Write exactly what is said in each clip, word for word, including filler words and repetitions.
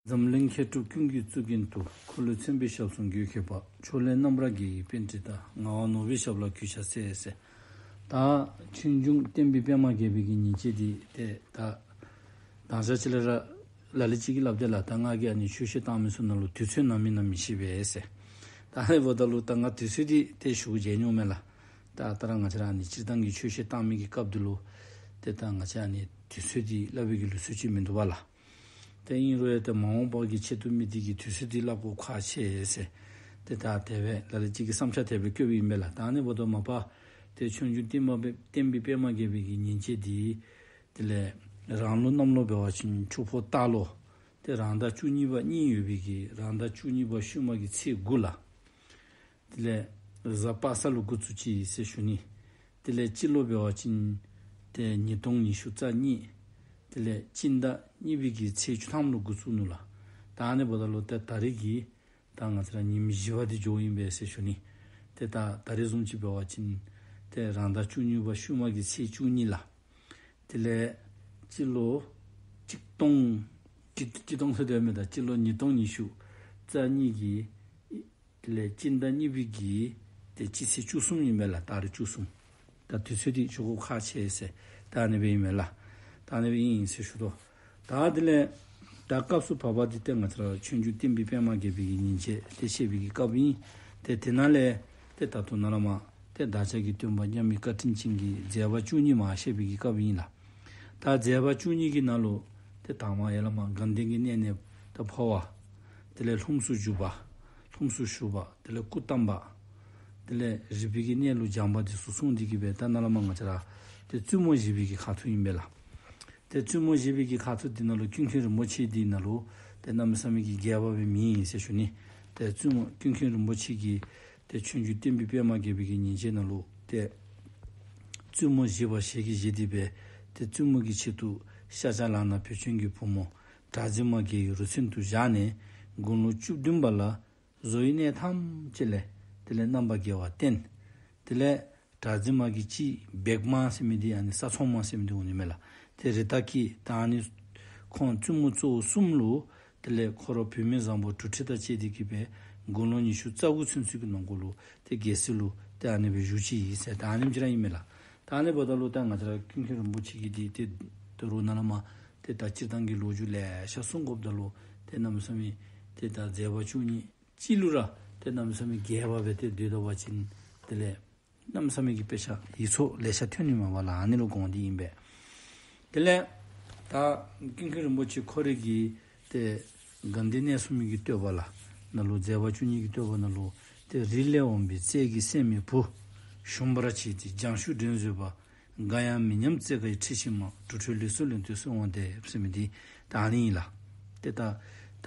འཛམ་གླིང་མཁས་གྲུབ་ཀུན་གྱི་གཙུག་རྒྱན་དུ། འཁོར་ལོས་མཚོན་པའི་ཞབས་ཟུང་འགོད་མཁས་པ། ཕྱོགས་ལས་རྣམ་པར་རྒྱལ་བའི་པཎྜི་ཏ། ངག་དབང་ནོར་བུའི་ཞབས་ལ་གུས་ཕྱག་འཚལ་ཟེར། ད་ཆོས་འབྱུང་བསྟན་པའི་པདྨ་རྒྱས་པའི་གི་ཉིན་བྱེད་འདི་ཏེ་ད་དང་ཞག་ཅིག་ལས་ར་ལ་ལུ་ཅིག་གིས་སླབ་དེས་ལགས། ད་ང་གིས་ཨ་ནི་ཆོས་བཤད་བཏང་མི་ཚུ་ནང་ལུ་དུས་ཚོད་གནང་མི་གནང་མི་ཤེས་པས་ཟེར། ད་ཨ་ནི་འབདཝ་ད་ལུ་ད་ང་དུས་ཚོད་འདི་ཏེ་ཞུ་བྱེད་མྱོང་མས་ལགས། ད་ད་ར་ང་བཅས་ར་ཨ་ནི་སྤྱིར་བཏང་གི་ཆོས་བཤད་བཏང་མི་གི་སྐབས་འདི་ལུ་ཏེ་ད་ང་བཅས་ཨ་ནི་དུས་ཚོད་འདི་སླབ་པའི་གི་ལུགས་སྲོལ་ཅིག་མིན་འདུག་པ་ལགས། ཏེ་ཨིན་རུང་ཡང་ཏེ་མ་འོངས་པ་གི་ཆེད་དུ་མི་འདི་གི་དུས་ཚོད་འདི་སླབ་དགོཔ་ཁག་ཆེ་ཟེར། ཏེ་ད་དེ་སྦེ་ལ་ལུ་ཅིག་གིས་བསམ་འཆར་དེ་སྦེ་བཀོདཔ་ཨིན་པས་ལགས། ད་ཨ་ནི་འབདཝ་ད་མ་པ་ཏེ་ཆོས་འབྱུང་བསྟན་པ་པདྨ་རྒྱས་པའི་གི་ཉིན་བྱེད་འདི་དེ་ལས་རང་ལོ་གནམ་ལོ་འབད་བ་ཅིན་ཆུ་ཕོ་སྟག་ལོ། ཏེ་རང་ཟླ་བཅུ་གཉིས་པ་གཉིས་ཡོད་པའི་གི་རང་ཟླ་བཅུ་གཉིས་པ་ཤུལ་མ་གི་ཚེས་དགུ་ལགས། དེ་ལས་གཟའ་པ་སངས་ལུ་འགོ་བཙུགས་ཅི་ཟེར་ཞུ་ནི། དེ་ལས་སྤྱི་ལོ་འབད་བ་ཅིན་ཏེ་ཉིས་སྟོང་ཉི་ཤུ་རྩ་གཉིས། དེ་ལས་སྤྱི་ཟླ་གཉིས་པའི་གི་ཚེས་བཅུ་ཐམ་ལུ་འགོ་བཙུགས་ནུག་ལགས། ད་ཨ་ནི་འབདཝ་ད་ལུ་ཏེ་ད་རིས་ཀྱི་ད་ང་བཅས་ར་ཉིནམ་བཞི་པ་འདི་འགྱོཝ་ཨིན་པས་ཟེར་ཞུ་ནི། ཏེ་ད་ད་རིས་བཟུམ་ཅིག་འབད་བ་ཅིན་ཏེ་རང་ཟླ་བཅུ་གཉིས་པ་ཤུལ་མ་གི་ཚེས་བཅུ་གཉིས་ལགས། དེ་ལས་སྤྱི་ལོ་ཆིག་སྟོང་ཆིག་སྟོང་ཟེར་དོ་མེན་ད། སྤྱི་ལོ་ཉིས་སྟོང་ཉི་ཤུ་རྩ་གཉིས་ཀྱི་དེ་ལས་སྤྱི་ཟླ་གཉིས་པའི་གི་ཏེ་སྤྱི་ཚེས་བཅུ་གསུམ་ཨིན་མས་ལགས། ད་རིས་བཅུ་གསུམ། ད་དུས་ཚོད་འདི་ཞུ་དགོཔ་ཁག་ཆེ་ཟེར། ད་ཨ་ནི་སྦེ་ཨིན་མས་ལགས། ད་ཨ་ནི་སྦེ་ཨིན་ཟེར་ཞུ་དོ། ད་དེ་ལས་ད་སྐབས་སུ་བབ་པ་འདི་ཏེ་ང་བཅས་ར་ཆོས་འབྱུང་བསྟན་པའི་པདྨ་རྒྱས་པའི་གི་ཉིན་བྱེད་འདི་བཤད་པའི་གི་སྐབས་ཨིན། ཏེ་དེ་ནང་ལས་ཏེ་ད་ལྟོ་ནཱ་ལས་མར་ཏེ་བདག་ཅག་གི་སྟོན་པ་མཉམ་མེད་བཀའ་དྲིན་ཅན་གྱི་མཛད་པ་བཅུ་གཉིས་མར་བཤད་པའི་གི་སྐབས་ཨིན་ལགས། ད་མཛད་པ་བཅུ་གཉིས་ཀྱི་ནང་ལུ་ཏེ་དང་པ་ཡར་ལས་མར་དགའ་ལྡན་གྱི་གནས་ནས་ད་འཕོ་བ། དེ་ལས་ལྷུམས་སུ་ཞུགས་པ། ལྷུམས་སུ་ཞུགས་པ། དེ་ལས་སྐུ་བལྟམས་པ། དེ་ལས་རིག་པའི་གི་གནས་ལུ་སྦྱངས་པ་འདི་ཚུ་གསུངས་ཏེ་གི་སྦེ་ད་ནཱ་ལས་མར་ང་བཅས་ར་ཏེ་བཙུན་མོ་བཞི་པའི་གི་ཁ་ཐུག་ཨིན་པས་ལགས། ཏེ་བཙུན་མོ་བཞི་པའི་གི་ཁ་ཐུག་འདི་ནང་ལུ་ཀུན་མཁྱེན་རིན་པོ་ཆེ་འདི་ནང་ལུ་ཏེ་གནམ་མེད་ས་མེད་ཀྱི་རྒྱས་པ་སྦེ་མེད་ཟེར་ཞུ་ནི། ཏེ་བཙུན་མོ་ཀུན་མཁྱེན་རིན་པོ་ཆེ་གིས་ཏེ་ཆོས་འབྱུང་བསྟན་པའི་པདྨ་རྒྱས་པའི་གི་ཉིན་བྱེད་ནང་ལུ་ཏེ་བཙུན་མོ་བཞི་པ་ཞལ་གྱིས་བཞེས་ཏེ་སྦེ་ཏེ་བཙུན་མོ་གི་ཆེད་དུ་ཤཱཀྱ་ལག་ན་བེ་ཅོན་གྱི་བུ་མོ་གྲགས་འཛིན་མ་བརྒྱད་ཀྱི་རུ་མཚོན་དུ་བཞག་ནས་དགུང་ལོ་བཅུ་བདུན་པ་ལ་བཟོ་ཡི་གནས་ཐམས་ཅད་ལས་དེ་ལས་རྣམ་པར་རྒྱལ་བ་བསྟན། དེ་ལས་གྲགས་འཛིན་མ་གི་སྤྱི་བདྨ་ཟེར་མི་འདི་ཨ་ནི་ས་འཚོང་མ་ཟེར་མི་འདི་འོང་ནི་མས་ལགས། ཏེ་རི་དྭགས་ཀྱི་ད་ཨ་ནི་ཁོང་བཙུན་མོ་གཙོ་བོ་གསུམ་ལུ་དེ་ལས་ཁོ་ར་བུད་མེད་བཟང་པོ་དྲུག་ཁྲི་དང་བཅས་ཏེ་གི་སྦེ་དགུང་ལོ་ཉི་ཤུ་རྩ་དགུ་ཚུན་ཚོད་ཀྱི་ནང་འཁོད་ལུ་ཏེ་རྒྱལ་སྲིད་ལུ་ཏེ་ཨ་ནི་སྦེ་བཞུགས་ཅི་ཨིན་ཟེར་ད་ཨ་ནེམ་ཅིག་ར་ཨིན་མས་ལགས། ད་ཨ་ནི་འབདཝ་ད་ལུ་ད་ང་བཅས་ར་ཀུན་མཁྱེན་རིན་པོ་ཆེ་གིས་འདི་ཏེ་ད་རུང་ནཱ་ལས་མར་ཏེ་ད་སྤྱིར་བཏང་གི་ལོ་རྒྱུས་ལེ་ཤ་གསུང་དགོཔ་ད་ལུ་ཏེ་གནམ་མེད་ས་མེད་ཏེ་ད་མཛད་པ་བཅུ་གཉིས་ཅིག་ལུ་ར་ཏེ་གནམ་མེད་ས་མེད་རྒྱས་པ་སྦེ་ཏེ་སྡོད་ད་པ་ཅིན་དེ་ལས་གནམ་མེད་ས་མེད་ཀྱི་དཔེ་ཆ་ཡིག་ཚོགས་ལེ་ཤ་ཐོན་ནི་མས་པ་ལགས། ཨ་ནི་ལུ་དགོངས་ཏེ་ཨིན་པས། དེ་ལས་ད་ཀུན་མཁྱེན་རིན་པོ་ཆེ་ཁོ་རའི་གི་ཏེ་དགའ་ལྡན་གནས་གསུམ་གྱི་བསྟོད་པ་ལགས་ནང་ལུ་མཛད་པ་བཅུ་གཉིས་ཀྱི་བསྟོད་པ་ནང་ལུ་ཏེ་རི་ལས་འོངས་པའི་རྩེ་གི་སྲེད་མེད་བུ། ཞུམ་པར་བྱས་ཏེ་སྦྱང་ཞུ་འདྲེན་བཟོད་པ། འགའ་ཡང་མི་ཉམས་རྩེ་དགའི་ཁྲི་ཕྱི་མ། དུར་ཁྲོད་ལུས་གསོ་ལེན་དུས་གསོལ་བ་འདེབས་ཟེར་མི་འདི་ད་ཨ་ནི་ཨིན་ལགས། ཏེ་ད་ད་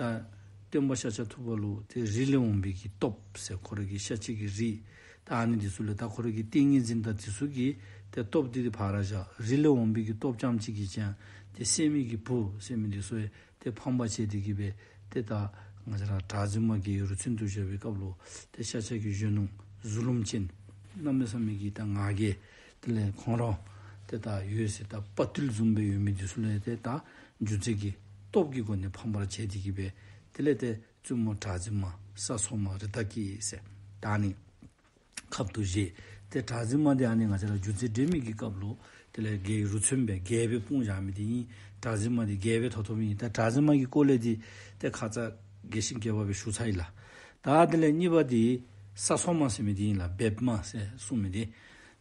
སྟོན་པ་ཤཱཀྱ་ཐུབ་པ་ལུ་ཏེ་རི་ལས་འོངས་པའི་གི་སྟོབས་ཟེར་ཁོ་ར་གི་ཤཱཀྱ་གི་རིགས་ད་ཨ་ནི་འདི་ཚུ་ལས་ད་ཁོ་ར་གི་ཏིང་ངེ་འཛིན་དང་འདི་ཚུ་གི་ཏེ་སྟོབས་འདི་ཏེ་ཕར་བཞག། རི་ལས་འོངས་པའི་གི་སྟོབས་རྐྱངམ་གཅིག་གིས་ཀྱང་ཏེ་སྲེད་མེད་ཀྱི་བུ་ཟེར་མི་འདི་ཚུ་ཡང་ཏེ་ཕམ་པར་བྱས་ཏེ་གི་སྦེ་ཏེ་ད་ང་བཅས་ར་གྲགས་འཛིན་མ་གི་རུ་མཚོན་དུ་བཞག་པའི་སྐབས་ལུ་ཏེ་ཤཱཀྱ་གི་གཞོན་ནུ་གཟུ་ལུམ་ཅན་གནམ་མེད་ས་མེད་ཀྱི་ད་ང་རྒྱལ་དེ་ལས་ཁོང་ར་ཏེ་ད་ཡོད་ཟེར་ད་དཔའ་རྟུལ་བཟུམ་སྦེ་ཡོད་མི་འདི་ཚུ་ལུ་ཏེ་ད་རྒྱུ་རྫས་ཀྱི་སྟོབས་ཀྱི་སྒོ་ནས་ཕམ་པར་བྱས་ཏེ་གི་སྦེ་དེ་ལས་ཏེ་བཙུན་མོ་གྲགས་འཛིན་མ་ས་འཚོང་མ་རི་དྭགས་ཀྱི་ཟེར་ད་ཨ་ནི་ཁབ་ཏུ་བཞེས། ཏེ་གྲགས་འཛིན་མ་འདི་ཨ་ནི་ང་བཅས་ར་རྒྱུ་རྫས་འདྲེན་མི་གི་སྐབས་ལུ་དེ་ལས་རྒྱལ་བའི་རུ་མཚོན་སྦེ་རྒྱལ་སྦེ་སྤུངས་བཞག་མི་འདི་ཨིན། གྲགས་འཛིན་མ་འདི་རྒྱལ་སྦེ་ཐོབ་ཐོབ་ཨིན། ད་གྲགས་འཛིན་མ་གི་སྐོར་ལས་འདི་ཏེ་ཁ་ཙ་རྒྱས་ཤིང་རྒྱས་པ་སྦེ་ཞུ་ཚར་ཡི་ལགས། ད་དེ་ལས་གཉིས་པ་འདི་ས་འཚོང་མ་ཟེར་མི་འདི་ཨིན་ལགས། བདྨ་ཟེར་གསུངས་མི་འདི།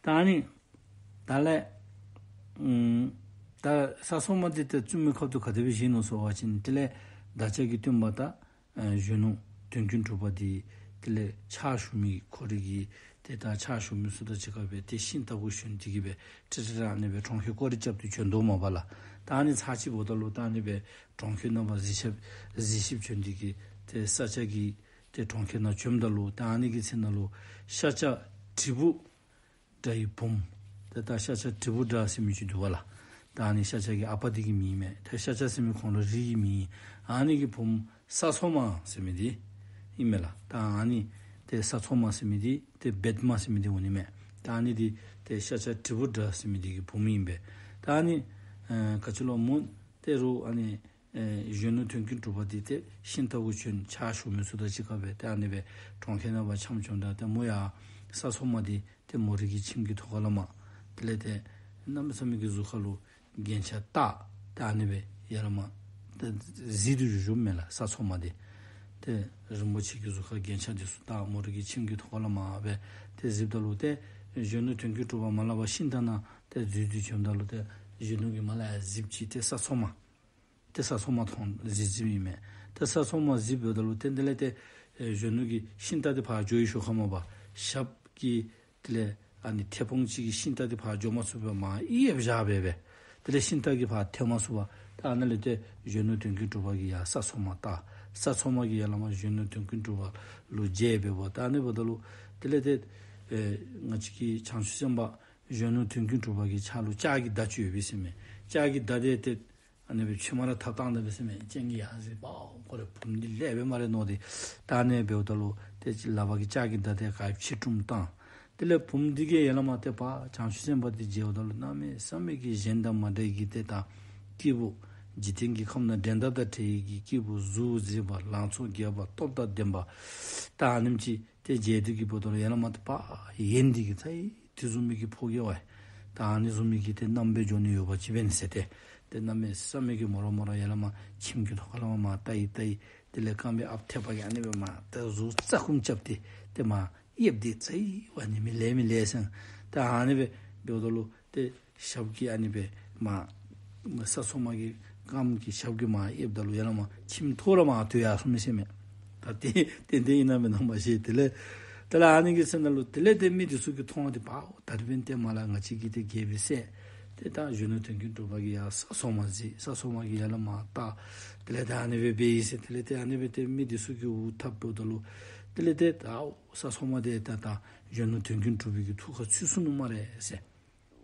ད་ཨ་ནི་ད་ལས་ཨམ་ད་ས་འཚོང་མ་འདི་ཏེ་བཙུན་མོའི་ཁབ་ཏུ་ག་དེ་སྦེ་བཞེས་ནུག་ཟེར་བ་ཅིན་དེ་ལས་བདག་ཅག་གི་སྟོན་པ་ད་ཨ་གཞོན་ནུ་དོན་ཀུན་གྲུབ་པ་འདི་དེ་ལས་ཕྱག་ཞུ་མི་ཁོ་རའི་གི་ཏེ་ད་ཕྱག་ཞུ་མི་ཚུ་དང་གཅིག་ཁར་སྦེ་ཏེ་ཤིང་རྟ་གུ་ཞོན་ཏེ་གི་སྦེ་ཁྲི་ཁྲི་ར་ཨ་ནི་སྦེ་གྲོང་ཁྱེར་སྐོར་ར་རྐྱབ་སྟེ་བྱོན་དོ་མས་པ་ལགས། ད་ཨ་ནི་ཚར་གཅིག་འབདཝ་ད་ལུ་ད་ཨ་ནི་སྦེ་གྲོང་ཁྱེར་རྣམ་པར་གཟིགས་ཞིབ་གཟིགས་ཞིབ་བྱོན་ཏེ་གི་ཏེ་ས་སྐྱ་གི་ཏེ་གྲོང་ཁྱེར་ནང་བྱོནམ་ད་ལུ་ད་ཨ་ནི་གི་ཚེ་ནང་ལུ་ཤཱཀྱ་དྲིལ་བུ་འདྲ་ཡི་བུམོ། ཏེ་ད་ཤཱཀྱ་དྲིལ་བུ་འདྲ་ཟེར་མི་ཅིག་འདུག་པ་ལགས། ད་ཨ་ནི་ཤཱཀྱ་གི་ཨ་པ་འདི་གི་མིང་མས། ཏེ་ཤཱཀྱ་ཟེར་མི་ཁོང་ར་རིགས་ཀྱི་མིང་ཨིན། ཨ་ནི་གི་བུམོ་ས་འཚོང་མ་ཟེར་མི་འདི་ཨིན་མས་ལགས། ད་ཨ་ནི་ཏེ་ས་འཚོང་མ་ཟེར་མི་འདི་ཏེ་བདྨ་ཟེར་མི་འདི་འོང་ནི་མས། ད་ཨ་ནི་འདི་ཏེ་ཤཱཀྱ་དྲིལ་བུ་འདྲ་ཟེར་མི་འདི་གི་བུམོ་ཨིན་པས། ད་ཨ་ནི་ཨ་ག་ཅི་ལོ་མོ་ཏེ་རུང་ཨ་ནི་ ཨེ་གཞོན་ནུ་དོན་ཀུན་གྲུབ་པ་འདི་ཏེ་ཤིང་རྟ་གུ་བྱོན་ཕྱག་ཞུ་མི་ཚུ་དང་གཅིག་ཁར་སྦེ་ཏེ་ཨ་ནི་སྦེ་གྲོང་ཁྱེར་ནང་ཕར་འཁྱམས་འཁྱམས་ད་ཏེ་མོ་ཡང་ས་འཚོ་མ་འདི་ཏེ་མོ་རའི་གི་ཁྱིམ་གྱི་ཐོག་ཁ་ལས་མར་དེ་ལས་ཏེ་གནམ་མེད་ས་མེད་ཀྱི་གཟུགས་ཁ་ལུ་རྒྱན་ཆ་བཏགས། ཏེ་ཨ་ནི་སྦེ་ཡར་ལས་མར་ཏེ་གཟིགས་ཏེ་བཞུགས་བཞུགསཔ་མས་ལགས། ས་འཚོ་མ་འདི་ཏེ་རིན་པོ་ཆེ་གི་གཟུགས་ཁར་རྒྱན་ཆ་འདི་ཚུ་བཏགས། མོ་རའི་གི་ཁྱིམ་གྱི་ཐོག་ཁ་ལས་མར་སྦེ་ཏེ་གཟིགསཔ་ད་ལུ་ཏེ་གཞོན་ནུ་དོན་ཀུན་གྲུབ་པ་མར་ལས་ཕར་ཤིང་རྟ་ནང་ཏེ་འཛུལ་ཏེ་བྱོནམ་ད་ལུ་ཏེ་གཞོན་ནུ་གིས་མར་ལས་ཡར་གཟིགས་ཅི། ཏེ་ས་འཚོ་མ་ཏེ་ས་འཚོ་མ་མཐོང་གཟིགས་གཟིགསཔ་ཨིན་མས། ཏེ་ས་འཚོ་མ་གཟིགསཔ་ད་ལུ་ཏེ་དེ་ལས་ཏེ་ཨེ་གཞོན་ནུ་གིས་ཤིང་རྟ་འདི་ཕར་འགྱོ་ཡི་ཤུལ་ཁར་མར་པ་ཞབས་ཀྱིས་དེ་ལས་ཨ་ནི་མཐེ་བོང་གཅིག་གིས་ཤིང་རྟ་འདི་ཕར་འགྱོ་མ་ཚུགས་པར་མར་གཡེབ་བཞག་སྦེ་སྦེ་དེ་ལས་ཤིང་རྟ་གིས་ཕར་ཐལ་མ་ཚུགས་པར་ཏེ་ཨ་ནཱ་ལས་ཏེ་གཞོན་ནུ་དོན་ཀུན་གྲུབ་པ་གིས་ཡར་ས་འཚོ་མ་བལྟ། ས་འཚོ་མ་གིས་ཡར་ལས་མར་གཞོན་ནུ་དོན་ཀུན་གྲུབ་པ་ལུ་མཇལ་སྦེ་འབདཝ་ད་ཨ་ནི་འབདཝ་ད་ལུ་དེ་ལས་ཏེ་ཨེ་ང་བཅས་ཀྱི་བྱང་ཆུབ་སེམས་དཔའ་གཞོན་ནུ་དོན་ཀུན་གྲུབ་པ་གི་ཕྱག་ལུ་ལྕགས་ཀྱི་མདའ་ཅིག་ཡོདཔ་ཨིན་ཟེར་མས། ལྕགས་ཀྱི་མདའ་འདི་ཏེ་ཨ་ནི་སྦེ་ཕྱེ་མར་ར་འཐབ་བཏང་ད་པས་ཟེར་མས། སྤྱན་གྱིས་ཡར་གཟིགས་པ་ཁོ་རའི་བུམོ་འདི་ལེགས་པས་སྨ་རེ་མནོ་སྟེ། ད་ཨ་ནི་འབདཝ་ད་ལུ་ཏེ་ལག་པ་གི་ལྕགས་ཀྱི་མདའ་འདི་ག་ཕྱེ་དྲུམ་བཏང་། དེ་ལས་བུམོ་འདི་གིས་ཡར་ལས་མར་ཏེ་པ་བྱང་ཆུབ་སེམས་དཔའ་འདི་མཇལཝ་ད་ལུ་གནམ་མེད་ས་མེད་ཀྱི་གཞན་དང་མ་འདྲ་བའི་གི་ཏེ་ད་སྐྱེས་བུ་འཇིག་རྟེན་གྱི་ཁམས་ནང་འགྲན་ཟླ་དང་བྲལ་བའི་གི་སྐྱེས་བུ་གཟུགས་མཛེས་པ་ལང་ཚོ་རྒྱས་པ་སྟོབས་དང་ལྡན་པ་ད་ཨ་ནེམ་ཅིག་ཏེ་མཇལ་ཏེ་གི་འབདཝ་ད་ལུ་ཡར་ལས་མར་ཏེ་པ་ཡེངས་ཏེ་གི་ཚ་ཡི། དེ་བཟུམ་མའི་གི་ཕོ་རྒྱས་པ་ད་ཨ་ནི་བཟུམ་མའི་གི་ཏེ་རྣམ་པར་འགྱུར་ནི་ཡོདཔ་ཅིག་འབད་ནི་ཟེར་ཏེ་ཏེ་གནམ་མེད་ས་མེད་ཀྱི་མོ་ར་མོ་ར་ཡར་ལས་མར་ཁྱིམ་གྱི་ཐོག་ཁ་ལས་མར་མར་བལྟ་ཡི་བལྟ་ཡི། དེ་ལས་རྐངམ་གི་ཨཔ་ཐེག་པ་གིས་ཨ་ནི་སྦེ་མར་ཏེ་གཟུགས་རྩ་ཁུམ་རྐྱབ་སྟེ་ཏེ་མར་གཡེབ་སྟེ་ཚ་ཡི་བ་ནི་མི་ལེགས་མི་ལེགས་ཟེར། ཏེ་ཨ་ནི་སྦེ་འབདཝ་ད་ལུ་ཏེ་ཞབས་ཀྱིས་ཨ་ནི་སྦེ་མར་ས་འཚོ་མ་གི་རྐངམ་གི་ཞབས་ཀྱིས་མར་གཡེབ་ད་ལུ་ཡར་ལས་མར་ཁྱིམ་ཐོག་ལས་མར་ཐོན་ཡར་སོང་མི་ཟེར་མས། ད་ཏེ་ཏན་ཏན་ཨིན་ན་མེན་ན་མ་ཤེས། དེ་ལས་དེ་ལས་ཨ་ནི་གི་ཚེ་ནང་ལུ་དེ་ལས་ཏེ་མི་འདི་ཚུ་གིས་མཐོང་སྟེ་པའོ་ད་རིས་འབདན་ཏེ་མར་ལས་ང་བཅས་ཀྱི་ཏེ་རྒྱལ་པོའི་སྲས་ཏེ་ད་གཞོན་ནུ་དོན་ཀུན་གྲུབ་པ་གིས་ཡར་ས་འཚོ་མ་གཟིགས། ས་འཚོ་མ་གིས་ཡར་ལས་མར་བལྟ། དེ་ལས་ཏེ་ཨ་ནི་སྦེ་འབད་ཡི་ཟེར། དེ་ལས་ཏེ་ཨ་ནི་སྦེ་ཏེ་མི་འདི་ཚུ་གིས་འུ་ཐབ་འབདཝ་ད་ལུ་དེ་ལས་ཏེ་ད་ས་འཚོ་མ་འདི་ད་ད་གཞོན་ནུ་དོན་ཀུན་གྲུབ་པའི་གི་ཐུགས་ཁར་ཚུད་སོང་ནུག་སྨ་རེ་ཟེར།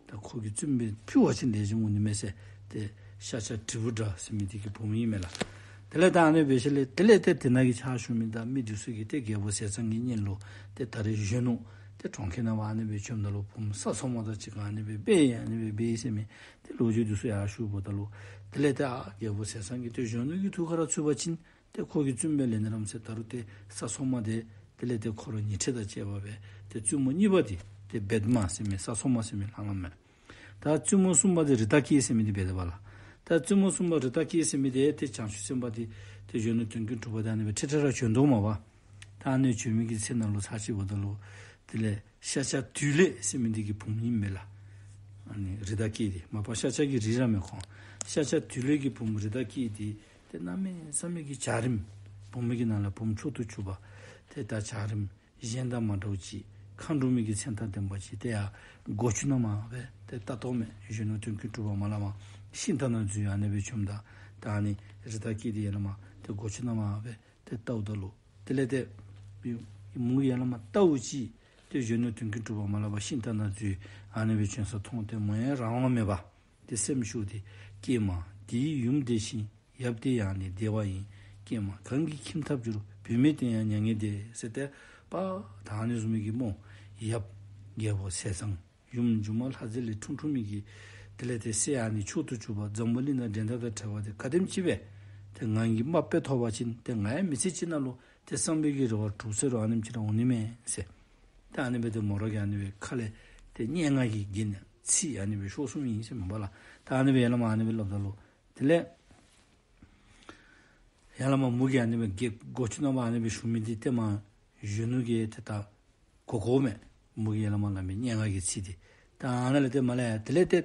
ད་ཁོ་གིས་བཙུནམོ་སྦེ་ཕུལ་བ་ཅིན་ལེགས་ཤོམ་འོང་ནི་མས་ཟེར། ཏེ་ཤཱཀྱ་དྲིལ་བུ་སྒྲ་ཟེར་མི་འདི་གི་བུམོ་ཨིན་མས་ལགས། དེ་ལས་ད་ཨ་ནི་སྦེ་ཞིནམ་ལས་དེ་ལས་ཏེ་དེ་ནང་གི་ཕྱག་ཞུ་མི་དང་མི་འདི་ཚུ་གིས་ཏེ་རྒྱལ་པོ་ཟས་གཙང་གི་སྙན་ལུ་ཏེ་ད་རིས་གཞོན་ནུ་ཏེ་གྲོང་ཁྱེར་ནང་ཕར་ཨ་ནི་སྦེ་བྱོནམ་ད་ལུ་བུམོ་ས་འཚོ་མ་དང་གཅིག་ཁར་ཨ་ནི་སྦེ་འབད་ཡི་ཨ་ནི་སྦེ་འབད་ཡི་ཟེར་མི་ཏེ་ལོ་རྒྱུས་འདི་ཚུ་ཡར་ཞུཝ་ད་ལུ་དེ་ལས་ཏེ་ཨ་རྒྱལ་པོ་ཟས་གཙང་གིས་ཏེ་གཞོན་ནུ་གི་ཐུགས་ཁར་ཚུད་པ་ཅིན་ཏེ་ཁོ་གིས་བཙུནམོ་སྦེ་ལེན་ནི་ར་མས་ཟེར། ད་རུང་ཏེ་ས་འཚོ་མ་འདི་དེ་ལས་ཏེ་ཁོ་ར་ཉི་ཁྲི་དང་བཅས་པ་སྦེ་ཏེ་བཙུནམོ་གཉིས་པ་འདི་ཏེ་བདེ་མ་ཟེར་མི་ས་འཚོ་མ་ཟེར་མི་ལྷང་ལྷང་མས། ད་བཙུནམོ་གསུམ་པ་འདི་རི་དྭགས་སྐྱེས་ཟེར་མི་འདི་འབད་དེ་འབདཝ་ལགས། ད་བཙུནམོ་གསུམ་པ་རི་དྭགས་སྐྱེས་ཟེར་མི་འདི་ཏེ་བྱང་ཆུབ་སེམས་དཔའ་འདི་ཏེ་གཞོན་ནུ་དོན་ཀུན་གྲུབ་པ་དང་ཨ་ནི་སྦེ་འཕྲད་འཕྲད་ར་བྱོན་དོ་མས་པ། ད་ཨ་ནི་བྱོན་མི་གི་ཚེ་ནང་ལུ་ཚར་ཅིག་འབདཝ་ད་ལུ་དེ་ལས་ཤཱཀྱ་དུལ་ལེགས་ཟེར་མི་འདི་གི་བུམོ་ཨིན་མས་ལགས། ཨ་ནི་རི་དྭགས་སྐྱེས་འདི་མ་པ་ཤཱཀྱ་གི་རིགས་ར་མས་ཁོང་། ཤཱཀྱ་དུལ་ལེགས་ཀྱི་བུམོ་རི་དྭགས་སྐྱེས་འདི་ཏེ་གནམ་མེད་ས་མེད་ཀྱི་འཇའ་རིསམོ་བུམོ་གི་ནང་ལས་བུམོ་མཆོག་ཏུ་གྱུར་པ་ཏེ་ད་འཇའ་རིསམོ་གཞན་དང་མ་འདྲཝ་ཅིག་མཁའ་འགྲོ་མའི་གི་མཚན་རྟགས་ལྡན་པ་ཅིག་ཏེ་ཡར་སྒོ་ཅུང་ནང་མར་སྦེ་ཏེ་བལྟ་དོ་མས། གཞོན་ནུ་དོན་ཀུན་གྲུབ་པ་མར་ལས་མར་ཤིང་རྟ་ནང་འཛུལ་ཡར་ཨ་ནི་སྦེ་བྱོནམ་ད་ད་ཨ་ནི་རི་དྭགས་སྐྱེས་འདི་ཡར་ལས་མར་ཏེ་སྒོ་ཅུང་ནང་མར་སྦེ་ཏེ་བལྟཝ་ད་ལུ་དེ་ལས་ཏེ་མོ་གིས་ཡར་ལས་མར་བལྟཝ་ཅིག་ཏེ་གཞོན་ནུ་དོན་ཀུན་གྲུབ་པ་མར་ལས་མར་ཤིང་རྟ་ནང་འཛུལ་ཨ་ནི་སྦེ་བྱོན་ས་མཐོང་སྟེ་མོ་ཡང་རང་དབང་མེད་པར་ཏེ་སེམས་ཤོར་ཏེ་ཀྱེ་མ་འདིའི་ཡུམ་དེ་བཞིན་ཡབ་དེ་ཡང་ནི་བདེ་བ་ཡིན། ཀྱེ་མ་གང་གི་ཁྱིམ་ཐབས་འགྱུར་བུད་མེད་དེ་ཡང་མྱ་ངན་འདས་ཟེར་ཏེ་པ་ད་ཨ་ནི་བཟུམ་མའི་གི་མོ་ཡབ་རྒྱལ་པོ་ཟས་གཙང་ཡུམ་སྒྱུ་མ་ལྷ་མཛེས་ལས་འཁྲུངས་འཁྲུངས་མི་གི་དེ་ལས་ཏེ་སྲས་ཨ་ནི་མཆོག་ཏུ་གྱུར་པ་འཛམ་བུ་གླིང་ནང་འགྲན་ཟླ་དང་བྲལ་བ་དེ་ག་དེམ་ཅིག་སྦེ་ཏེ་ང་གིས་རྨགཔ་སྦེ་ཐོབ་པ་ཅིན་ཏེ་ང་ཡང་མི་ཚེ་གཅིག་ནང་ལུ་ཏེ་བསམ་པའི་གི་རེ་བ་འགྲུབ་ཟེར་རུང་ཨ་ནེམ་ཅིག་ར་འོང་ནི་མས་ཟེར། ད་ཨ་ནི་སྦེ་ཏེ་མོ་ར་གིས་ཨ་ནི་སྦེ་ཁ་ལས་ཏེ་སྙན་ངག་གི་རྒྱན་ཚིག་ཨ་ནི་སྦེ་ཤོར་སོངམ་ཨིན་ཟེར་མས་པ་ལགས། ད་ཨ་ནི་སྦེ་ཡར་ལས་མར་ཨ་ནི་སྦེ་སླབ་ད་ལུ་དེ་ལས་ཡར་ལས་མར་མོ་གིས་ཨ་ནི་སྦེ་སྒོ་ཅུང་ནང་མར་ཨ་ནི་སྦེ་ཞུ་མི་འདི་ཏེ་མར་གཞོན་ནུ་གིས་ཏེ་ད་གོ་གོཝ་མས། མོ་གིས་ཡར་ལས་མར་སླབ་མི་སྙན་ངག་གི་ཚིག་འདི། ད་ཨ་ནཱ་ལས་ཏེ་མར་ལས་ཡར་དེ་ལས་ཏེ་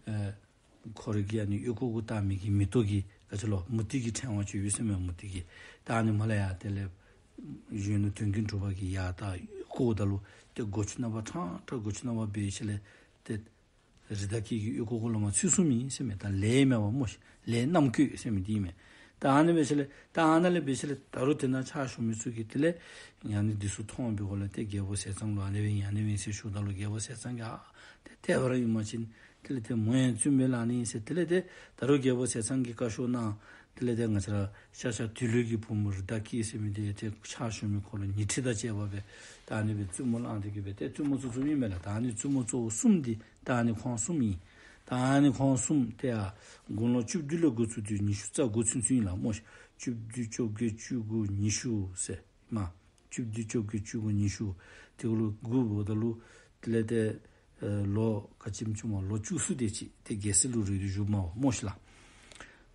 ཨེ་ཁོ་རའི་གི་ཨ་ནི་ཨོལ་ལྐོག་གུ་བཏགས་མི་གི་མེ་ཏོག་གི་ག་ཅི་ལོ་མུ་ཏིག་གི་ཕྲེང་བ་ཅིག་ཡོད་ཟེར་མས་མུ་ཏིག་གི། ད་ཨ་ནི་མར་ལས་ཡར་དེ་ལས་གཞོན་ནུ་དོན་ཀུན་གྲུབ་པ་གིས་ཡར་ད་ཨོལ་ལྐོག་ད་ལུ་ཏེ་སྒོ་ཅུང་ནང་མར་ཕྲང་ཕྲང་སྒོ་ཅུང་ནང་མར་འབད་ཞིནམ་ལས་ཏེ་རི་དྭགས་སྐྱེས་ཀྱི་ཨོལ་ལྐོག་གུ་ལས་མར་ཚུད་སོངམ་ཨིན་ཟེར་མས། ད་ལས་མེད་པར་སྨོ་ཤིག། ལས་རྣམ་བཀོད་ཟེར་མི་འདི་ཨིན་མས། ད་ཨ་ནི་འབད་ཞིནམ་ལས་ད་ཨ་ནཱ་ལས་འབད་ཞིནམ་ལས་ད་རུང་དེ་ནང་ཕྱག་ཞུ་མི་ཚུ་གིས་དེ་ལས་ཨ་ནི་འདི་ཚུ་མཐོང་བའི་སྒོ་ལས་ཏེ་རྒྱལ་པོ་ཟས་གཙང་ལུ་ཨ་ནི་སྦེ་ཨིན་ཨ་ནི་སྦེ་ཨིན་ཟེར་ཞུཝ་ད་ལུ་རྒྱལ་པོ་ཟས་གཙང་གིས་ཨ་ཏེ་དེ་སྦེ་ར་ཨིན་པ་ཅིན་དེ་ལས་ཏེ་མོ་ཡང་བཙུནམོ་སྦེ་ལགས་ནི་ཟེར། དེ་ལས་ཏེ་ད་རུང་རྒྱལ་པོ་ཟས་གཙང་གིས་བཀའ་ཤོག་གནང་། དེ་ལས་ཏེ་ང་བཅས་ར་ཤཱཀྱ་དུལ་ལེགས་ཀྱི་བུམོ་རི་དྭགས་སྐྱེས་ཟེར་མི་འདི་ཏེ་ཕྱག་ཞུ་མི་ཁོ་ལུ་ཉི་ཁྲི་དང་བཅས་པ་སྦེ་ད་ཨ་ནི་སྦེ་བཙུནམོ་བླངས་ཏེ་གི་སྦེ་ཏེ་བཙུནམོ་བཙུན་བཙུནམ་ཨིན་མས་ལགས། ད་ཨ་ནི་བཙུནམོ་གཙོ་བོ་གསུམ་འདི་ད་ཨ་ནི་ཁོང་གསུམ་ཨིན། ད་ཨ་ནི་ཁོང་གསུམ་ཏེ་ཡ་དགུང་ལོ་བཅུ་བདུན་ལས་འགོ་བཙུགས་ཏེ་ཉི་ཤུ་རྩ་དགུ་ཚུན་ཚོད་ཨིན་ལགས་སྨོ་ཤིག། བཅུ་བདུན་བཅོ་བརྒྱད་བཅུ་དགུ་ཉི་ཤུ་ཟེར་མ། བཅུ་བདུན་བཅོ་བརྒྱད་བཅུ་དགུ་ཉི་ཤུ། དེ་གུ་ལུ་འགོ་བཙུགསཔ་ད་ལུ་དེ་ལས་ཏེ་ཨེ་ལོ་ག་ཅི་ཨིནམ་ཅིག་སྨོ་ལོ་བཅུ་གསུམ་དེ་ཅིག་ཏེ་རྒྱལ་སྲིད་ལུ་རོལ་ཏེ་བཞུགསཔ་མས་སྨོ་ཤིག་ལགས།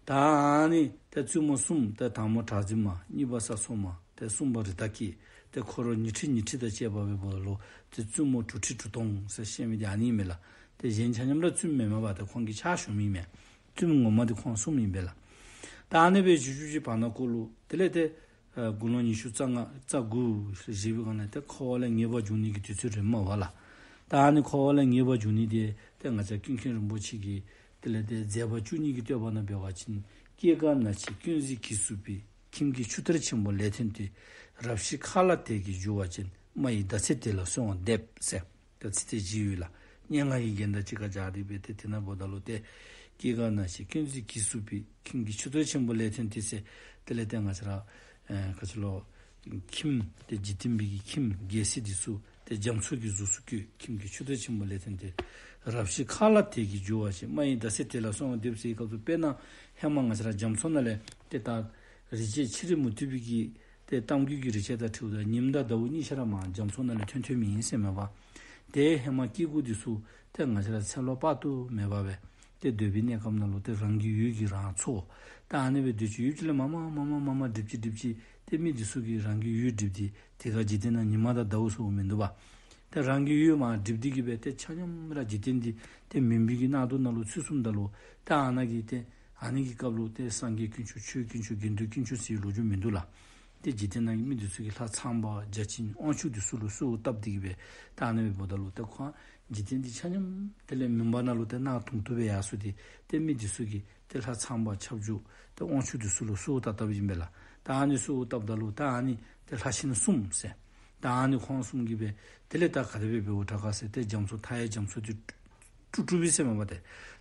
ད་ཨ་ནི་ཏེ་བཙུན་མོ་གསུམ་ཏེ་དང་པོ་གྲགས་འཛིན་མ། གཉིས་པ་ས་འཚོ་མ། ཏེ་གསུམ་པ་རི་དྭགས་སྐྱེས། ཏེ་འཁོར་ཉི་ཁྲི་ཉི་ཁྲི་དང་བཅས་པ་སྦེ་འབདཝ་ད་ལུ་ཏེ་བཙུན་མོ་དྲུག་ཁྲི་དྲུག་སྟོང་ཟེར་བཤད་མི་འདི་ཨ་ནི་ཨིན་མས་ལགས། ཏེ་གཞན་ཆ་མཉམ་ར་བཙུནམོ་མེན་མས་པ། ཏེ་ཁོང་གི་ཕྱག་ཞུ་མི་མས། བཙུནམོ་ངོ་མ་འདི་ཁོང་གསུམ་ཨིན་པས་ལགས། ད་ཨ་ནི་སྦེ་བཞུགས་བཞུགས་ཅིག་བར་ན་ཀོ་ལུ་དེ་ལས་ཏེ་ཨ་དགུང་ལོ་ཉི་ཤུ་རྩ་ལྔ་རྩ་དགུ་བཞེས་པའི་སྒང་ལས་ཏེ་འཁོར་བ་ལས་ངེས་པར་འབྱུང་ནི་གི་དུས་ཚོད་རན་མས་པ་ལགས། ད་ཨ་ནི་འཁོར་བ་ལས་ངེས་པར་འབྱུང་ནི་འདི་ཏེ་ང་བཅས་ཀུན་མཁྱེན་རིན་པོ་ཆེ་གིས་དེ་ལས་ཏེ་མཛད་པ་བཅུ་གཉིས་ཀྱི་བསྟོད་པ་ནང་འབད་བ་ཅིན། སྐྱེ་རྒ་ན་འཆི་ཀུན་གཟིགས་གྱིས་བསྲུབས་པའི། ཁྱིམ་གྱི་ཆུ་གཏེར་ཆེན་པོ་ལས་ཐོན་ཏེ། རབ་ཞི་ཁ་ལ་དལ་གྱིས་རྒྱུ་བ་ཅིན། རྨ་ཡི་ཟླ་ཚེས་དེ་ལ་གསོལ་བ་འདེབས་ཟེར། ད་ཚིག་དེ་བཞི་ཡོད་ལགས། སྙན་ངག་གི་རྒྱན་དང་གཅིག་ཁར་སྦྱར་ཏེ་སྦེ་ཏེ་དེ་ནང་འབདཝ་ད་ལུ་ཏེ་སྐྱེ་རྒ་ན་འཆི་ཀུན་གཟིགས་གྱིས་བསྲུབས་པའི། ཁྱིམ་གྱི་ཆུ་གཏེར་ཆེན་པོ་ལས་ཐོན་ཏེ་ཟེར། དེ་ལས་ཏེ་ང་བཅས་ར་ཨེ་ག་ཅི་ལོ་ཁྱིམ་ཏེ་འཇིག་རྟེན་པའི་གི་ཁྱིམ་རྒྱལ་སྲིད་འདི་ཚུ་ཏེ་རྒྱ་མཚོ་གི་གཟུགས་སུ་བཀོད། ཁྱིམ་གྱི་ཆུ་གཏེར་ཆེན་པོ་ལས་ཐོན་ཏེ། རབ་ཞི་ཁ་ལ་དལ་གྱིས་རྒྱུ་བ་ཅིན། རྨ་ཡི་ཟླ་ཚེས་དེ་ལ་གསོལ་བ་འདེབས་ཟེར་བའི་སྐབས་སུ་དཔེར་ན་ཧེ་མ་ང་བཅས་ར་རྒྱ་མཚོ་ནང་ལས་ཏེ་ད་རི་ཆད་ཕྱི་རོལ་མུ་སྟེགས་པའི་གི་ཏེ་གཏམ་རྒྱུད་ཀྱི་རི་ཆད་དང་འཁྲིལཝ་ད་ཉིམ་དང་ཟླཝ་གཉིས་ཆ་ར་མར་རྒྱ་མཚོ་ནང་ལས་ཐོན་ཐོནམ་ཨིན་ཟེར་མས་པ། ཏེ་ཧེ་མ་སྐྱེ་དགུ་འདི་ཚུ་ཏེ་ང་བཅས་ར་ཚེ་ལོ་དཔག་ཏུ་མེད་པ་སྦེ་ཏེ་སྡོད་པའི་གནས་སྐབས་ནང་ལུ་ཏེ་རང་གི་ཡུལ་གྱིས་རང་འཚོ། ད་ཨ་ནི་སྦེ་སྡོད་ཅི། ཡུལ་ཅིག་ལས་མར་མར་མར་མར་མར་མར་འགྲིབ་ཅི་འགྲིབ་ཅི། ཏེ་མི་འདི་ཚུ་གིས་རང་གི་ཡུལ་འགྲིབ་སྟེ་དེ་ཁར་འཇིག་རྟེན་ནང་ཉི་མ་དང་ཟླཝ་ཟེར་མི་འདུག་པ། ཏེ་རང་གི་ཡུལ་མར་འགྲིབ་སྟེ་གི་སྦེ་ཏེ་ཆ་མཉམ་ར་འཇིག་རྟེན་འདི་ཏེ་མུན་པའི་གི་གནག་དུང་ནང་ལུ་ཚུད་སོངམ་ད་ལུ་ཏེ་ཨ་ནཱ་གི་ཏེ་ཨ་ནི་གི་སྐབས་ལུ་ཏེ་སངས་རྒྱས་དཀོན་མཆོག་ཆོས་དཀོན་མཆོག་དགེ་འདུན་དཀོན་མཆོག་ཟེར་བའི་ལོ་རྒྱུས་མིན་འདུག་ལགས། ཏེ་འཇིག་རྟེན་ནང་གི་མི་འདི་ཚུ་གིས་ལྷ་ཚངས་པ་བརྒྱ་བྱིན་དབང་ཕྱུག་འདི་ཚུ་ལུ་གསོལཝ་བཏབ་སྟེ་གི་སྦེ་ད་ཨ་ནི་སྦེ་འབདཝ་ད་ལུ་ཏེ་ཁོང་འཇིག་རྟེན་འདི་ཆ་མཉམ་དེ་ལས་མུན་པ་ནང་ལུ་ཏེ་གནག་དུང་དུ་སྦེ་ཡར་སོང་སྟེ་ཏེ་མི་འདི་ཚུ་གིས་ཏེ་ལྷ་ཚངས་པ་ཁྱབ་འཇུག་ཏེ་དབང་ཕྱུག་འདི་ཚུ་ལུ་གསོལཝ་བཏབ་བཏབ་ཨིན་པས་ལགས། ད་ཨ་ནི་གསོལཝ་བཏབ་ད་ལུ་ད་ཨ་ནི་ཏེ་ལྷ་ཆེན་གསུམ་ཟེར། ད་ཨ་ནི་ཁོང་གསུམ་གྱིས་སྦེ་དེ་ལས་ད་ག་དེ་སྦེ་འབདཝ་དྲག་ག་ཟེར་ཏེ་རྒྱ་མཚོ་མཐའ་ཡས་རྒྱ་མཚོ་འདི་དཀྲུགས་དཀྲུགས་པས་ཟེར་མས་པ་ཏེ།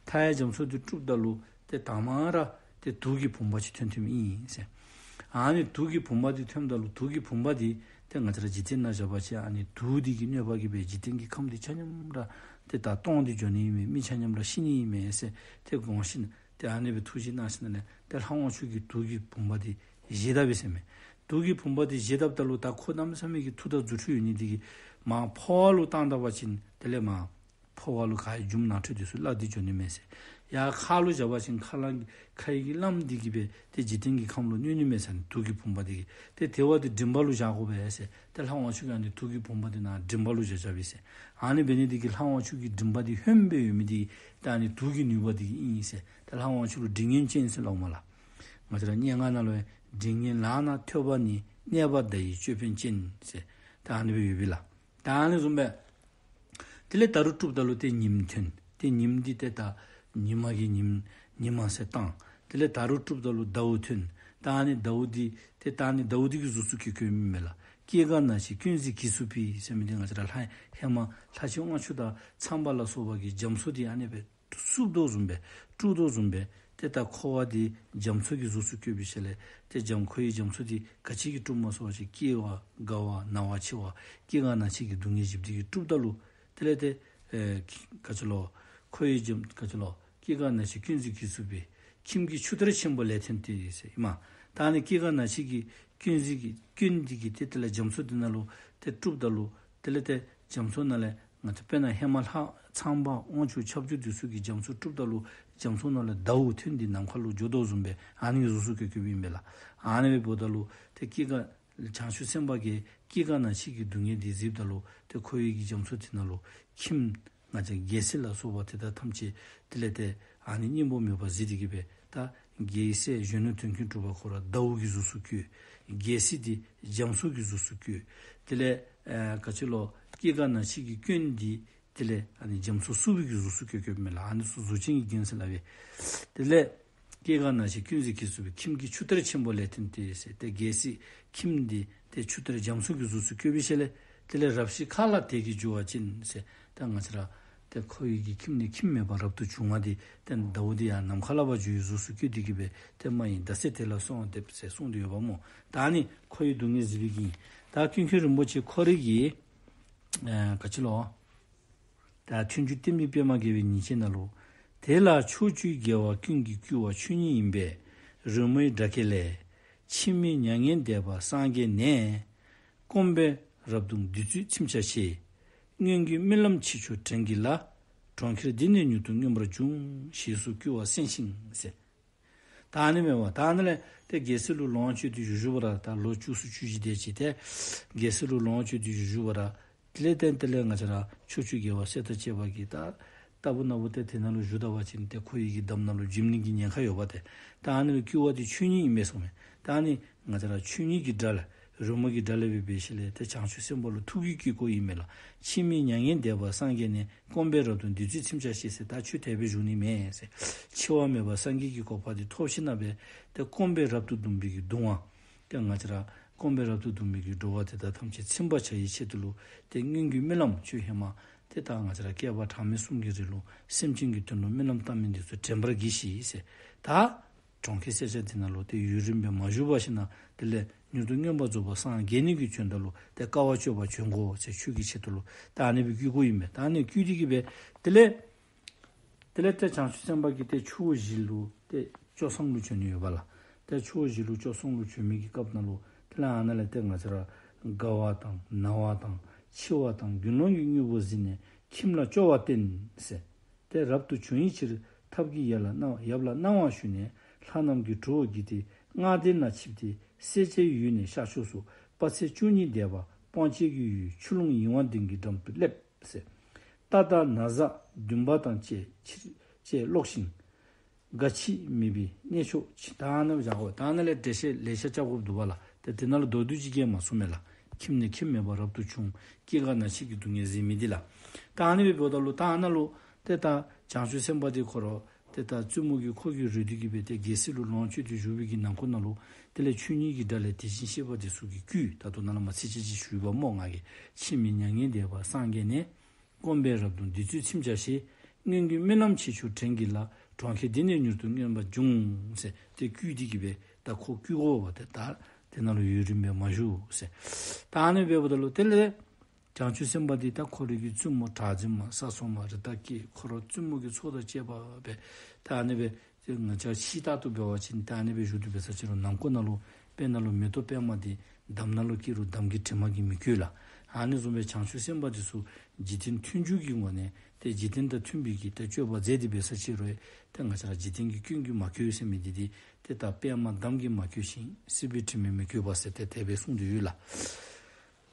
མཐའ་ཡས་རྒྱ་མཚོ་འདི་དཀྲུགསཔ་ད་ལུ་ཏེ་དང་པ་ར་ཏེ་དུག་གི་བུམ་པ་ཅིག་ཐོན་ཐོནམ་ཨིན་ཟེར། ཨ་ནི་དུག་གི་བུམ་པ་འདི་ཐོནམ་ད་ལུ་དུག་གི་བུམ་པ་འདི་ཏེ་ང་བཅས་ར་འཇིག་རྟེན་ནང་བཞག་པ་ཅིན་ཨ་ནི་དུག་འདི་གི་གནོད་པ་གིས་སྦེ་འཇིག་རྟེན་གྱི་ཁམས་འདི་ཆ་མཉམ་ར་ཏེ་ད་སྟོངས་ཏེ་འགྱོ་ནི་ཨིན་མས། མི་ཆ་མཉམ་ར་ཤི་ནི་ཨིན་མས་ཟེར་ཏེ་དགོངས་ཞིནམ་ཏེ་ཨ་ནི་སྦེ་ཐུགས་བཞེད་གནང་ཞིནམ་ལས་ཏེ་ལྷ་དབང་ཕྱུག་གིས་དུག་གི་བུམ་པ་འདི་བཞེས་ད་པས་ཟེར་མས། དུག་གི་བུམ་པ་འདི་བཞེས་ད་པ་ད་ལུ་ད་ཁོ་གནམ་མེད་ས་མེད་ཀྱི་མཐུ་དང་རྫུ་འཕྲུལ་ཡོད་ནི་འདི་གིས་མར་ཕོཝ་ལུ་བཏང་ད་པ་ཅིན་དེ་ལས་མར་ཕོཝ་ལུ་ག་རྒྱུ་མ་ནང་ཁྲོལ་འདི་ཚུ་བརླག་སྟེ་འགྱོ་ནི་མས་ཟེར། ཡར་ཁ་ལུ་བཞག་པ་ཅིན་ཁ་ལ་ཁ་ཡི་གི་རླངསམ་འདི་གིས་སྦེ་ཏེ་འཇིག་རྟེན་གྱི་ཁམས་ལུ་གནོད་ནི་མས་ཟེར་ནི་དུག་གི་བུམ་པ་འདི་གིས། ཏེ་དེ་བ་འདི་མགྲིན་པ་ལུ་བཞག་དགོ་པས་ཟེར། ཏེ་ལྷ་དབང་ཕྱུག་གིས་ཨ་ནི་དུག་གི་བུམ་པ་འདི་ནཱ་མགྲིན་པ་ལུ་བཞག་བཞགཔ་ཨིན་ཟེར། ཨ་ནི་འབད་ནི་འདི་གིས་ལྷ་དབང་ཕྱུག་གི་མགྲིན་པ་འདི་ཧོནམ་སྦེ་ཡོད་མི་འདི་ད་ཨ་ནི་དུག་གི་ནུས་པ་འདི་གིས་ཨིན་ཟེར། ཏེ་ལྷ་དབང་ཕྱུག་ལུ་མགྲིན་སྙན་ཅན་ཟེར་སླབ་མས་ལགས། ང་བཅས་ར་སྙན་ངག་ནང་ལུ་ཡང་མགྲིན་སྙན་ལག་ན་ཐོད་པ་ནི། གནས་པ་མདའ་ཡི་ཅོད་པན་ཅན་ཟེར། ད་ཨ་ནི་སྦེ་ཡོདཔ་ཨིན་ལགས། ད་ཨ་ནི་བཟུམ་སྦེ་དེ་ལས་ད་རུང་དཀྲུགསཔ་ད་ལུ་ཏེ་ཉིམ་ཐོན། ཏེ་ཉིམ་འདི་ཏེ་ད་ཉི་མ་གི་ཉིམ་ཉི་མ་ཟེར་བཏང་། དེ་ལས་ད་རུང་དཀྲུགསཔ་ད་ལུ་ཟླཝ་ཐོན། ད་ཨ་ནི་ཟླཝ་འདི་ཏེ་ད་ཨ་ནི་ཟླཝ་འདི་གི་གཟུགས་སུ་བཀོད་བཀོདཔ་ཨིན་མས་ལགས། སྐྱེ་རྒ་ན་འཆི་ཀུན་གཟིགས་གྱིས་བསྲུབས་པའི་ཟེར་མི་འདི་ང་བཅས་ར་ལྷ་ཧེ་མ་ལྷ་ཆེན་དབང་ཕྱུག་དང་ཚངས་པ་ལ་སོགས་པ་གིས་རྒྱ་མཚོ་འདི་ཨ་ནི་སྦེ་བསྲུབས་དོ་བཟུམ་སྦེ་དཀྲུགས་དོ་བཟུམ་སྦེ་ཏེ་ད་འཁོར་བ་འདི་རྒྱ་མཚོ་གི་གཟུགས་སུ་བཀོད་པའི་ཤུལ་ལས་ཏེ་རྒྱ་མཚོ་འཁོར་བའི་རྒྱ་མཚོ་འདི་ག་ཅི་གིས་དཀྲུགསཔ་སྨོ་ཟེར་བ་ཅིན་སྐྱེ་བ་རྒ་བ་ན་བ་འཆི་བ་སྐྱེ་རྒ་ན་འཆི་གི་སྡུག་བསྔལ་བཞི་འདི་གིས་དཀྲུགསཔ་ད་ལུ་དེ་ལས་ཏེ་ཨེ་ག་ཅི་ལོ་འཁོར་བའི་རྒྱ་ག་ཅི་ལོ་སྐྱེ་རྒ་ན་འཆི་ཀུན་གཟིགས་གྱིས་བསྲུབས་པའི། ཁྱིམ་གྱི་ཆུ་གཏེར་ཆེན་པོ་ལས་ཐོན་ཏེ་ཟེར་ཨིན་མས། ད་ཨ་ནི་སྐྱེ་རྒ་ན་འཆི་གི་སྐྱོན་འདི་གིས་སྐྱོན་འདི་གིས་ཏེ་དེ་ལས་རྒྱ་མཚོ་འདི་ནང་ལུ་ཏེ་དཀྲུགསཔ་ད་ལུ་དེ་ལས་ཏེ་རྒྱ་མཚོ་ནང་ལས་ང་བཅས་དཔེར་ན་ཧེ་མ་ལྷ་ཚངས་པ་དབང་ཕྱུག་ཁྱབ་འཇུག་འདི་ཚུ་གིས་རྒྱ་མཚོ་དཀྲུགསཔ་ད་ལུ་རྒྱ་མཚོ་ནང་ལས་ཟླཝ་ཐོན་ཏེ་ནམ་མཁའ་ལུ་འགྱོ་དོ་བཟུམ་སྦེ་ཨ་ནི་གཟུགས་སུ་བཀོད་བཀོདཔ་ཨིན་པས་ལགས། ཨ་ནི་སྦེ་འབདཝ་ད་ལུ་ཏེ་སྐྱེ་རྒ་བྱང་ཆུབ་སེམས་དཔའ་གིས་སྐྱེ་རྒ་ན་འཆི་གི་སྡུག་བསྔལ་འདི་གཟིགསཔ་ད་ལུ་ཏེ་འཁོར་བའི་གི་རྒྱ་མཚོ་འདི་ནང་ལུ་ཁྱིམ་ང་བཅས་རྒྱལ་སྲིད་ལ་སོགས་པ་དེ་དག་ཐམས་ཅད་དེ་ལས་ཏེ་ཨ་ནི་སྙིང་པོ་མེད་པར་གཟིགས་ཏེ་གི་སྦེ་ད་རྒྱལ་སྲས་གཞོན་ནུ་དོན་ཀུན་གྲུབ་པ་ཁོ་ར་ཟླཝ་གི་གཟུགས་སུ་བཀོད། རྒྱལ་སྲིད་འདི་རྒྱ་མཚོ་གི་གཟུགས་སུ་བཀོད། དེ་ལས་ཨེ་ག་ཅི་ལོ་སྐྱེ་རྒ་ན་འཆི་གི་སྐྱོན་འདི་དེ་ལས་ཨ་ནི་རྒྱ་མཚོ་བསྲུབས་པའི་གི་གཟུགས་སུ་བཀོད་བཀོདཔ་ཨིན་མས་ལགས། ཨ་ནི་ཚུ་གཟུགས་ཅན་གྱི་རྒྱན་ཟེར་སླབ་ཨིན། དེ་ལས་སྐྱེ་རྒ་ན་འཆི་ཀུན་གཟིགས་གྱིས་བསྲུབས་པའི། ཁྱིམ་གྱི་ཆུ་གཏེར་ཆེན་པོ་ལས་ཐོན་ཏེ་ཟེར། ཏེ་རྒྱལ་སྲིད་ཁྱིམ་འདི་ཏེ་ཆུ་གཏེར་རྒྱ་མཚོ་གི་གཟུགས་སུ་བཀོད་པའི་ཤུལ་ལས་དེ་ལས་རབ་ཞི་ཁ་ལ་དལ་གྱིས་རྒྱུ་བ་ཅིན་ཟེར། ད་ང་བཅས་ར་ཏེ་འཁོར་བའི་གི་ཁྱིམ་ནས་ཁྱིམ་མེད་པར་རབ་ཏུ་བྱུང་བ་འདི་ཏེ་ཟླཝ་འདི་ཡང་ནམ་མཁའ་ལ་བབས་འགྱོ་བའི་གཟུགས་སུ་བཀོད་དེ་གི་སྦེ་ཏེ་རྨ་ཡི་ཟླ་ཚེས་དེ་ལ་གསོལ་བ་འདེབས་ཟེར་གསུངས་ཏེ་ཡོདཔ་སྨོ། ད་ཨ་ནི་འཁོར་བའི་སྡུག་བསྔལ་གཟིགས་པའི་གི་ད་ཀུན་མཁྱེན་རིན་པོ་ཆེ་ཁོ་རའི་གི་ཨེ་ག་ཅི་ལོ། ད་ཐུན་བཅུ་བསྟན་པའི་པདྨ་རྒྱས་པའི་ཉིན་བྱེད་ནང་ལུ་ དེ་ལ་ཕྱོགས་བཅུའི་རྒྱལ་བ་ཀུན་གྱི་བསྐུལ་བ་ཆོས་ཉིད་ཡིན་པས། རོལ་མོའི་སྒྲ་སྐད་ལས། འཆི་མེད་མྱ་ངན་འདས་པ་སངས་རྒྱས་ནས། སྐོམ་པས་རབ་ཏུ་བདུད་རྩི་ཚིམ་བྱ་ཞེས། སྔོན་གྱི་རྨི་ལམ་ཕྱིར་ཕྱོགས་དྲན་གྱིས་ལ། གྲོང་ཁྱེར་འདི་ནས་མྱུར་དུ་མངོན་པར་འབྱུང་། ཞེས་སུ་བསྐུལ་བ་གསན་ཞིང་ཟེར། ད་ཨ་ནི་མེན་པ། ད་ཨ་ནི་ལས་ཏེ་རྒྱལ་སྲིད་ལུ་ལོངས་སྤྱོད་དེ་བཞུགས་བཞུགས་པ་ར། ད་ལོ་བཅུ་གསུམ་བཅུ་བཞི་དེ་ཅིག་ཏེ་རྒྱལ་སྲིད་ལུ་ལོངས་སྤྱོད་དེ་བཞུགས་བཞུགས་པ་ར། དེ་ལས་ཏེ་དེ་ལས་ང་བཅས་ར་ཕྱོགས་བཅུའི་རྒྱལ་བ་སྲས་དང་བཅས་པ་གིས་ད་ལྟ་བུ་ན་བུ་ཏེ་དེ་ནང་ལུ་བཞུགས་ད་པ་ཅིན་ཏེ་ཁོ་ཡི་གི་འདམ་ནང་ལུ་འཇིམ་ནི་གི་ཉེན་ཁ་ཡོདཔ་ཏེ། ད་ཨ་ནི་ལུ་བསྐུལ་བ་དེ་ཆོས་ཉིད་ཨིན་མས་གསུངས་མས། ད་ཨ་ནི་ང་བཅས་ར་ཆོས་ཉིད་ཀྱི་སྒྲ་ལས་རོལ་མོ་གི་སྒྲ་ལས་སྦེ་འབད་ཞིནམ་ལས་ཏེ་བྱང་ཆུབ་སེམས་དཔའ་ལུ་ཐུགས་ཀྱིས་བསྐུལ་བསྐུལཝ་ཨིན་མས་ལགས། འཆི་མེད་མྱ་ངན་འདས་པ་སངས་རྒྱས་ནས། སྐོམ་པས་རབ་ཏུ་བདུད་རྩི་ཚིམ་བྱ་ཞེས་ཟེར། ད་ཁྱོད་དེ་སྦེ་བཞུགས་ནི་མེན་ཟེར། འཆི་བ་མེད་པ་སངས་རྒྱས་ཀྱི་གོ་འཕང་དེ་ཐོབ་ཞིནམ་ལས་ཏེ་སྐོམ་པས་རབ་ཏུ་གདུང་བའི་གི་གདུང་བ། ཏེ་ང་བཅས་ར་སྐོམ་པས་རབ་ཏུ་གདུང་བའི་གི་འགྲོ་བ་དེ་དག་ཐམས་ཅད་ཚིམ་པར་བྱ་བའི་ཆེད་དུ་ལུ་ཏེ་སྔོན་གྱི་རྨི་ལམ་ཁྱོད་ཧེ་མ་ཏེ་ད་ང་བཅས་ར་བསྐལ་པ་གྲངས་མེད་གསུམ་གྱི་རིང་ལུ་སེམས་ཅན་གྱི་དོན་ལུ་རྨི་ལམ་བཏབ་མི་འདི་ཚུ་དྲན་པར་གྱིས་ཤིག་ཟེར། ད་གྲོང་ཁྱེར་སེར་སྐྱ་འདི་ནང་ལུ་ཏེ་ཡུན་རིངམོ་སྦེ་མ་བཞུགས་པར་ཞིནམ་ལས་དེ་ལས་མྱུར་དུ་མངོན་པར་རྫོགས་པར་སངས་རྒྱས་ནི་གི་དོན་དག་ལུ་ཏེ་དཀའ་བ་སྤྱོད་པར་བྱོན་དགོ་ཟེར་ཁྱོད་ཀྱི་ཆེད་དུ་ལུ་ད་ཨ་ནི་སྦེ་བསྐུལ་བསྐུལཝ་ཨིན་མས། ད་ཨ་ནི་བསྐུལ་ཏེ་གི་སྦེ་དེ་ལས་དེ་ལས་ཏེ་བྱང་ཆུབ་སེམས་དཔའ་གིས་ཏེ་ཕྱོགས་བཞི་ལུ་ཏེ་སྐྱོ་སངས་ལུ་བྱོན་ནི་ཡོདཔ་ལགས། ཏེ་ཕྱོགས་བཞི་ལུ་སྐྱོ་སངས་ལུ་བྱོན་མི་གི་སྐབས་ནང་ལུ་དེ་ལས་ཨ་ནཱ་ལས་ཏེ་ང་བཅས་ར་རྒ་བ་དང་ན་བ་དང་འཆི་བ་དང་དགེ་སློང་གི་དངོས་པོ་གཟིགས་ནས་ཁྱིམ་ལ་སྐྱོ་བ་བསྟེན་ཟེར། ཏེ་རབ་ཏུ་བྱུང་བའི་ཕྱིར་ཐབས་ཀྱིས་ཡར་ལ་གནང་ཡབ་ལ་གནང་བ་ཞུས་ནས་ལྷ་རྣམས་ཀྱི་གྲོགས་བགྱིས་ཏེ་སྔགས་སྡེ་ན་ཆིབས་ཏེ་སྲས་བཅས་ཡུལ་ནས་ཤར་ཕྱོགས་སུ་དཔག་ཚད་བཅུ་གཉིས་འདས་པ་སྤང་བྱེད་ཀྱི་ཡུལ་ཆུ་ཀླུང་ཡིད་དབང་ལྡན་གྱི་འགྲམ་དུ་སླེབས་ཟེར། རྟ་དང་ན་བཟའ་འདུན་པ་དང་བཅས་ཕྱིར་བཅས་ཀློག་ཞིང་། འགའ་འཆི་མེད་པའི་གནས་མཆོག་ཕྱིན། ད་ཨ་ནཱ་བཞག་གོ། ད་ཨ་ནཱ་ལས་འགྲེལ་བཤད་ལེ་ཤ་རྐྱབ་དགོཔ་འདུག་པ་ལགས། ཏེ་དེ་ནང་ལུ་མདོར་བསྡུས་ཅིག་གིས་མ་གསུངས་མས་ལགས། ཁྱིམ་ནས་ཁྱིམ་མེད་པར་རབ་ཏུ་བྱུང་། སྐྱེ་རྒ་ན་འཆི་གི་སྡུག་བསྔལ་གཟིགས་མི་འདི་ལགས། ད་ཨ་ནི་སྦེ་འབདཝ་ད་ལུ་ད་ཨ་ནཱ་ལུ་ཏེ་ད་བྱང་ཆུབ་སེམས་དཔའ་འདི་ཁོ་ར་ཏེ་ད་བཙུན་མོ་གིས་ཁོ་གིས་རོལ་ཏེ་གི་སྦེ་ཏེ་རྒྱལ་སྲིད་ལུ་ལོངས་སྤྱོད་དེ་བཞུགས་པའི་གི་ནང་འཁོད་ནང་ལུ་དེ་ལས་ཆོས་ཉིད་ཀྱི་སྒྲ་ལས་དེ་བཞིན་གཤེགས་པ་འདི་ཚུ་གིས་བསྐུལ། ད་ལྟོ་ནཱ་ལུ་མ་ཚིག་ཅིག་ཅིག་ཞུ་བ་སྨོ་ང་གིས། འཆི་མེད་མྱ་ངན་འདས་པ་སངས་རྒྱས་ནས། སྐོམ་པས་རབ་ཏུ་བདུད་རྩི་ཚིམ་བྱ་ཞེས། སྔོན་གྱི་རྨི་ལམ་ཕྱིར་ཕྱོགས་དྲན་གྱིས་ལ། གྲོང་ཁྱེར་འདི་ནས་མྱུར་དུ་མངོན་པར་འབྱུང་། ཟེར་ཏེ་བསྐུལ་ཏེ་གི་སྦེ་ད་ཁོ་བསྐུལ་དགོ་པ་ཏེ་ད་དེ་ནང་ལུ་ཡུན་རིངམོ་སྦེ་མ་བཞུགས་ཟེར། ད་ཨ་ནི་སྦེ་འབདཝ་ད་ལུ་དེ་ལས་བྱང་ཆུབ་སེམས་དཔའ་འདི་ད་ཁོ་རའི་གི་བཙུན་མོ་གྲགས་འཛིན་མ་ས་འཚོ་མ་རི་དྭགས་སྐྱེས་ཁོ་ར་བཙུན་མོ་གི་ཚོགས་དང་བཅས་པ་སྦེ་ད་ཨ་ནི་སྦེ་ཏེ་ང་བཅས་ཤིང་རྟ་ལྟ་བུ་འབད་བ་ཅིན་ཏེ་ཨ་ནི་སྦེ་བཞུགས་ཏེ་འབད་ས་ཅིག་རུང་ནང་འཁོད་ནང་ལུ་དཔེར་ན་ལུ་མེ་ཏོག་པདྨ་འདི་འདམ་ནང་ལུ་སྐྱེ་རུང་འདམ་གྱི་དྲི་མ་གིས་མི་གོས་ལགས། ཨ་ནི་བཟུམ་སྦེ་བྱང་ཆུབ་སེམས་དཔའ་འདི་ཚུ་འཇིག་རྟེན་མཐུན་འཇུག་གི་ངོ་ནས་ཏེ་འཇིག་རྟེན་དང་མཐུན་པའི་གི་ཏེ་སྤྱོད་པ་མཛད་དེ་འབད་ས་ཅིག་རུང་ཏེ་ང་བཅས་ར་འཇིག་རྟེན་གྱི་སྐྱོན་གྱིས་མ་གོས་ཟེར་མི་འདི་འདི་ཏེ་ད་པདྨ་འདམ་གྱིས་མ་གོས་ཤིང་སྲིད་པའི་དྲི་མས་མི་གོས་པ་ཟེར་ཏེ་དེ་སྦེ་གསུངས་ཏེ་ཡོད་ལགས།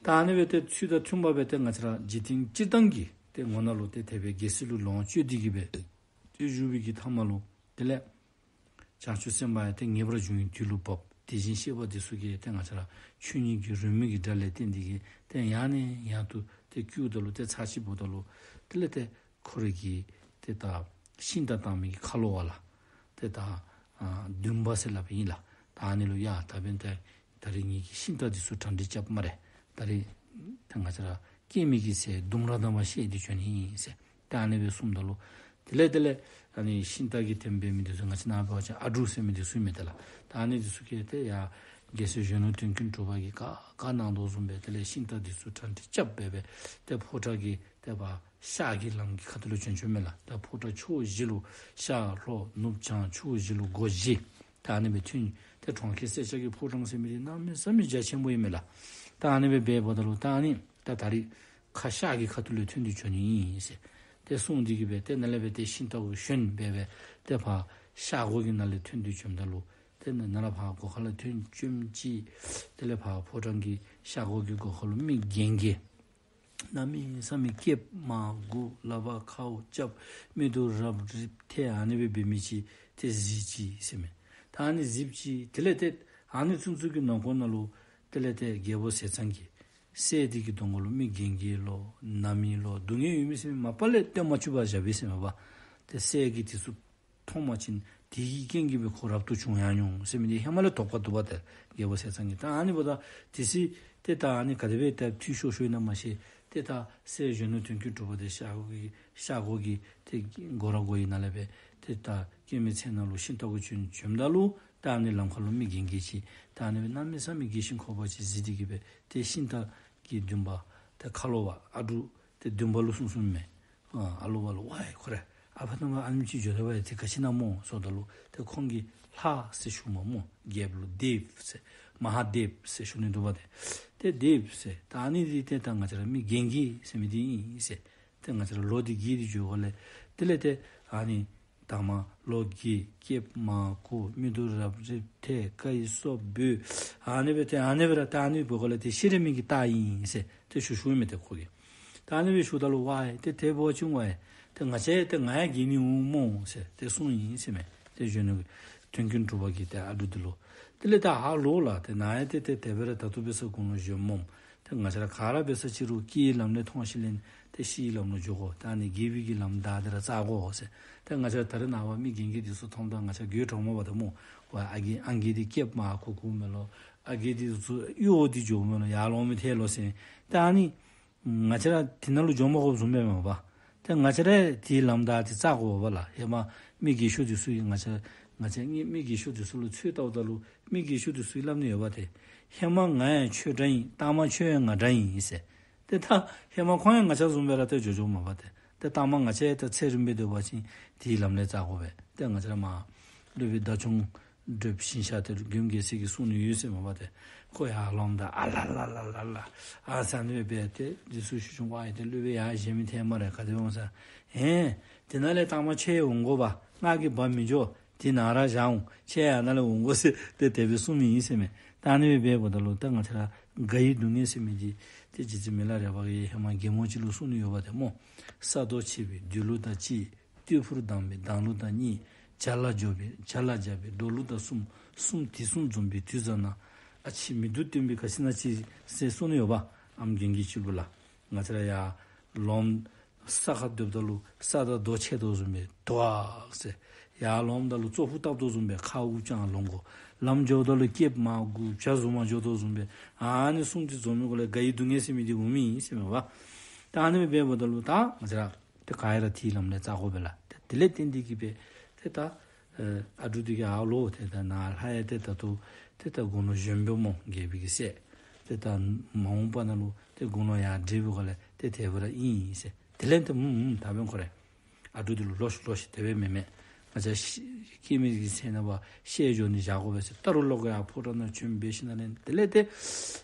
ད་ཨ་ནི་སྦེ་ཏེ་ཚུལ་དང་མཐུན་པ་སྦེ་ཏེ་ང་བཅས་ར་འཇིག་རྟེན་སྤྱིར་བཏང་གི་ཏེ་ངོ་ནང་ལུ་ཏེ་དེ་སྦེ་རྒྱལ་སྲིད་ལུ་ལོངས་སྤྱོད་དེ་གི་སྦེ་ཏེ་བཞུགས་པའི་གི་མཐའ་མ་ལུ་དེ་ལས་བྱང་ཆུབ་སེམས་དཔའ་ཡང་ཏེ་ངེས་པར་འབྱུང་བའི་དུས་ལུ་བབ། དེ་བཞིན་གཤེགས་པ་འདི་ཚུ་གིས་ཏེ་ང་བཅས་ར་ཆོས་ཉིད་ཀྱི་རོལ་མོ་གི་སྒྲ་ལས་བརྟེན་ཏེ་གི་ཏེ་ཡང་ནས་ཡང་དུ་ཏེ་བསྐུལཝ་ད་ལུ་ཏེ་ཚར་གཅིག་འབདཝ་ད་ལུ་དེ་ལས་ཏེ་ཁོ་རའི་གི་ཏེ་ད་ཤིང་རྟ་བཏང་མི་གི་ཁ་ལོ་བ་ལགས། ཏེ་ད་ཨ་འདུན་པ་ཟེར་སླབ་ཨིན་ལགས། ད་ཨ་ནི་ལུ་ཡ་ད་འབདན་ཏེ་ད་རིས་ངེ་གི་ཤིང་རྟ་འདི་ཚུ་གྲ་སྒྲིག་རྐྱབ་སྨ་རེ། ད་རིས་ད་ང་བཅས་ར་སྐྱེ་མེད་ཀྱི་ཚེ་ལྡུམ་ར་དང་བ་བཤལ་ཏེ་བྱོན་ནི་ཨིན་ཟེར། ད་ཨ་ནི་སྦེ་གསུངམ་ད་ལུ་དེ་ལས་དེ་ལས་ཨ་ནི་ཤིང་རྟ་གི་དེ་འབད་མི་འདི་ཚུ་ང་བཅས་ནཱ་འབད་བ་ཅིན་ཨ་གྲུ་ཟེར་མི་འདི་ཚུ་མས་ཏེ་ལགས། ད་ཨ་ནི་འདི་ཚུ་གིས་ཏེ་ཡ་རྒྱལ་སྲས་གཞོན་ནུ་དོན་ཀུན་གྲུབ་པ་གིས་བཀའ་བཀའ་གནང་དོ་བཟུམ་སྦེ་དེ་ལས་ཤིང་རྟ་འདི་ཚུ་གྲ་སྒྲིག་རྐྱབ་སྦེ་སྦེ་ཏེ་ཕོ་བྲང་གི་ཏེ་ཕར་ཤར་གྱི་ལམ་གྱི་ཁ་ཐུག་ལུ་བྱོན་བྱོནམ་མས་ལགས། ད་ཕོ་བྲང་ཕྱོགས་བཞི་ལུ་ཤར་ལྷོ་ནུབ་བྱང་ཕྱོགས་བཞི་ལུ་སྒོ་བཞི། ད་ཨ་ནི་སྦེ་ཐོན། ཏེ་གྲོང་ཁྱེར་སེར་སྐྱ་གི་ཕོ་བྲང་ཟེར་མི་འདི་གནམ་མེད་ས་མེད་རྒྱ་ཆེན་པོ་ཨིན་མས་ལགས། ད་ཨ་ནི་སྦེ་འབདཝ་ད་ལུ་ད་ཨ་ནི་ད་ད་རིས་ཁ་ཤར་གྱི་ཁ་ཐུག་ལུ་ཐོན་ཏེ་བྱོན་ནི་ཨིན་ཟེར་ཏེ་གསུངས་ཏེ་གི་སྦེ་ཏེ་ནཱ་ལས་སྦེ་ཏེ་ཤིང་རྟ་གུ་ཞོན་སྦེ་སྦེ་ཏེ་ཕར་ཤར་སྒོ་གི་ནང་ལས་ཐོན་ཏེ་བྱོནམ་ད་ལུ་ཏེ་ནཱ་ནཱ་ལས་ཕར་སྒོ་ཁ་ལུ་ཐོན་བྱོནམ་ཅིག་དེ་ལས་ཕར་ཕོ་བྲང་གི་ཤར་སྒོ་གི་སྒོ་ཁ་ལུ་མི་རྒན་རྒས་གནམ་མེད་ས་མེད་སྐེདཔ་དམར་དགུ་ལག་པར་ཁའུ་རྐྱབ་མིག་ཏོ་རབ་རིབ་ཐལ་ཨ་ནི་སྦེ་འབད་མི་ཅིག་ཏེ་གཟིགས་ཅི་ཟེར་མས། ད་ཨ་ནི་གཟིགས་ཅི། དེ་ལས་ཏེ་ཨ་ནི་ཚུན་ཚོད་ཀྱི་ནང་འཁོད་ནང་ལུ་དེ་ལས་ཏེ་རྒྱལ་པོ་ཟས་གཙང་གིས་སྲས་འདི་གི་གདོང་ཁ་ལུ་མི་རྒན་རྒས་ལོ་ནད་མེད་ལོ་སྡུག་བསྔལ་ཡོད་མི་ཟེར་མི་མ་པ་ལས་སྟོན་མ་བཅུག་པར་བཞག་པས་ཟེར་མས་པ། ཏེ་སྲས་ཀྱིས་དེ་ཚུ་མཐོང་པ་ཅིན་དེ་གི་རྐྱེན་གྱིས་སྦེ་ཁོ་རབ་ཏུ་བྱུང་ཡར་འོང་ཟེར་མི་འདི་ཧེ་མ་ལས་དོགས་པ་འདུག་པ་ཏེ་རྒྱལ་པོ་ཟས་གཙང་གིས། ད་ཨ་ནི་འབདཝ་ད་དེ་ཚེ་ཏེ་ད་ཨ་ནི་ག་དེ་སྦེ་ཏེ་འཐུས་ཤོར་ཤོར་ཨིན་ན་མ་ཤེས། ཏེ་ད་སྲས་གཞོན་ནུ་དོན་ཀུན་གྲུབ་པ་འདི་ཤར་སྒོ་གི་ཤར་སྒོ་གི་ཏེ་སྒོ་ར་སྒོ་ཡི་ནང་ལས་སྦེ་ཏེ་ད་སྐྱེད་མོས་ཚལ་ནང་ལུ་ཤིང་རྟ་གུ་བྱོན་བྱོནམ་ད་ལུ་ད་ཨ་ནི་ལམ་ཁ་ལུ་མི་རྒན་རྒས་ཅིག་ད་ཨ་ནི་སྦེ་གནམ་མེད་ས་མེད་རྒས་ཤིང་འཁོགས་པ་ཅིག་གཟིགས་ཏེ་གི་སྦེ་ཏེ་ཤིང་རྟ་གི་འདུན་པ་ཏེ་ཁ་ལོ་བ་ཨ་གྲུ་ཏེ་འདུན་པ་ལུ་གསུངས་གསུངསམ་མས། ཨ་ཨ་ལོ་བ་ལུ་ཝའི་ཁོ་རེ་ ཨ་ཕ་ནམ་ཨ་ནེམ་ཅིག་འགྱོ་དོ་བས། ཏེ་ག་ཅི་ཨིན་ན་སྨོ་ཟེརཝ་ད་ལུ་ཏེ་ཁོང་གིས་ལྷ་ཟེར་ཞུཝ་མས་སྨོ། རྒྱལཔོ་ལུ་དེབ་ཟེར་མ་ཧཱ་དེབ་ཟེར་ཞུ་ནི་འདུག་པ། ཏེ་ཏེ་དེབ་ཟེར། ད་ཨ་ནི་འདི་ཏེ་ད་ང་བཅས་ར་མི་རྒན་གྱི་ཟེར་མི་འདི་ཨིན་ཟེར། ཏེ་ང་བཅས་ར་ལོ་འདི་རྒས་ཏེ་འགྱོཝ་ལས་དེ་ལས་ཏེ་ཨ་ནི་དང་པ་ལོ་རྒས་སྐྱེདཔ་མར་གོ་མིག་ཏོ་རབ་རིབ་ཐལ། ཀ་ཡི་སོ་བུད། ཨ་ནི་སྦེ་ཏེ་ཨ་ནི་སྦེ་ར་ད་ཨ་ནི་འབདཝ་ལས་ཏེ་ཤི་རན་མི་གི་རྟགས་ཨིན་ཟེར་ཏེ་ཞུ་ཞུཝ་མས་ཏེ་ཁོ་གིས། ད་ཨ་ནི་སྦེ་ཞུཝ་ད་ལུ་ཝའི་ཏེ་དེ་འབད་བ་ཅིན་ཝའི་ཏེ་ང་བཅས་ཏེ་ང་ཡང་རྒས་ནི་འོང་སྨོ་ཟེར་ཏེ་གསུངས་ཡི་ཟེར་མས། ཏེ་གཞོན་ནུ་དོན་ཀུན་གྲུབ་པ་གིས་ཏེ་ཨ་འབྲུག་འདི་ལུ། དེ་ལས་ད་ཧ་ལོ་ལགས། ཏེ་ནཱ་ཡང་ཏེ་ཏེ་དེ་སྦེ་ར་ད་ལྟོ་འབད་ས་དགུང་ལོ་གཞོནམ་སྨོ། ཏེ་ང་བཅས་ར་ག་ར་འབད་ས་ཅིག་རུང་སྐྱེ་བའི་ལམ་ལས་ཐོན་ཞིནམ་ལས་ཏེ་ཤི་བའི་ལམ་ལུ་འགྱོ་དགོ། ད་ཨ་ནི་རྒས་པའི་གི་ལམ་བདའ་སྟེ་ར་འགྱོ་དགོ་ཟེར། ཏེ་ང་བཅས་ར་ད་རེས་ནངས་པ་མི་རྒན་གྱི་འདི་ཚུ་མཐོངམ་ད་ང་བཅས་ར་འགྱོད་བྲལཝ་མས་པ་ཏེ་སྨོ། ཝའི་ཨ་རྒས་ཨང་རྒས་འདི་སྐྱེདཔ་མར་གོ་གོཝ་མས་ལོ། ཨ་རྒས་འདི་ཚུ་གཡོ་སྟེ་འགྱོཝ་མས་ལོ། ཡར་ལོང་མི་ཐལ་ལོ་ཟེར། ཏེ་ཨ་ནི་ང་བཅས་ར་དེ་ནང་ལུ་འགྱོ་མ་དགོཔ་བཟུམ་སྦེ་མས་པ། ཏེ་ང་བཅས་ར་དེའི་ལམ་བདའ་སྟེ་འགྱོ་དགོ་པས་ལགས། ཧེ་མ་མི་རྒས་ཤོས་འདི་ཚུ་གིས་ང་བཅས་ང་བཅས་མི་མི་རྒས་ཤོས་འདི་ཚུ་ལུ་ཚུར་བལྟཝ་ད་ལུ་མི་རྒས་ཤོས་འདི་ཚུ་གིས་སླབ་ནི་ཡོདཔ་ཏེ། ཧེ་མ་ང་ཡང་ཁྱོད་འདྲ་ཨིན། ལྟག་མ་ཁྱོད་ཡང་ང་འདྲ་ཨིན་ཟེར། ཏེ་ད་ཧེ་མ་ཁོང་ཡང་ང་བཅས་བཟུམ་སྦེ་ར་ཏེ་འགྱོ་འགྱོཝ་མས་པ་ཏེ། ཏེ་ལྟག་མ་ང་བཅས་ད་ཚེ་རིངམོ་སྦེ་སྡོད་པ་ཅིན་དེའི་ལམ་ལས་འགྱོ་དགོ་པས། ཏེ་ང་བཅས་ར་མར་སློབ་དཔོན་བདག་སྐྱོང་སྒྲུབ་ཞིང་གཤེགས་ཏེ་མགོན་རྒྱལ་སྲས་ཀྱིས་གསུང་ནི་ཡོད་ཟེར་མས་པ་ཏེ། ཁོ་ཡར་ལོངམ་ད་ཨ་ལ་ལ་ལ་ལ་ལ་ཨ་ཟེར་ཨ་ནི་སྦེ་འབད་དེ་འདི་ཚུ་ཞུ་ཞུཝ་ཨིན། ཏེ་སློབ་དཔོན་ཡར་བཞེངས་མི་ཐལ་སྨ་རེ། ག་དེ་འབད་ཟེར། ཧེ་དེ་ནང་ལས་ལྟག་མ་ཁྱོད་འོང་དགོ་པས། ང་གིས་འབག་མི་འགྱོ། དེ་ནཱ་ར་བཞག་འོང་། ཁྱོད་ཡར་ནཱ་ལས་འོང་དགོ་ཟེར་ཏེ་དེ་སྦེ་གསུངས་མི་ཨིན་ཟེར་མས། ད་ཨ་ནི་སྦེ་འབདཝ་ད་ལུ་ད་ང་བཅས་ར་དགའ་བའི་སྡུག་བསྔལ་ཟེར་མི་འདི་ཏེ་རྗེ་བཙུན་མི་ལ་རས་པ་གིས་ཧེ་མ་རྒན་མོ་ཅིག་ལུ་གསུངས་ནི་ཡོདཔ་ཏེ་སྨོ། ས་རྡོ་ཆད་པའི་སྡོད་ལུགས་དང་གཅིག། རྟུལ་ཕོར་ལྡང་བའི་ལྡང་ལུགས་དང་གཉིས། བྱ་ལ་འཇོག་པའི་བྱ་ལ་འཇབ་པའི་འགྲོ་ལུགས་དང་གསུམ། གསུམ་དེ་གསུམ་འཛོམས་པའི་དུས་ཙམ་ན། ཨ་ཕྱི་མིག་ཏོ་སྟོན་པའི་ག་ཅི་ཨིན་ན་ཅིག་ཟེར་གསུངས་ནི་ཡོདཔ། ཨམ་རྒན་གྱི་སྤྱིལ་བུ་ལགས། ང་བཅས་ར་ཡར་ལོངམ་ས་ཁར་སྡོདཔ་ད་ལུ་ས་དང་རྡོ་ཆད་དོ་བཟུམ་སྦེ་དོ་ཨ་ཟེར། ཡར་ལོངམ་ད་ལུ་ཙོག་པུ་བཏབ་དོ་བཟུམ་སྦེ་ཁ་དབུགས་ཅིག་ལོང་དགོ། ལམ་འགྱོཝ་ད་ལུ་སྐྱེདཔ་མར་གོ་བྱ་བཟུམ་མར་འགྱོ་དོ་བཟུམ་སྦེ་ཨ་ནི་གསུམ་འདི་འཛོམས་མི་གུ་ལས་དགའ་བའི་སྡུག་བསྔལ་ཟེར་མི་འདི་འོང་མི་ཨིན་ཟེར་མས་པ། ད་ཨ་ནི་སྦེ་འབདཝ་ད་ལུ་ད་ང་བཅས་ར་ཏེ་ག་ར་དེའི་ལམ་ལས་འགྱོ་དགོ་པས་ལགས། ཏེ་དེ་ལས་བརྟེན་ཏེ་གིས་སྦེ་ཏེ་ད་ཨ་འབྲུག་འདི་གི་ཨ་ལོ་ཏེ་ད་ནཱ་ལྷ་ཡང་ཏེ་ད་ལྟོ་ཏེ་ད་དགུང་ལོ་གཞོནམ་སྦེ་སྨོ་རྒས་པའི་གི་སྲས། ཏེ་ད་མ་འོངས་པ་ནང་ལུ་ཏེ་དགུང་ལོ་ཡར་འགྲིབ་པའི་སྒང་ལས་ཏེ་དེ་སྦེ་ར་ཨིན་ཟེར། དེ་ལས་ཏེ་ཨུམ་ཨུམ་ད་འབདན་ཁོ་ར་ཨ་འབྲུག་འདི་ལུ་ལོག་ཤིག་ལོག་ཤིག། དེ་སྦེ་མེན་མས། ང་བཅས་ཤི་སྐྱེ་མེད་ཀྱི་ཚེ་ནང་པ་ཤེས་འབྱོར་ནི་བཞག་དགོ་པས་ཟེར། ད་རུང་ལོག་ཡར་ཕོ་བྲང་ནང་བྱོན་འབད་ཞིནམ་ལས་དེ་ལས་ཏེ་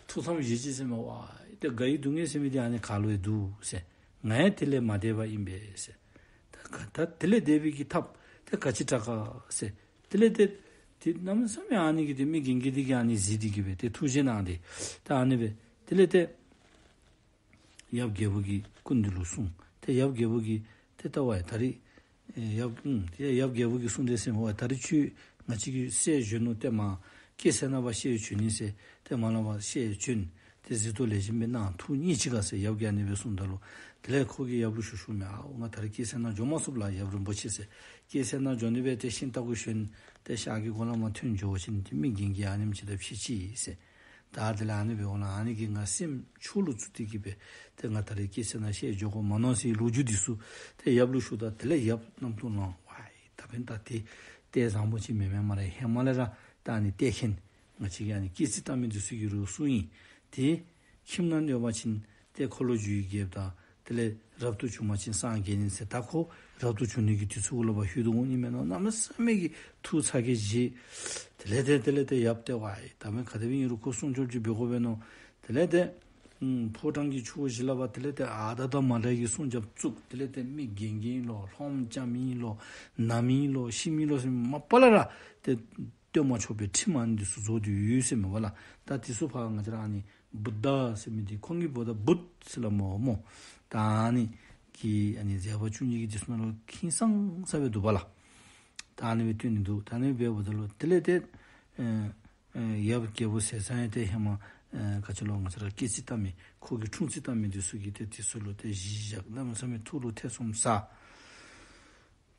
ཐུགས་བསམ་བཞེས་ཅི་ཟེར་མས་པ། ཏེ་དགའ་བའི་སྡུག་བསྔལ་ཟེར་མི་འདི་ཨ་ནི་ཁ་ལུ་ཡང་འདུག་ཟེར། ང་ཡང་དེ་ལས་མ་འདས་པ་ཨིན་པས་ཟེར། ད་ག་ད་དེ་ལས་འདས་པའི་གི་ཐབས་ཏེ་ག་ཅི་དྲག་ག་ཟེར། དེ་ལས་ཏེ་ཏེ་གནམ་མེད་ས་མེད་ཨ་ནི་གིས་ཏེ་མི་རྒན་གྱི་འདི་གིས་ཨ་ནི་གཟིགས་ཏེ་གིས་སྦེ་ཏེ་ཐུགས་བཞེད་གནང་སྟེ་ད་ཨ་ནི་སྦེ་དེ་ལས་ཏེ་ཡབ་རྒྱལ་པོ་གི་སྐུ་མདུན་ལུ་སོང་། ཏེ་ཡབ་རྒྱལ་པོ་གིས་ཏེ་ལྟ་བ་ཡི་ད་རིས་ཨེ་ཡབ་ཨུམ་ཏེ་ཡབ་རྒྱལ་པོ་གིས་གསུངས་ཏེ་ཟེར་མས་པ། ད་རིས་ཁྱོད་ང་བཅས་ཀྱི་སྲས་གཞོན་ནུ་ཏེ་མར་སྐྱེད་ཚལ་ནང་པ་ཤེས་བྱོན་ནི་ཟེར་ཏེ་མར་ལས་ཕར་ཤེས་བྱོན། ཏེ་གཟིགས་རྟོག་ལེགས་ཤོམ་སྦེ་གནང་། ཐུགས་མཉེས་ཅི་ག་ཟེར་ཡབ་ཀྱིས་ཨ་ནི་སྦེ་གསུངམ་ད་ལུ་དེ་ལས་ཁོ་གིས་ཡབ་ལུ་ཞུ་ཞུཝ་མས། ཨའོ་ང་ད་རིས་སྐྱེད་ཚལ་ནང་འགྱོ་མ་ཚུགས་ལགས། ཡབ་རིན་པོ་ཆེ་ཟེར། སྐྱེད་ཚལ་ནང་འགྱོ་ནི་སྦེ་ཏེ་ཤིང་རྟ་གུ་ཞོན་ཏེ་ཤར་གྱི་སྒོ་ལས་མར་ཐོན་འགྱོ་བ་ཅིན་ཏེ་མི་རྒན་གྱིས་ཨ་ནེམ་ཅིག་ད་ཕྱད་ཅི་ཟེར། ད་དེ་ལས་ཨ་ནི་སྦེ་འོང་ན་ཨ་ནི་གིས་ང་སེམས་ཕྱོགས་ལུ་བཙུགས་ཏེ་གིས་སྦེ་ཏེ་ང་ད་རིས་སྐྱེད་ཚལ་ནང་ཤེས་འགྱོ་དགོ་མ་མནོ་ཟེར་ལོ་རྒྱུས་འདི་ཚུ་ཏེ་ཡབ་ལུ་ཞུཝ་ད་དེ་ལས་ཡབ་རྣམ་རྟོག་ལངས། ཝའི་ད་འབདན་ད་ཏེ་ཏེ་བཟང་པོ་ཅིག་མེན་མས་སྨ་རེ། ཧེ་མ་ལས་ར་ད་ཨ་ནི་ཏེ་མཁན་ང་བཅས་ཀྱི་ཨ་ནི་སྐྱེ་ཚེ་བལྟ་མི་འདི་ཚུ་གིས་རུང་གསུངས་ཡི། ཏེ་ཁྱིམ་ནང་སྡོད་པ་ཅིན་ཏེ་འཁོར་ལོས་སྒྱུར་བའི་རྒྱལཔོ་དང་དེ་ལས་རབ་ཏུ་བྱུང་པ་ཅིན་སངས་རྒྱས་ནི་ཟེར། ད་ཁོ་རབ་ཏུ་བྱུང་ནི་གི་དུས་ཚོད་གུ་ལུ་ཕར་ལྷོད་དོ་འོང་ནི་མས་མནོ་གནམ་མེད་ས་མེད་ཀྱི་ཐུགས་ཚ་གྱང་བཞེས། དེ་ལས་ཏེ་དེ་ལས་ཏེ་ཡབ་ཏེ་ཝའི་ད་འབདན་ག་དེ་སྦེ་ཨིན་རུང་ཁོ་སྲུང་སྐྱོབ་ཅིག་འབད་དགོ་པས་མནོ། དེ་ལས་ཏེ་ཨུམ་ཕོ་བྲང་གི་ཕྱོགས་བཞི་ལས་ཕར་དེ་ལས་ཏེ་ཨ་དང་དང་མ་འདྲ་གི་སྲུང་སྐྱོབ་བཙུགས། དེ་ལས་ཏེ་མི་རྒན་གྱི་ཨིན་ལོ་ལྷོངམ་རྐྱབ་མི་ཨིན་ལོ་ནམ་ཨིན་ལོ་ཤི་མི་ཨིན་ལོ་ཟེར་མ་པ་ལས་ར་ཏེ་བསྟོད་མ་ཆོག་པའི་ཁྲིམས་ཨ་ནི་འདི་ཚུ་བཟོ་སྟེ་ཡོད་ཟེར་མས་པ་ལགས། ད་འདི་ཚུ་ཕར་ང་བཅས་ར་ཨ་ནི་བུདྡྷ་ཟེར་མི་འདི་ཁོང་གིས་འབོ་ད་བུདྡྷ་ཟེར་སླབ་མས་སྨོ། ད་ཨ་ནི་གི་ཨ་ནི་མཛད་པ་བཅུ་གཉིས་ཀྱི་འདི་ཚུ་ནང་ལུ་ཁེངས་སང་ས་སྦེ་འདུག་པ་ལགས། ད་ཨ་ནི་སྦེ་སྟོན་ནི་འདུག། ད་ཨ་ནི་སྦེ་འབདཝ་ད་ལུ་དེ་ལས་ཏེ་ཨེ་ཨེ་ཡབ་རྒྱལ་པོ་ཟས་གཙང་ཡང་ཏེ་ཧེ་མ་ཨེ་ག་ཅི་ལོ་ང་བཅས་ར་སྐྱེ་ཚེ་བལྟ་མི་ཁོ་གི་འཁྲུངས་ཚེས་བལྟ་མི་འདི་ཚུ་གིས་ཏེ་འདི་ཚུ་ལུ་ཏེ་གཞི་བཞག་གནམ་མེད་ས་མེད་ཐུགས་ལུ་ཐེ་ཚོམ་ཟ།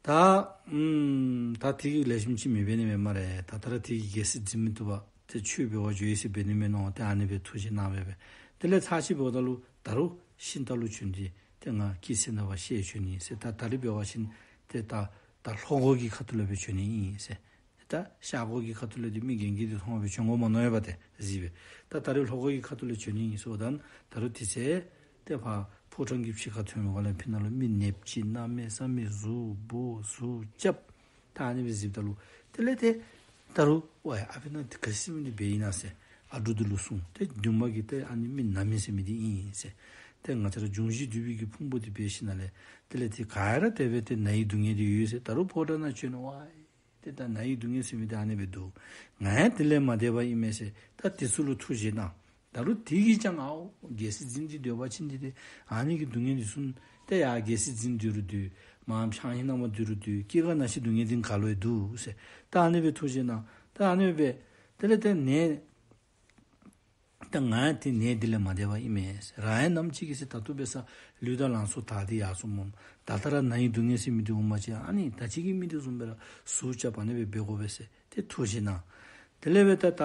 ད་ཨུམ་ད་དེ་གིས་ལེགས་ཤོམ་ཅིག་མི་འབད་ནི་མས་སྨ་རེ། ད་ད་ར་དེ་གིས་རྒྱལ་སྲིད་འཛིན་མི་བཏུབ་པས། ཏེ་ཆོས་འབད་བར་འགྱོ་ཡི་ཟེར་འབད་ནི་མས་མནོ་སྟེ་ཨ་ནི་སྦེ་ཐུགས་བཞེད་གནང་སྦེ་སྦེ། དེ་ལས་ཚར་གཅིག་འབདཝ་ད་ལུ་ད་རུང་ཤིང་རྟ་ལུ་བྱོན་ཏེ་ཏེ་ང་སྐྱེད་ཚལ་ནང་པ་ཤེས་བྱོན་ནི་ཟེར། ད་ད་རིས་འབད་བ་ཅིན་ཏེ་ད་ད་ལྷོ་སྒོ་གི་ཁ་ཐུག་ལས་སྦེ་བྱོན་ནི་ཨིན་ཟེར། ད་ཤར་སྒོ་གི་ཁ་ཐུག་ལས་ཏེ་མི་རྒན་གྱི་འདི་མཐོང་སྦེ་བྱོན་དགོ་མ་མནོ་བས་པ་ཏེ་གཟིགས་སྦེ། ད་ད་རིས་ལྷོ་སྒོ་གི་ཁ་ཐུག་ལས་བྱོན་ནི་ཨིན་ཟེརཝ་ད་ད་རུང་དེ་ཚེ་ཏེ་ཕར་ ཕོ་བྲང་གི་ཕྱི་ཁར་ཐོན་པའི་སྒང་ལས་ཕི་ནང་ལུ་མི་ནདཔ་ཅིག་གནམ་མེད་ས་མེད་གཟུགས་སྦོ་གཟུགས་རྐྱབ། ད་ཨ་ནི་སྦེ་གཟིགསཔ་ད་ལུ་དེ་ལས་ཏེ་ད་རུང་ཝའི་ཨ་ཕི་ནང་འདི་ག་ཅི་ཟེར་མི་འདི་འབད་ཨིན་ན་ཟེར་ཨ་འབྲུག་འདི་ལུ་གསུངས། ཏེ་བདུན་པ་གིས་ཏེ་ཨ་ནི་མི་ན་མི་ཟེར་མི་འདི་ཨིན་ཟེར། ཏེ་ང་བཅས་ར་འབྱུང་བཞི་འདུས་པའི་གི་ཕུང་པོ་འདི་འབད་ཞིནམ་ལས་དེ་ལས་ཏེ་ག་ར་དེ་སྦེ་ཏེ་ན་ཡི་སྡུག་བསྔལ་འདི་ཡོད་ཟེར། ད་རུང་ཕོ་བྲང་ནང་བྱོན་ནུག་ཝའི། ཏེ་ད་ན་ཡི་སྡུག་བསྔལ་ཟེར་མི་འདི་ཨ་ནི་སྦེ་འདུག། ང་ཡང་དེ་ལས་མ་འདས་པ་ཨིན་མས་ཟེར། ད་དེ་ཚུ་ལུ་ཐུགས་བཞེད་གནང་། ད་རུང་དེ་གིས་ཀྱང་ཨའོ་རྒྱལ་སྲིད་འཛིན་ཏེ་སྡོད་པ་ཅིན་འདི་ཏེ་ཨ་ནི་གི་སྡུག་བསྔལ་འདི་ཚུ་ཏེ་ཡ་རྒྱལ་སྲིད་འཛིན་སྡོད་རུང་སྡོད། མར་ཕྱགས་སྙིགས་རྣམ་པར་སྡོད་རུང་སྡོད། སྐྱེ་རྒ་ན་འཆི་སྡུག་བསྔལ་འདི་ག་ལུ་ཡང་འདུག་ཟེར། ད་ཨ་ནི་སྦེ་ཐུགས་བཞེད་གནང་། ད་ཨ་ནི་སྦེ་དེ་ལས་ཏེ་ནད་ད་ང་ཡང་ཏེ་ནད་འདི་ལས་མ་འདས་པ་ཨིན་མས་ཟེར། རང་ཡང་ནམ་ཅིག་གི་ཚེ་ད་ལྟོ་འབད་ས་ལུས་དང་ལང་ཚོ་དག་སྟེ་ཡར་སོངམ་མས། ད་ལྟོ་ར་ན་ཡི་སྡུག་བསྔལ་ཟེར་མི་འདི་འོངམ་ཅིག་ཨ་ནི་ད་ཅི་གི་མི་འདི་བཟུམ་སྦེ་ར་ཟུག་རྐྱབ་ཨ་ནི་སྦེ་འབད་དགོ་པས་ཟེར་ཏེ་ཐུགས་བཞེད་གནང་། དེ་ལས་འབད་ད་ད་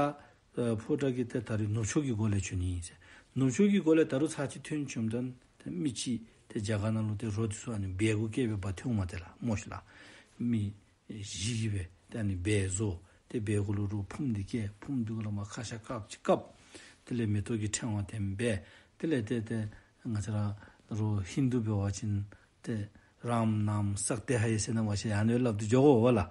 ཨེ་ཕོ་བྲང་གི་ཏེ་ད་རེས་ནུབ་ཕྱོགས་ཀྱི་སྒོ་ལས་བྱོན་ནི་ཨིན་ཟེར། ནུབ་ཕྱོགས་ཀྱི་སྒོ་ལས་ད་རུང་ཚར་གཅིག་ཐོན་བྱོནམ་ད་ཏེ་མི་ཅིག་ཏེ་རྒྱ་གར་ནང་ལུ་ཏེ་རོ་འདི་ཚུ་ཨ་ནི་སྦལ་གུ་བཀལ་སྦེ་འབག་འཐོན་འོངམ་ཏེ་ལགས་སྨོ་ཤིག་ལགས། མི་བཞི་གིས་སྦེ་ཏེ་ཨ་ནི་སྦལ་བཟོ། ཏེ་སྦལ་གུ་ལུ་རོ་ཕུངམ་འདི་བཀལ། ཕུངམ་འདི་གུ་ལུ་མར་ཁ་ཤ་དཀརཔོ་ཅིག་བཀབ། དེ་ལས་མེ་ཏོག་གི་ཕྲེང་བ་དེམ་སྦེ། དེ་ལས་ཏེ་ཏེ་ང་བཅས་ར་རོ་ཧིན་དུ་འབད་བ་ཅིན་ཏེ་རཱམ་ནཱམ་སཀྟེ་ཧཱའི་ཟེར་ཨིན་ན་མ་ཤེས། ཨ་ནི་སྦེ་སླབ་སྟེ་འགྱོ་དགོ་པས་ལགས།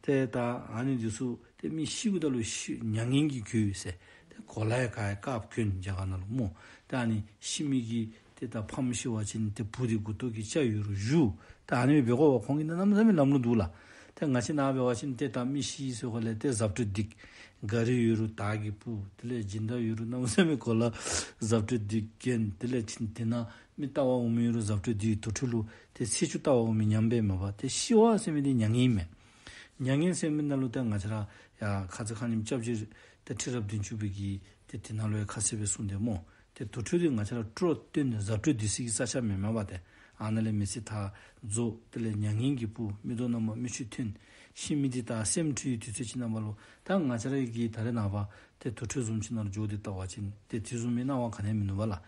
ཏེ་ད་ཨ་ནི་འདི་ཚུ་ཏེ་མི་ཤི་དགོཔ་ད་ལུ་ཤི་མྱ་ངན་གྱིས་གོས་ཟེར། ཏེ་གོ་ལ་ཡང་ག་ཡང་དཀརཔོ་གྱོན་རྒྱ་གར་ནང་ལུ་སྨོ། ཏེ་ཨ་ནི་ཤི་མི་གི་ཏེ་ད་ཕམ་ཤི་བ་ཅིན་ཏེ་བུ་འདི་མགུ་ཏོ་གི་སྐྱ་ཡོད་རུང་བཞུ། ད་ཨ་ནི་སྦེ་འབད་དགོ་པས། ཁོང་གི་ནང་གནམ་མེད་ས་མེད་ལམ་ལུགས་འདུག་ལགས། ཏེ་ང་བཅས་ནཱ་འབད་བ་ཅིན་ཏེ་ད་མི་ཤི་ཟེར་གོ་ལས་ཏེ་གཟབ་སྤྲོས་འདི་ག་རི་ཡོད་རུང་དར་གྱི་སྤུ། དེ་ལས་སྦྱིན་བདག་ཡོད་རུང་གནམ་མེད་ས་མེད་གོ་ལ་གཟབ་སྤྲོས་འདི་གྱོན། དེ་ལས་ཅིག་དེ་ནང་མི་ལྟ་བར་འོང་མི་ཡོད་རུང་གཟབ་སྤྲོས་འདི་དུར་ཁྲོད་ལུ་ཏེ་ཚེས་བཅུ་ལྟ་བར་འོང་མི་ཉམས་པས་མ་པ། ཏེ་ཤི་བ་ཟེར་མི་འདི་མྱ་ངན་ཨིན་མས། མྱ་ངན་ཟེར་མི་ནང་ལུ་ཏེ་ང་བཅས་ར་ཡ་ཁ་ཙ་ཁ་ཉིནམ་སྐྱབས་རྗེ་ཏེ་ཁྲི་རབས་བདུན་ཅུ་པའི་གི་ཏེ་དེ་ནང་ལུ་ཡང་ཁ་གསལ་སྦེ་གསུངས་ཏེ་སྨོ། ཏེ་དུར་ཁྲོད་འདི་ང་བཅས་ར་སྤྲོ་སྟོན་གཟབ་སྤྲོས་འདི་ཚུ་གི་ས་ཆ་མེན་མ་པ། ཏེ་ཨ་ནཱ་ལས་མི་ཚེ་མཐའ་རྫོགས། དེ་ལས་མྱ་ངན་གྱི་སྤུ། མིག་ཏོ་ནང་མར་མིག་ཆུ་ཐོན། ཤི་མི་འདི་ད་སེམས་འཁྲུལ་བའི་དུས་ཚོད་ཅིག་ནང་པ་ལུ་ད་ང་བཅས་ར་གི་ད་རེས་ནངས་པ་ཏེ་དུར་ཁྲོད་བཟུམ་ཅིག་ནང་ལུ་འགྱོ་སྟེ་བལྟ་བ་ཅིན་ཏེ་དེ་བཟུམ་མའི་སྣང་བ་ག་ནི་ཡང་མིན་འདུག་པ་ལགས།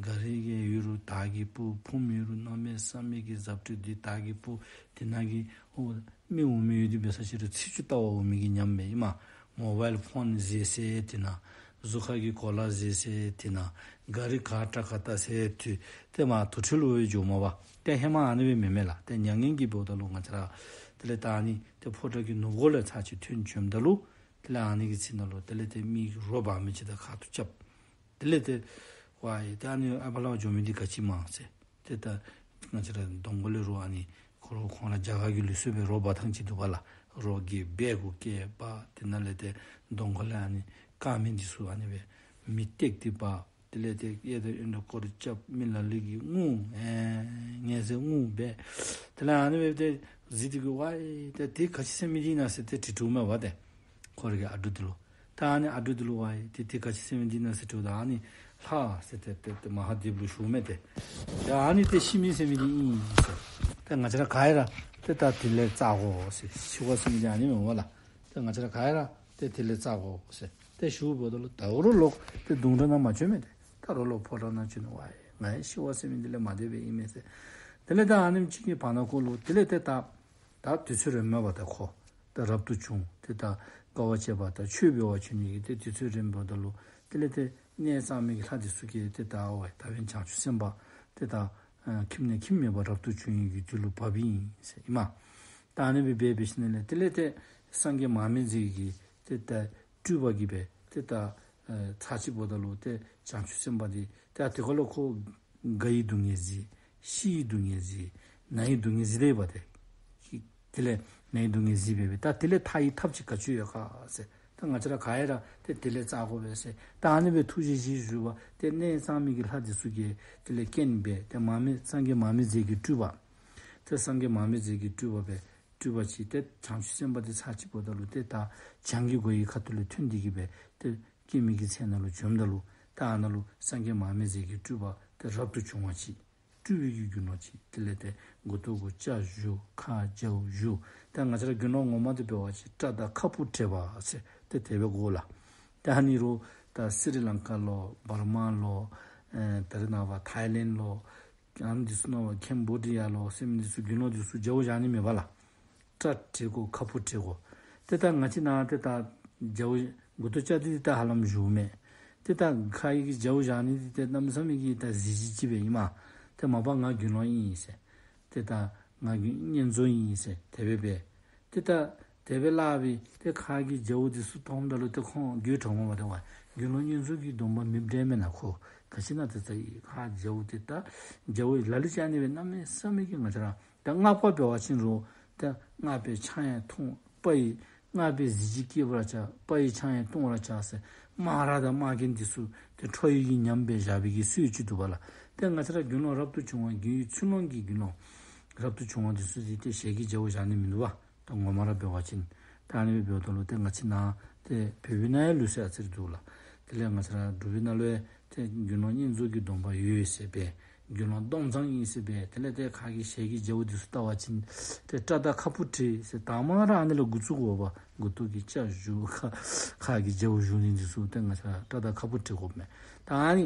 ག་རི་གི་ཡོད་རུང་དར་གྱི་སྤུ། ཕུངམ་ཡོད་རུང་གནམ་མེད་ས་མེད་ཀྱི་གཟབ་སྤྲོས་འདི་དར་གྱི་སྤུ། དེ་ནང་གི་ཨོ་མི་འོང་མི་ཡོད་དེ་འབད་ས་ཅིག་རུང་ཚེས་བཅུ་ལྟ་བར་འོང་མི་གི་ཉམས་མེད་ཨིན་མས། མོ་བཱའིལ་ཕོན་བཟེད་ཟེར་དེ་ནང་། གཟུགས་ཁ་གི་གོ་ལ་བཟེད་ཟེར་དེ་ནང་། ག་རི་ག་ཏྲ་ག་ཏ་ཟེར་དུས་ཏེ་མར་དུར་ཁྲོད་ལུ་སྦེ་འགྱོཝ་མས་པ། ཏེ་ཧེ་མ་ཨ་ནི་སྦེ་མེན་མས་ལགས། ཏེ་མྱ་ངན་གྱིས་འབདཝ་ད་ལུ་ང་བཅས་ར་དེ་ལས་ད་ཨ་ནི་ཏེ་ཕོ་བྲང་གི་ནུབ་སྒོ་ལས་ཚར་གཅིག་ཐོན་བྱོནམ་ད་ལུ་དེ་ལས་ཨ་ནི་གི་ཚེ་ནང་ལུ་དེ་ལས་ཏེ་མི་རོ་འབག་མི་ཅིག་དང་ཁ་ཐུག་རྐྱབ། དེ་ལས་ཏེ་ཝའི་ཏེ་ཨ་ནི་ཨ་ཕ་ལགས་འགྱོ་མི་འདི་ག་ཅི་མས་ཟེར། ཏེ་ད་ང་བཅས་ར་གདོང་ཁ་ལས་རོ་ཨ་ནི་ཁོ་ར་ཁོང་ར་རྒྱ་གར་གྱི་ལུགས་སྲོལ་སྦེ་རོ་འབག་ཐངས་ཅིག་འདུག་པ་ལགས། རོ་གི་སྦལ་གུ་བཀལ་འབག། དེ་ནང་ལས་ཏེ་གདོང་ཁ་ལས་ཨ་ནི་དཀར་མེ་འདི་ཚུ་ཨ་ནི་སྦེ་མེ་བཏེག་སྟེ་འབག། དེ་ལས་ཏེ་གཡས་དང་གཡོན་དུ་སྐོར་རྐྱབ། མི་ལ་ལུ་གིས་ངུ་ཨེ་ངལ་ཟས་ངུ་སྦེ། དེ་ལས་ཨ་ནི་སྦེ་ཏེ་གཟིགས་ཏེ་གི་ཝའི་ཏེ་དེ་ག་ཅི་ཟེར་མི་འདི་ཨིན་ན་ཟེར་ཏེ་དྲི་དྲིཝ་མས་པ་ཏེ། ཁོ་ར་གི་ཨ་འབྲུག་འདི་ལུ། ད་ཨ་ནི་ཨ་འབྲུག་འདི་ལུ་ཝའི་ཏེ་དེ་ག་ཅི་ཟེར་མི་འདི་ཨིན་ན་ཟེར་དྲིཝ་ད་ཨ་ནི་ལྷ་ཟེར་ཏེ་ཏེ་ཏེ་མ་ཧཱ་དེབ་ལུ་ཞུཝ་མས་ཏེ། ཡ་ཨ་ནི་ཏེ་ཤི་མི་ཟེར་མི་འདི་ཨིན་ཟེར། ཏེ་ང་བཅས་ར་ག་ར་ཏེ་ད་དེ་ལས་བཙའ་དགོ་ཟེར། ཤི་བ་ཟེར་མི་འདི་ཨ་ནི་མས་པ་ལགས། ཏེ་ང་བཅས་ར་ག་ར་ཏེ་དེ་ལས་བཙའ་དགོ་ཟེར་ཏེ་ཞུཝ་ད་ལུ་ད་རུང་ལོག་ཏེ་གདུང་དྲུང་ནང་མ་བྱོན་མས་ཏེ། ད་རུང་ལོག་ཕོ་བྲང་ནང་བྱོན་ནུག། ཝའི་ང་ཡང་ཤི་བ་ཟེར་མི་འདི་ལས་མ་འདས་པས་ཨིན་མས་ཟེར། དེ་ལས་ད་ཨ་ནེམ་ཅིག་གི་བར་ན་ཁོ་ལུ་དེ་ལས་ཏེ་ད་ད་དུས་ཚོད་རན་མས་པ་ད་ཁོ། ད་རབ་ཏུ་བྱུང་། ཏེ་ད་དཀའ་བ་སྤྱད་པ་ད་ཆོས་འབད་བར་བྱོན་ནི་གི་ཏེ་དུས་ཚོད་རན་པ་ད་ལུ་དེ་ལས་ཏེ་གནས་གཙང་མའི་གི་ལྷ་འདི་ཚུ་གིས་ཏེ་ད་ཝའི་ད་བན་བྱང་ཆུབ་སེམས་དཔའ་ཏེ་ད་ཨ་ཁྱིམ་ནས་ཁྱིམ་མེད་པར་རབ་ཏུ་བྱུང་བའི་གི་དུས་ལུ་བབ་ཨིན་ཟེར་ཨིན་མས། ད་ཨ་ནི་སྦེ་འབད་འབད་ཞིནམ་ལས་དེ་ལས་ཏེ་སངས་རྒྱས་མར་མེ་མཛད་ཀྱི་ཏེ་ད་སྤྲུལ་པ་གིས་སྦེ་ཏེ་ད་ཨ་ཚར་གཅིག་འབདཝ་ད་ལུ་ཏེ་བྱང་ཆུབ་སེམས་དཔའ་འདི་ཏེ་ཨ་དེ་ཁར་ལུ་ཁོ་རྒ་ཡི་སྡུག་བསྔལ་གཟིགས། ཤི་ཡི་སྡུག་བསྔལ་གཟིགས། ན་ཡི་སྡུག་བསྔལ་གཟིགས་ཏེ་འབད་དེ། དེ་ལས་ན་ཡི་སྡུག་བསྔལ་གཟིགས་སྦེ་སྦེ་ད་དེ་ལས་ཐར་བའི་ཐབས་ཅིག་ག་ཅི་ཡོད་ག་ཟེར། ད་ང་བཅས་ར་ག་ར་ཏེ་དེ་ལས་བཙའ་དགོ་པས་ཟེར། ད་ཨ་ནི་སྦེ་ཐུགས་བཞེད་བཞེས་བཞུགས་པ་ཏེ་གནས་གཙང་མའི་གི་ལྷ་འདི་ཚུ་གིས་དེ་ལས་རྐྱེན་འབད་ཏེ་མར་མེ་སངས་རྒྱས་མར་མེ་མཛད་ཀྱི་སྤྲུལ་པ། ཏེ་སངས་རྒྱས་མར་མེ་མཛད་ཀྱི་སྤྲུལ་པ་སྦེ་སྤྲུལ་པ་ཅིག་ཏེ་བྱང་ཆུབ་སེམས་དཔའ་འདི་ཚར་གཅིག་འབདཝ་ད་ལུ་ཏེ་ད་བྱང་གི་སྒོ་ཡི་ཁ་ཐུག་ལས་ཐོན་ཏེ་གི་སྦེ་ཏེ་སྐྱེད་མོས་ཀྱི་ཚལ་ནང་ལུ་བྱོནམ་ད་ལུ་ད་ཨ་ནཱ་ལུ་སངས་རྒྱས་མར་མེ་མཛད་ཀྱི་སྤྲུལ་པ་ཏེ་རབ་ཏུ་བྱུང་བ་ཅིག། སྤྲུལ་པའི་གི་རྒྱུ་ནོར་ཅིག། དེ་ལས་ཏེ་མགུ་ཏོ་གུ་སྐྱ་བཞར་ཁ་སྦྱར་བཞུགས། ད་ང་བཅས་ར་རྒྱུ་ནོར་ངོ་མ་འདི་འབད་བ་ཅིན་སྐྲ་དང་ཁ་སྤུ་བྲེགས་པ་ཟེར་ཏེ་དེ་སྦེ་གོ་ལགས། ད་ཨ་ནི་རུང་ད་སི་རི་ལང་ཀ་ལོ་འབར་མ་ལོ་ཨེ་ད་རེས་ནངས་པ་ཐའི་ལེནཌ་ལོ་ཨ་ནི་འདི་ཚུ་ནང་པ་ཀེམ་བོ་ཌི་ཡ་ལོ་ཟེར་མི་འདི་ཚུ་རྒྱུ་ནོར་འདི་ཚུ་སྦྱར་བཞག་ནི་མེད་པ་ལགས། སྐྲ་བྲེག་དགོ་ཁ་སྤུ་བྲེག་དགོ། ཏེ་ད་ང་བཅས་ནཱ་ཏེ་ད་སྦྱར་མགུ་ཏོ་སྐྱ་འདི་ད་ཧ་ལམ་བཞུགས་མས། ཏེ་ད་ཁ་ཡི་གི་སྦྱར་བཞག་ནི་འདི་ཏེ་གནམ་མེད་ས་མེད་ཀྱི་ད་གཟི་བརྗིད་ཅིག་སྦེ་ཨིན་མས། ད་ ཏེ་མ་པ་ང་དགེ་སློང་ཨིན་ཟེར། ཏེ་ད་ང་གི་བསྙེན་རྫོགས་ཨིན་ཟེར་དེ་སྦེ་འབད། ཏེ་ད་དེ་སྦེ་སླབ་སྦེ་ཏེ་ཁ་གི་རྒྱ་བོ་འདི་ཚུ་མཐོངམ་ད་ལུ་ཏེ་ཁོང་དགོད་བྲོཝ་མས་པ། ཏེ་ཝའི་དགེ་སློང་བསྙེན་རྫོགས་ཀྱི་སྡོམ་པ་མེདཔ་འདྲས་མེན་ན། ཁོ་ག་ཅི་ཨིན་ན་ཏེ་ད་ཁ་རྒྱ་བོ་འདི་ད་རྒྱ་བོ་ལ་ལུ་ཅིག་ཨ་ནི་སྦེ་གནམ་མེད་ས་མེད་ཀྱི་ང་བཅས་ར་ད་སྔགས་པ་འབད་བ་ཅིན་རུང་ད་སྔགས་པའི་ཆང་ཡང་འཐུང་། དཔའ་ཡི་སྔགས་པའི་གཟི་བརྗིད་བསྐྱེད་པར་བྱ། དཔའ་ཡི་ཆང་ཡང་བཏུང་བར་བྱ་ཟེར་དམག་ར་དང་དམག་རྒན་འདི་ཚུ་ཏེ་ཁྲོ་བོའི་གི་ཉམས་སྦེ་བཞག་པའི་གི་སྲོལ་ཅིག་འདུག་པ་ལགས། ཏེ་ང་བཅས་ར་དགེ་སློང་རབ་ཏུ་བྱུང་བ་དགེ་བའི་ཚུལ་སློང་གི་དགེ་སློང་རབ་ཏུ་བྱུང་བ་འདི་ཚུ་འདི་ཏེ་ཞལ་གྱི་རྒྱ་བོ་བཞག་ནི་མིན་འདུག་པ། ད་ངོ་མ་ར་འབད་བ་ཅིན་ད་ཨ་ནི་སྦེ་འབདཝ་ད་ལུ་ཏེ་ང་བཅས་ནཱ་ཏེ་བོད་པའི་ནང་ཡང་ལུགས་སྲོལ་ཨ་ཙི་རེ་འདུག་ལགས། དེ་ལས་ང་བཅས་ར་འབྲུག་པའི་ནང་ལུ་ཡང་ཏེ་དགེ་སློང་བསྙེན་རྫོགས་ཀྱི་སྡོམ་པ་ཡོད་ཟེར་སྦེ་དགེ་སློང་སྟོང་བཟང་ཨིན་ཟེར་སྦེ་དེ་ལས་ཏེ་ཁ་གི་ཞལ་གྱི་རྒྱ་བོ་འདི་ཚུ་བལྟ་བ་ཅིན་ཏེ་སྐྲ་དང་ཁ་སྤུ་བྲེགས་ཟེར་དང་པ་ར་ཨ་ནི་ལས་འགོ་བཙུགས་དགོ་པ། མགུ་ཏོ་གི་སྐྱ་བཞར་ཁ་ཁ་གི་རྒྱ་བོ་བཞར་ནི་འདི་ཚུ་ཏེ་ང་བཅས་ར་སྐྲ་དང་ཁ་སྤུ་བྲེགས་དགོཔ་མས། ད་ཨ་ནི་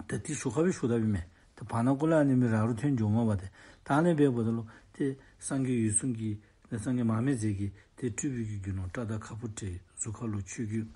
ད་འདི་ཞུ་ཁ་སྦེ་ཞུ་དཔ་ཨིན་མས། ད་བར་ན་ཀོ་ལས་ཨ་ནི་མི་ར་རུ་ཐོན་འགྱོཝ་མས་པ། ཏེ་ད་ཨ་ནི་སྦེ་འབདཝ་ད་ལུ་ཏེ་སངས་རྒྱས་འོད་སྲུང་གིས་ཏེ་སངས་རྒྱས་མར་མེ་མཛད་ཀྱིས་ཏེ་སྤྲུལ་པའི་གི་དགེ་སློང་སྐྲ་དང་ཁ་སྤུ་བྲེགས། གཟུགས་ཁ་ལུ་ཆོས་གོས་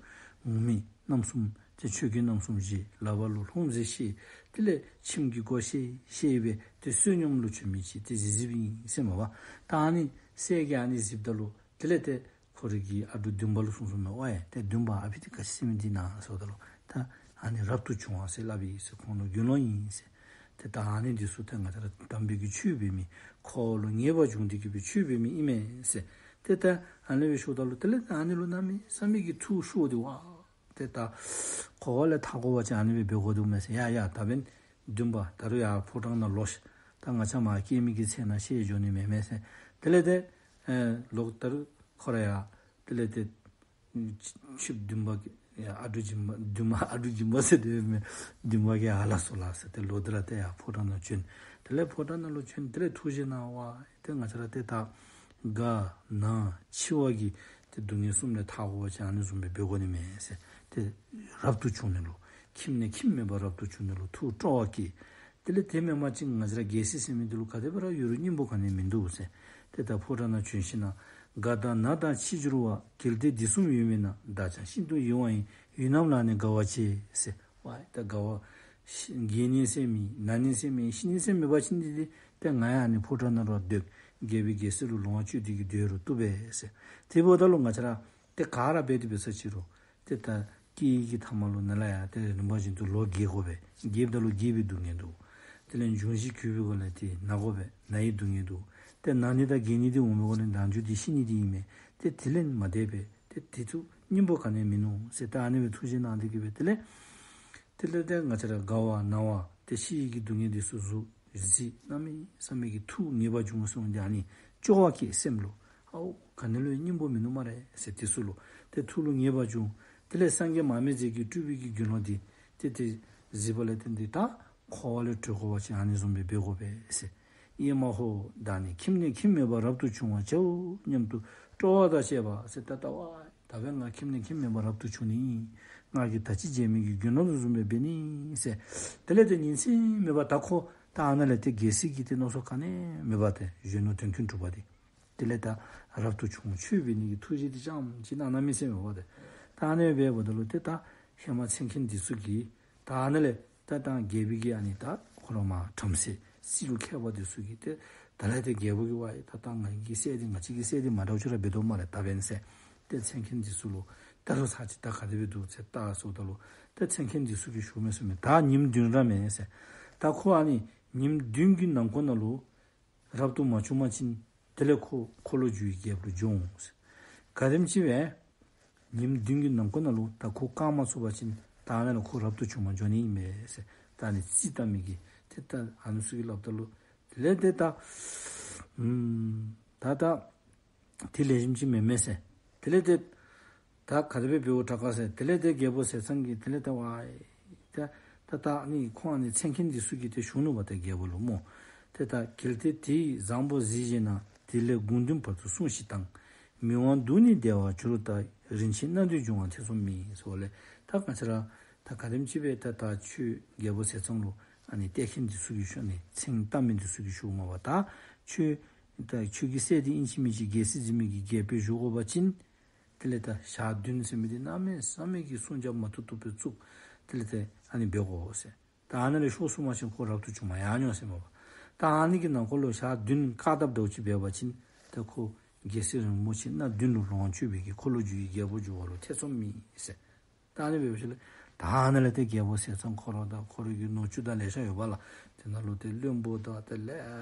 ངུར་སྨྲིག་རྣམ་གསུམ་ཏེ་ཆོས་གོས་རྣམ་གསུམ་བཞེས། ལག་པ་ལུ་ལྷུང་བཟེད་བཤེད། དེ་ལས་མཆིམས་ཀྱིས་མགོ་བཤེད་བཤེད་སྦེ་ཏེ་བསོད་སྙོམས་ལུ་བྱོན་མི་ཅིག་ཏེ་གཟིགས་གཟིགསཔ་ཨིན་ཟེར་མས་པ། ད་ཨ་ནི་སྲས་ཀྱིས་ཨ་ནི་གཟིགསཔ་ད་ལུ་དེ་ལས་ཏེ་ཁོ་རའི་གི་ཨ་གྲོགས་འདུན་པ་ལུ་གསུངས་གསུངསམ་མས། ཝའི་ཏེ་འདུན་པ་ཨ་ཕི་འདི་ག་ཅི་ཟེར་མི་འདི་ཨིན་ན་ཟེརཝ་ད་ལུ་ད་ཨ་ནི་རབ་ཏུ་བྱུང་བ་ཟེར་སླབ་ཨིན་ཟེར། ཁོང་ལུ་དགེ་སློང་ཨིན་ཟེར། ཏེ་ད་ཨ་ནི་འདི་ཚུ་ཏེ་ང་བཅས་ར་དམ་པའི་གི་ཆོས་འབད་མི་འཁོར་བ་ལུ་ངེས་པར་འབྱུང་སྟེ་གི་སྦེ་ཆོས་འབད་མི་ཨིན་མས་ཟེར། ཏེ་ད་ཨ་ནི་སྦེ་ཞུཝ་ད་ལུ་དེ་ལས་ད་ཨ་ནི་ལུ་གནམ་མེད་ས་མེད་ཀྱི་ཐུགས་ཤོར་ཏེ་ཝའི་ཏེ་ད་འཁོར་བ་ལས་ཐར་དགོ་པ་ཅིན་ཨ་ནི་སྦེ་འབད་དགོ་འདུག་མས་ཟེར། ཡ་ཡ་ད་འབདན་འདུན་པ་ད་རུང་ཡར་ཕོ་བྲང་ནང་ལོག་ཤིག། ད་ང་བཅས་མར་སྐྱེལ་མི་གི་ཚེ་ན་ཤེས་འགྱོ་ནི་མེན་མས་ཟེར། དེ་ལས་ཏེ་ཨེ་ལོག་ད་རུང་ཁོ་ར་ཡར་དེ་ལས་ཏེ་ཆིབས་འདུན་པ་གི་ཡ་ཨ་གྲོགས་སྦྱིན་པ་འདུན་པ་ཨ་གྲོགས་སྦྱིན་པ་ཟེར་དེ་མེན། འདུན་པ་གིས་ཨ་ལ་སོང་ལགས་ཟེར་ཏེ་ལོག་སྟེ་ར་ཏེ་ཡར་ཕོ་བྲང་ནང་བྱོན། དེ་ལས་ཕོ་བྲང་ནང་ལུ་བྱོན། དེ་ལས་ཐུགས་བཞེད་གནང་། ཝའི་ཏེ་ང་བཅས་ར་ཏེ་ད་རྒ་ན་འཆི་བ་གི་ཏེ་སྡུག་བསྔལ་གསུམ་ལས་ཐར་དགོ་པ་ཅིན་ཨ་ནི་བཟུམ་སྦེ་འབད་དགོ་ནི་མས་ཟེར། ཏེ་རབ་ཏུ་བྱུང་ནི་ལུ་ཁྱིམ་ནས་ཁྱིམ་མེད་པར་རབ་ཏུ་བྱུང་ནི་ལུ་ཐུགས་སྤྲོ་བ་སྐྱེས། དེ་ལས་དེ་མེན་པ་ཅིན་ང་བཅས་ར་རྒྱལ་སྲིད་ཟེར་མི་འདི་ལུ་ག་དེ་སྦེ་ར་ཡོད་རུང་སྙིང་པོ་ག་ནི་མིན་འདུག་ཟེར། ཏེ་ད་ཕོ་བྲང་ནང་བྱོན་ཞིནམ་ལས་རྒ་དང་ན་དང་འཆི་འགྱུར་བ། གལ་ཏེ་འདི་གསུམ་ཡོད་མིན་ན། བདག་ཀྱང་ཤིན་ཏུ་ཡིད་དབང་ཡིན། ཡོད་རྣམས་ལ་ནི་དགའ་བ་སྐྱེ་ཟེར། ཝའི་ད་དགའ་བ་ཤི་རྒས་ནི་ཟེར་མེད། ན་ནི་ཟེར་མེད། ཤི་ནི་ཟེར་མེད་པ་ཅིན་འདི་ཏེ་ང་ཡང་ཨ་ནི་ཕོ་བྲང་ནང་ར་སྡོད། རྒྱལ་པོའི་རྒྱལ་སྲིད་ལུ་ལོངས་སྤྱོད་དེ་གི་སྡོད་རུང་བཏུབ་པས་ཟེར། དེ་འབདཝ་ད་ལུ་ང་བཅས་ར་ཏེ་ག་ར་འབད་དེ་འབད་ས་ཅིག་རུང་ཏེ་ད་སྐྱེ་བའི་གི་ཐ་མ་ལུ་ནཱ་ལས་ཡར་ཏེ་རིམ་པ་བཞིན་དུ་ལོ་རྒས་དགོ་པས། རྒསཔ་ད་ལུ་རྒས་པའི་སྡུག་བསྔལ་འདུག། དེ་ལས་འབྱུང་བཞི་གོམས་པའི་སྒོ་ལས་ཏེ་ན་དགོ་པས། ན་ཡི་སྡུག་བསྔལ་འདུག། ཏེ་ན་ནི་དང་རྒས་ནི་འདི་འོང་པའི་སྒོ་ལས་མདང་ཕྱི་འདི་ཤི་ནི་འདི་ཨིན་མས། ཏེ་དེ་ལས་མ་འདས་པས། ཏེ་དེ་ཚུ་སྙིང་པོ་ག་ནི་མིན་ནུག་ཟེར་ད་ཨ་ནི་སྦེ་ཐུགས་བཞེད་གནང་སྟེ་གི་སྦེ་དེ་ལས་དེ་ལས་ཏེ་ང་བཅས་ར་རྒ་བ་ན་བ་ཏེ་ཤི་བའི་གི་སྡུག་བསྔལ་འདི་ཚུ་གཟིགས། གཟིགས་གནམ་མེད་ས་མེད་ཀྱི་ཐུགས་ངེས་པར་འབྱུང་གསུངས་ཏེ་ཨ་ནི་སྐྱོ་བ་སྐྱེས་སེམས་ལུ། ཨའོ་ག་ནི་ལུ་སྙིང་པོ་མིན་ནུག་སྨ་རེ་ཟེར་དེ་ཚུ་ལུ་ཏེ་ཐུགས་ལུ་ངེས་པར་བྱུང་། དེ་ལས་སངས་རྒྱས་མར་མེ་མཛད་ཀྱིས་སྤྲུལ་པའི་གི་དགེ་སློང་འདི་ཏེ་དེ་གཟིགས་པ་ལས་ཏེ་འདི་ད་འཁོར་བ་ལས་གྲོལ་དགོ་པ་ཅིན་ཨ་ནི་བཟུམ་སྦེ་འབད་དགོ་པས་ཟེར། ཨེ་མ་ཧོ། བདག་ནི་ཁྱིམ་ནས་ཁྱིམ་མེད་པར་རབ་ཏུ་བྱུང་བར་བྱའོ་སྙམ་དུ་སྤྲོ་བ་དང་བཅས་པ་ཟེར། ད་ལྟ་བ་ད་འབདན་ང་ཁྱིམ་ནས་ཁྱིམ་མེད་པར་རབ་ཏུ་བྱུང་ནི་ཨིན། ང་གིས་ད་ཅི་མཇལ་མི་གི་དགེ་སློང་དེ་བཟུམ་སྦེ་འབད་ནི་ཟེར། དེ་ལས་ཏེ་ཉིན་མཚན་མེད་པར་ད་ཁོ་ད་ཨ་ནཱ་ལས་ཏེ་རྒྱལ་སྲིད་ཀྱི་ཏེ་མནོ་བསམ་ག་ནི་མེད་པར་ཏེ་གཞོན་ནུ་དོན་ཀུན་གྲུབ་པ་དེ་དེ་ལས་ད་རབ་ཏུ་བྱུང་ཆོས་འབད་ནི་གི་ཐུགས་བཞེད་འདི་ཙམ་ཅིག་གནང་གནང་མི་ཟེར་མེད་པ་ཏེ། ད་ཨ་ནི་འབདཝ་ད་ལུ་ཏེ་ད་ཧེ་མ་མཚན་མཁན་འདི་ཚུ་གིས་ད་ཨ་ནཱ་ལས་ད་ད་རྒྱལ་པོའི་གི་ཨ་ནི་ད་ཁོ་ར་མར་བྲམ་ཟེ་སྲིད་ལུ་མཁས་པ་འདི་ཚུ་གིས་ཏེ་ད་ལས་ཏེ་རྒྱལ་པོ་གིས་ཝའི་ད་ད་ང་གི་སྲས་འདི་ང་བཅས་ཀྱི་སྲས་འདི་མ་འདྲཝ་ཅིག་ར་འབད་དོ་སྨ་རེ་ད་འབདན་ཟེར། ཏེ་མཚན་མཁན་འདི་ཚུ་ལུ་ད་ལོ་ཚར་ཅིག་ད་ག་དེ་སྦེ་འདུག་ཟེར་ལྟ་ཟེརཝ་ད་ལུ་ཏེ་མཚན་མཁན་འདི་ཚུ་གིས་ཞུ་མི་ཟེར་མི་ད་ཉིནམ་བདུན་ར་མེན་ཟེར། ད་ཁོ་ཨ་ནི་ཉིནམ་བདུན་གྱི་ནང་འཁོད་ནང་ལུ་རབ་ཏུ་མ་བྱུང་པ་ཅིན་དེ་ལས་ཁོ་འཁོར་ལོས་སྒྱུར་བའི་རྒྱལཔོ་ལུ་འགྱུར་འོང་ཟེར། ག་དེམ་ཅིག་སྦེ་ཉིནམ་བདུན་གྱི་ནང་འཁོད་ནང་ལུ་ད་ཁོ་བཀག་མ་ཚུགས་པ་ཅིན་ད་ཨ་ནཱ་ལུ་ཁོ་རབ་ཏུ་བྱུང་མ་འགྱོ་ནི་ཨིན་མས་ཟེར། ད་ཨ་ནི་རྩིས་བལྟ་མི་གིས་ཏེ་ད་ཨ་ནི་ཚུ་གིས་སླབ་ད་ལུ་དེ་ལས་ཏེ་ད་ཨམ་ད་ད་དེ་ལེགས་ཤོམ་ཅིག་མེན་མས་ཟེར། དེ་ལས་ཏེ་ད་ག་དེ་སྦེ་འབདཝ་དྲག་ག་ཟེར། དེ་ལས་ཏེ་རྒྱལ་པོ་ཟས་གཙང་གིས་དེ་ལས་ཏེ་ཝའི་ད་ད་ད་ཨ་ནི་ཁོང་ཨ་ནི་མཚན་མཁན་འདི་ཚུ་གིས་ཏེ་ཞུ་ནུག་པ་ཏེ་རྒྱལ་པོ་ལུ་སྨོ། ཏེ་ད་གལ་ཏེ་དེ་ཡི་བཟང་པོ་གཟིགས་བཞེད་ན། དེ་ལས་དགུང་བདུན་བར་དུ་སྲུངས་ཤིག་དང་། མི་དབང་དུ་ནི་བདེ་བར་གྱུར་ལྟར། རིན་ཆེན་སྣ་བདུན་འབྱུང་བ་ཐེ་ཚོམ་མེད། ཟེར་བ་ལས་ད་ང་བཅས་ར་ད་ག་དེམ་ཅིག་སྦེ་ད་ད་ཁྱོད་རྒྱལ་པོ་ཟས་གཙང་ལུ་ཨ་ནི་གཏད་མཁན་འདི་ཚུ་གིས་ཞུ་ནི་མཚན་བཏགས་མི་འདི་ཚུ་གིས་ཞུཝ་མས་པ། ད་ཁྱོད་ད་ཁྱོད་ཀྱི་སྲས་འདི་ཨིན་ཅི་མིན་ཅི་རྒྱལ་སྲིད་འཛིན་མི་གི་རྒྱལ་པོ་བཞུགས་དགོ་པ་ཅིན་དེ་ལས་ད་ཞག་བདུན་ཟེར་མི་འདི་གནམ་མེད་ས་མེད་ཀྱི་སྲུང་བྱ་མ་ཐུབ་ཐུབ་སྦེ་བཙུགས། དེ་ལས་ཏེ་ཨ་ནི་འབད་དགོ་ཟེར། ད་ཨ་ནི་ལས་ཤོར་སོང་པ་ཅིན་ཁོ་རབ་ཏུ་བྱུང་མ་ཡར་འགྱོ་ཟེར་མས་པ། ད་ཨ་ནི་གི་ནང་འཁོད་ལུ་ཞག་བདུན་བཀག་དམ་འདྲཝ་ཅིག་འབད་བ་ཅིན་ད་ཁོ་རྒྱལ་སྲས་རིན་པོ་ཆེ་སྣ་བདུན་ལུ་ལོངས་སྤྱོད་པའི་གི་འཁོར་ལོས་སྒྱུར་བའི་རྒྱལ་པོ་འགྱུར་བ་ལུ་ཐེ་ཚོམ་མེད་ཟེར། ད་ཨ་ནི་འབད་བ་ཅིན་ལས་ད་ཨ་ནི་ལས་ཏེ་རྒྱལ་པོ་ཟས་གཙང་ཁོ་ར་དང་ཁོ་རའི་གི་ནུ་གཅུང་དང་ལེ་ཤ་ཡོད་པ་ལགས། དེ་ནང་ལུ་ཏེ་བློན་པོ་དང་ཏེ་ལེ་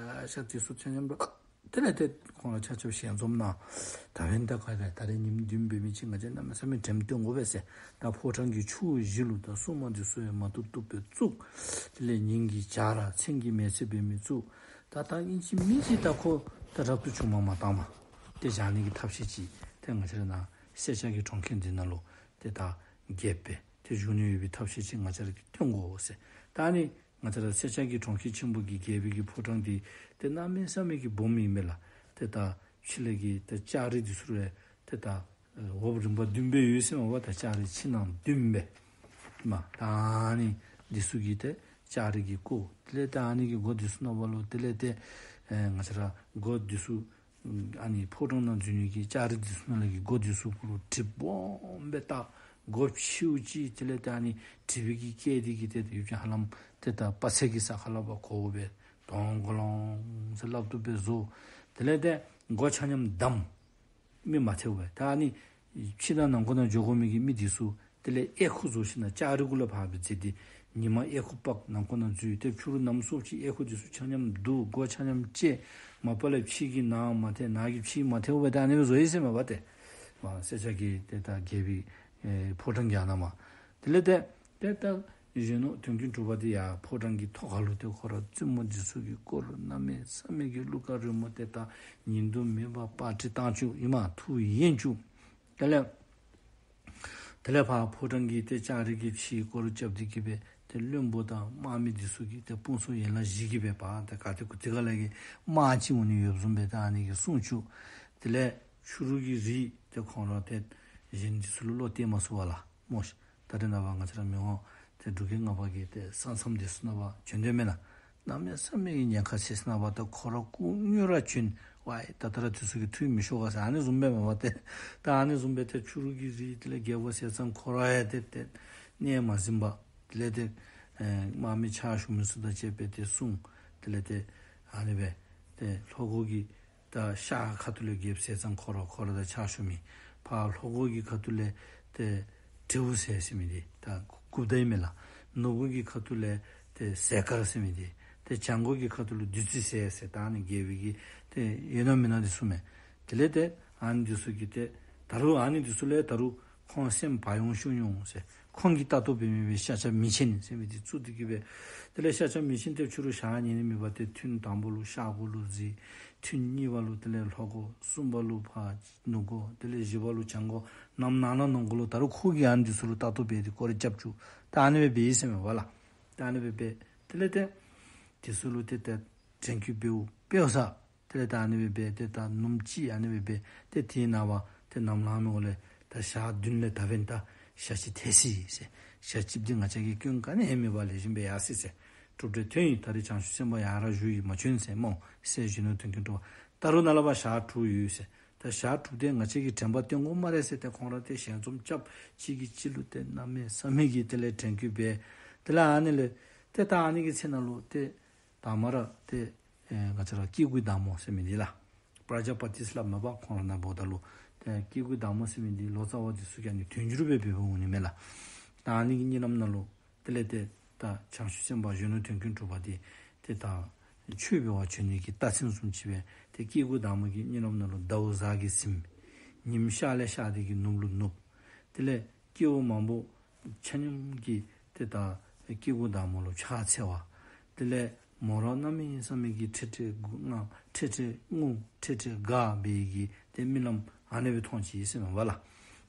ཤ་དེ་ཚུ་ཆ་མཉམ་ར་དེ་ལས་ཏེ་ཁོང་ར་ཆ་ཁྱབ་ཞལ་འཛོམས་གནང་། ད་འབདན་ད་ག་ར་ད་རེས་ཉིནམ་བདུན་འབད་མི་ཅིག་ང་བཅས་གནམ་མེད་ས་མེད་དྲནམ་སྟོན་དགོ་པས་ཟེར། ད་ཕོ་བྲང་གི་ཕྱོགས་བཞི་ལུ་ད་སྲུང་མ་འདི་ཚུ་ཡང་མ་བཏུབ་བཏུབ་སྦེ་བཙུགས། དེ་ལས་ཉིན་གྱི་བྱ་ར་མཚན་གྱི་མེལ་ཚེ་འབད་མི་བཙུགས། ད་ད་ཨིན་ཅི་མིན་ཅི་ད་ཁོ་ད་རབ་ཏུ་བྱུང་མ་མ་བཏང་མ་ཏེ་བཞག་ནི་གི་ཐབས་ཤེས་ཅིག་ཏེ་ང་བཅས་ར་ནཱ་སེར་སྐྱ་གི་གྲོང་ཁྱེར་འདི་ནང་ལུ་ཏེ་ད་རྒྱལཔོ་སྦེ་ཏེ་བཞུགས་ནི་ཡོད་པའི་ཐབས་ཤེས་ཅིག་ང་བཅས་ར་གིས་སྟོན་དགོ་ཟེར། ད་ཨ་ནི་ང་བཅས་ར་སེར་སྐྱ་གི་གྲོང་ཁྱེར་ཆེན་པོ་གི་རྒྱལ་པོའི་གི་ཕོ་བྲང་འདི་ཏེ་གནམ་མེད་ས་མེད་ཀྱི་སྦོམ་ཨིན་མས་ལགས། ཏེ་ད་ཕྱི་ལས་ཀྱི་ཏེ་ལྕགས་རི་འདི་ཚུ་ར་ཏེ་ད་འོག་རིམ་པ་བདུན་སྦེ་ཡོད་ཟེར་མས་པ། ད་ལྕགས་རི་ཕྱི་ནང་བདུན་སྦེ་མ་ད་ཨ་ནི་འདི་ཚུ་གི་ཏེ་ལྕགས་རི་གི་སྒོ་དེ་ལས་ཏེ་ཨ་ནི་གི་སྒོ་འདི་ཚུ་ནང་ཕར་ལུ་དེ་ལས་ཏེ་ཨེ་ང་བཅས་ར་སྒོ་འདི་ཚུ་ཨ་ནི་ཕོ་བྲང་ནང་འཛུལ་ནི་གི་ལྕགས་རི་འདི་ཚུ་ནང་ལས་ཀྱི་སྒོ་འདི་ཚུ་ཕར་ལུ་གྲིབ་སྦོམ་སྦེ་བཏགས། སྒོ་ཕྱེཝ་ཅིག་དེ་ལས་ཏེ་ཨ་ནི་གྲིབ་པའི་གི་སྐད་འདི་གིས་ཏེ་ཡུདཔ་ཅིག་ཧ་ལམ་ཏེ་ད་དཔག་ཚད་ཀྱི་ས་ཁར་ལས་ཕར་གོཝ་སྦེ་དོང་གོ་ལོང་ཟེར་སླབ་བཏུབ་སྦེ་བཟོ། དེ་ལས་ཏེ་སྒོ་ཆ་མཉམ་བསྡམས། མི་མ་ཐེག་པས། ད་ཨ་ནི་ཕྱི་དང་ནང་ཁོག་ནང་འགྱོ་དགོ་མི་གི་མི་འདི་ཚུ་དེ་ལས་ཨེ་ཁུ་བཟོ་ཞིནམ་ལས་ལྕགས་རི་གུ་ལས་ཕར་སྦེ་འཛེགས་ཏེ་ཉི་མ་ཨེ་ཁུ་ཕབ། ནང་ཁོག་ནང་འཛུལ་ཏེ་ཕྱི་རུ་ནམ་སྲོས་ཅིག་ཨེ་ཁུ་འདི་ཚུ་ཆ་མཉམ་བསྡུ། སྒོ་ཆ་མཉམ་བཅད། མ་པ་ལས་ཕྱི་གི་ནང་མ་ཐེག། ནང་གི་ཕྱི་མ་ཐེག་པས། ད་ཨ་ནི་སྦེ་བཟོ་ཡི་ཟེར་མས་པ་ཏེ། མ་སེར་སྐྱ་གི་ཏེ་ད་རྒྱལ་པོའི་ཨེ་ཕོ་བྲང་གི་ཨ་ནཱ་མ་དེ་ལས་ཏེ་ཏེ་ད་གཞོན་ནུ་དོན་ཀུན་གྲུབ་པ་འདི་ཡར་ཕོ་བྲང་གི་ཐོག་ཁ་ལུ་ཏེ་ཁོ་ར་བཙུན་མོ་འདི་ཚུ་གི་སྐོར་ལུ་གནམ་མེད་ས་མེད་ཀྱི་གླུ་གར་རོལ་མོ་ཏེ་ད་ཉིན་དུ་མེད་པར་པར་ཊི་བཏང་བཅུག་ཨིན་མས། ཐུགས་ཡེངས་བཅུག། དེ་ལས་དེ་ལས་ཕར་ཕོ་བྲང་གི་ཏེ་ལྕགས་རི་གི་ཕྱི་སྐོར་རྐྱབ་སྟེ་གི་སྦེ་ཏེ་བློན་པོ་དང་དམག་མི་འདི་ཚུ་གིས་ཏེ་དཔུང་ཚོགས་ཡན་ལག་བཞི་གིས་སྦེ་ཕར་ཏེ་ག་ཏེ་གུ་ཏེ་ག་ལས་ཀྱི་དམག་ཅིག་འོང་ནི་ཡོདཔ་བཟུམ་སྦེ་ད་ཨ་ནི་གི་སྲུང་བཅུག། དེ་ལས་ཕྱི་རུ་གི་རིགས་ཏེ་ཁོང་ར་ཏེ་གཞན་འདི་ཚུ་ལུ་བློ་གཏད་མ་ཚུགས་པས་ལགས། སྨོ་ཤ། ད་རེས་ནངས་པ་ང་བཅས་ར་མི་དབང་ཏེ་འབྲུག་རྒྱལ་ལྔ་པ་གིས་ཏེ་ས་མཚམས་འདི་ཚུ་ནང་ཕར་བྱོན་དོ་མེན་ན། གནམ་མེད་ས་མེད་ཀྱི་ཉེན་ཁ་ཆེ་ས་ནང་ཕར་ད་ཁོ་ར་སྐུ་དངོས་ར་བྱོན། ཝའི་ད་ལྟོ་ར་འདི་ཚུ་གིས་ཐུགས་མི་ཤོར་ག་ཟེར་ཨ་ནི་བཟུམ་སྦེ་མས་པ་ཏེ། ད་ཨ་ནི་བཟུམ་སྦེ་ཏེ་ཕྱི་རུ་གི་རིགས་དེ་ལས་རྒྱལ་པོ་ཟས་གཙང་ཁོ་ར་ཡང་ཏེ་ཏེ་གནས་མ་ཟིན་པར་དེ་ལས་ཏེ་ཨེ་དམག་མི་ཕྱག་ཞུ་མི་ཚུ་དང་བཅས་པ་ཏེ་སྲུང་། དེ་ལས་ཏེ་ཨ་ནི་སྦེ་ཏེ་ལྷོ་སྒོ་གི་ད་ཤར་ཁ་ཐུག་ལས་རྒྱལཔོ་ཟས་གཙང་ཁོ་ར་ཁོ་ར་དང་ཕྱག་ཞུ་མི། ཕར་ལྷོ་སྒོ་གི་ཁ་ཐུག་ལས་ཏེ་དྲེའུ་ཟས་ཟེར་མི་འདི་ད་གུཔྟ་ཨིན་མས་ལགས། ནུབ་སྒོ་གི་ཁ་ཐུག་ལས་ཏེ་ཟས་དཀར་ཟེར་མི་འདི། ཏེ་བྱང་སྒོ་གི་ཁ་ཐུག་ལས་བདུད་རྩི་ཟས་ཟེར། ད་ཨ་ནི་རྒྱལ་པོའི་གི་ཏེ་ཡོད་ན་མེད་ན་འདི་ཚུ་མས། དེ་ལས་ཏེ་ཨ་ནི་འདི་ཚུ་གིས་ཏེ་ད་རུང་ཨ་ནི་འདི་ཚུ་ལས་ད་རུང་ཁོང་སེམས་བག་ཡངས་ཤུགས་ཡངས་ཟེར། ཁོང་གིས་ལྟ་རྟོག་འབད་མི་འབད་ཤཱཀྱ་མི་ཆེན་ཟེར་མི་འདི་བཙུགས་ཏེ་གི་སྦེ། དེ་ལས་ཤཱཀྱ་མི་ཆེན་ཏེ་ཕྱི་རུ་ཞག་ཉལ་ནི་མེད་པར་ཏེ་ཐུན་དང་པོ་ལུ་ཤར་སྒོ་ལུ་གཟིགས། ཐུན་གཉིས་པ་ལུ་དེ་ལས་ལྷོ་སྒོ། གསུམ་པ་ལུ་ཕར་ནུབ་སྒོ། དེ་ལས་བཞི་པ་ལུ་བྱང་སྒོ། ནམ་ནངས་ནངས་ནང་འཁོད་ལུ་ད་རུང་ཁོ་གིས་ཨ་ནི་འདི་ཚུ་ལུ་ལྟ་རྟོག་འབད་དེ་སྐོར་ར་རྐྱབ་བཅུག། ད་ཨ་ནི་སྦེ་འབད་ཡི་ཟེར་མས་པ་ལགས། ད་ཨ་ནི་སྦེ་འབད། དེ་ལས་ཏེ་འདི་ཚུ་ལུ་ཏེ་ཏེ་དྲན་སྐུལ་འབདཝ་འབདཝ་ས། དེ་ལས་ད་ཨ་ནི་སྦེ་འབད་ཏེ་ད་ནུབ་མོ་ཅིག་ཨ་ནི་སྦེ་འབད་ཏེ་དེ་ནངས་པ་ཏེ་ནམ་ལངས་མི་འོང་ལས་ད་ཞག་བདུན་ལས་ད་འབདན་ད་ཞག་གཅིག་ཐལ་སོ་ཡི་ཟེར། ཞག་གཅིག་འདི་ང་བཅས་ཀྱིས་སྐྱོན་ག་ནི་ཡང་མེད་པར་ལེགས་ཤོམ་སྦེ་ཡར་སོ་ཡི་ཟེར། གྲུབ་འབྲས་ཐོན་ཡི། ད་རེས་བྱང་ཆུབ་སེམས་དཔའ་ཡར་ར་བཞུགས་ཡི་མ་བྱོན་ཟེར་སྨོ་ཟེར། གཞོན་ནུ་དོན་ཀུན་གྲུབ་པ་ད་རུང་ནཱ་ལས་ཕར་ཞག་དྲུག་ཡོད་ཟེར། ད་ཞག་དྲུག་དེ་ང་བཅས་ཀྱིས་དྲན་པ་བསྟེན་དགོ་སྨ་རེ་ཟེར་ཏེ་ཁོང་ར་ཏེ་ཞལ་འཛོམས་རྐྱབ། གཅིག་གིས་གཅིག་ལུ་ཏེ་གནམ་མེད་ས་མེད་ཀྱི་དེ་ལས་དྲན་སྐུལ་འབད། དེ་ལས་ཨ་ནི་ལས་ཏེ་ད་ཨ་ནི་གི་ཚེ་ནང་ལུ་ཏེ་དང་པ་ར་ཏེ་ཨེ་ང་བཅས་ར་སྐྱེ་དགུའི་བདག་མོ་ཟེར་མི་འདི་ལགས། པྲ་ཛཱ་པ་ཏི་ཟེར་སླབ་མས་པ་ཁོང་ར་ནཱ་འབདཝ་ད་ལུ། ཏེ་སྐྱེ་དགུའི་བདག་མོ་ཟེར་མི་འདི་ལོ་ཙཱ་བ་འདི་ཚུ་གིས་ཨ་ནི་དུས་འགྱུར་སྦེ་འབད་འབདཝ་འོང་ནི་མས་ལགས། ད་ཨ་ནི་གི་གཉིད་ལམ་ནང་ལུ་དེ་ལས་ཏེ་ད་བྱང་ཆུབ་སེམས་དཔའ་གཞོན་ནུ་དོན་ཀུན་གྲུབ་པ་འདི་ཏེ་ད་ཆོས་འབད་བར་བྱོན་ནི་གི་རྟགས་མཚན་བཟུམ་ཅིག་སྦེ་ཏེ་སྐྱེ་དགུའི་བདག་མོ་གི་གཉིད་ལམ་ནང་ལུ་ཟླཝ་གཟའ་གིས་ཟིན། ཉིམ་ཤར་ལས་ཤར་ཏེ་གི་ནུབ་ལུ་ནུབ། དེ་ལས་སྐྱེ་བོ་མང་པོ་ཆ་མཉམ་གྱིས་ཏེ་ད་སྐྱེ་དགུའི་བདག་མོ་ལུ་ཕྱག་འཚལ་བ། དེ་ལས་མོ་ར་གནམ་མེད་ས་མེད་ཀྱི་ཁྲེལ་ཁྲེལ་ངུ་ཁྲེལ་ཁྲེལ་ངུ་ཁྲེལ་ཁྲེལ་དགའ་བའི་གི་ཏེ་རྨི་ལམ་ཨ་ནི་སྦེ་མཐོང་ཅི་ཟེར་མས་པ་ལགས།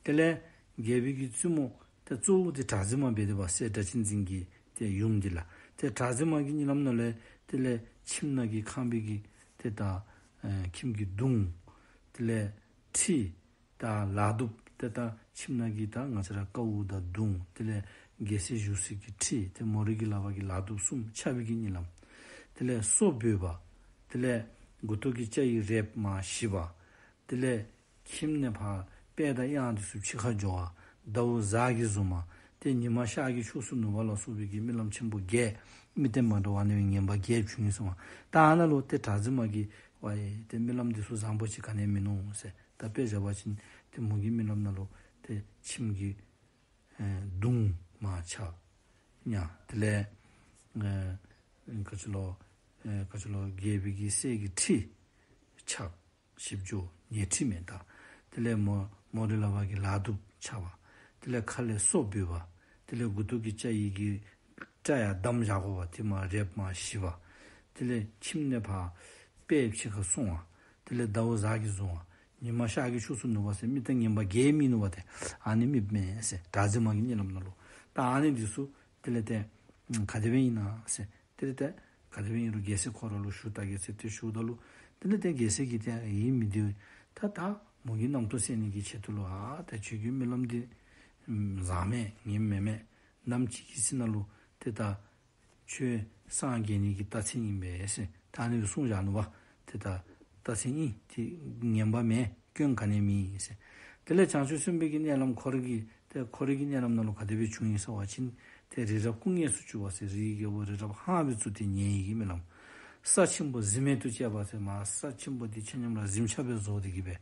དེ་ལས་རྒྱལ་པོའི་གི་བཙུན་མོ་ཏེ་གཙོ་བོ་འདི་གྲགས་འཛིན་མ་འབད་དེ་འབད་སྲས་སྒྲ་གཅན་འཛིན་གྱི་ཏེ་ཡུམ་འདི་ལགས། ཏེ་གྲགས་འཛིན་མ་གི་གཉིད་ལམ་ནང་ལས་དེ་ལས་ཁྱིམ་ནང་གི་ཁང་པའི་གི་ཏེ་ད་ཨེ་ཁྱིམ་གྱི་གདུང་། དེ་ལས་ཁྲི། ད་ལག་གདུབ། ཏེ་ད་ཁྱིམ་ནང་གི་ད་ང་བཅས་ར་ཀཝ་དང་གདུང་། དེ་ལས་རྒྱལ་སྲིད་བཞུགས་སའི་གི་ཁྲི། ཏེ་མོ་རའི་གི་ལག་པར་གྱི་ལག་གདུབ་གསུམ་ཆགས་པའི་གི་གཉིད་ལམ། དེ་ལས་སོ་འབོད་པ། དེ་ལས་མགུ་ཏོ་གི་སྐྱ་ཡི་རལཔ་མར་ཞིབ་པ། དེ་ལས་ཁྱིམ་ནང་ཕར་དཔལ་དང་གཡང་འདི་ཚུ་ཕྱི་ཁར་འགྱོ་བ། ཟླཝ་གཟའ་གིས་བཟུང་བ། ཏེ་ཉི་མ་ཤར་གྱི་ཕྱོགས་སུ་ནུབ་པ་ལ་སོགས་པའི་གི་རྨི་ལམ་ཆེན་པོ་བརྒྱད། རྨི་ལྟས་མ་འདྲཝ་ཨ་ནི་སྦེ་ངན་པ་བརྒྱད་བྱུང་ཡི་ཟེར་མས། ད་ཨ་ནཱ་ལུ་ཏེ་གྲགས་འཛིན་མ་གིས་ཝའེ་ཏེ་རྨི་ལམ་འདི་ཚུ་བཟང་པོ་ཅིག་ག་ནི་ཡང་མིན་ནུག་ཟེར། ད་དཔེ་བཞག་པ་ཅིན་ཏེ་མོ་གི་རྨི་ལམ་ནང་ལུ་ཏེ་ཁྱིམ་གྱི་ཨེ་གདུང་མར་ཆག་ཉ། དེ་ལས་ཨེ་ག་ཅི་ལོ་ཨེ་ག་ཅི་ལོ་རྒྱལ་པོའི་གི་སྲས་ཀྱི་ཁྲི་ཆག། ཞིབ་འཇུག་ཉལ་ཁྲི་མེན་ད། དེ་ལས་མོ་མོ་རི་ལ་བ་གི་ལག་གདུབ་ཆག་པ། དེ་ལས་ཁ་ལས་སོ་བུད་པ། དེ་ལས་མགུ་ཏོ་གི་སྐྱ་ཡི་གི་སྐྲ་ཡར་བསྡམས་བཞག་དགོ་པ་དེ་མར་རེགཔ་མར་ཞིག་པ། དེ་ལས་ཁྱིམ་ནས་ཕར་དཔལ་ཕྱི་ཁར་སོང་བ། དེ་ལས་ཟླཝ་གཟའ་གིས་བཟུང་བ། ཉི་མ་ཤར་གྱི་ཕྱོགས་སུ་ནུབ་པ་ཟེར་རྨི་ལྟས་ངན་པ་བརྒྱད་རྨིས་ནུག་པ་ཏེ། ཨ་ནི་རྨིསཔ་མས་ཟེར་གྲགས་འཛིན་མ་གི་རྨི་ལམ་ནང་ལུ། ད་ཨ་ནི་འདི་ཚུ་དེ་ལས་ཏེ་ག་དེ་སྦེ་ཨིན་ན་ཟེར། དེ་ལས་ཏེ་ག་དེ་སྦེ་ཨིན་རུང་རྒྱལ་སྲས་ཁོ་ར་ལུ་ཞུ་ད་གེ་ཟེར་ཏེ་ཞུཝ་ད་ལུ། དེ་ལས་ཏེ་རྒྱལ་སྲས་ཀྱིས་ཏེ་ཡིད་མི་བདེ། ད་ད་མོ་གི་རྣམ་རྟོག་སེལ་ནི་གི་ཆེད་དུ་ལུ་ཨ་ད་ཁྱོད་ཀྱི་རྨི་ལམ་འདི་བཟང་མས་ངན་མེན་མས། ནམ་ཅིག་གི་ཚེ་ནང་ལུ་ཏེ་ད་ཁྱོད་སངས་རྒྱས་ནི་གི་རྟགས་མཚན་ཨིན་པས་ཟེར། ད་ཨ་ནི་སྦེ་གསུངས་བཞག་ནུག་པ། ཏེ་ད་རྟགས་མཚན་ཨིན། ཏེ་ངན་པ་མེན། སྐྱོན་ག་ནི་ཡང་མེད་ཟེར། དེ་ལས་བྱང་ཆུབ་སེམས་དཔའི་གི་མནལ་ལམ་ཁོ་རའི་གི་ཏེ་ཁོ་རའི་གི་མནལ་ལམ་ནང་ལུ་ག་དེ་སྦེ་བྱུང་ཡི་ཟེར་བ་ཅིན་ཏེ་རི་རབ་སྐུ་ངལ་སུ་གྱུར་པ་ཟེར་རིའི་རྒྱལ་པོ་རི་རབ་ཧང་སྦེ་བཙུགས་ཏེ་ཉལ་ཡི་གི་རྨི་ལམ། ས་ཆེན་པོ་གཟིམ་མལ་དུ་བཅས་པ་ཟེར་མར་ས་ཆེན་པོ་འདི་ཆ་མཉམ་ར་གཟིམ་ཆགས་སྦེ་བཟོ་སྟེ་གི་སྦེ་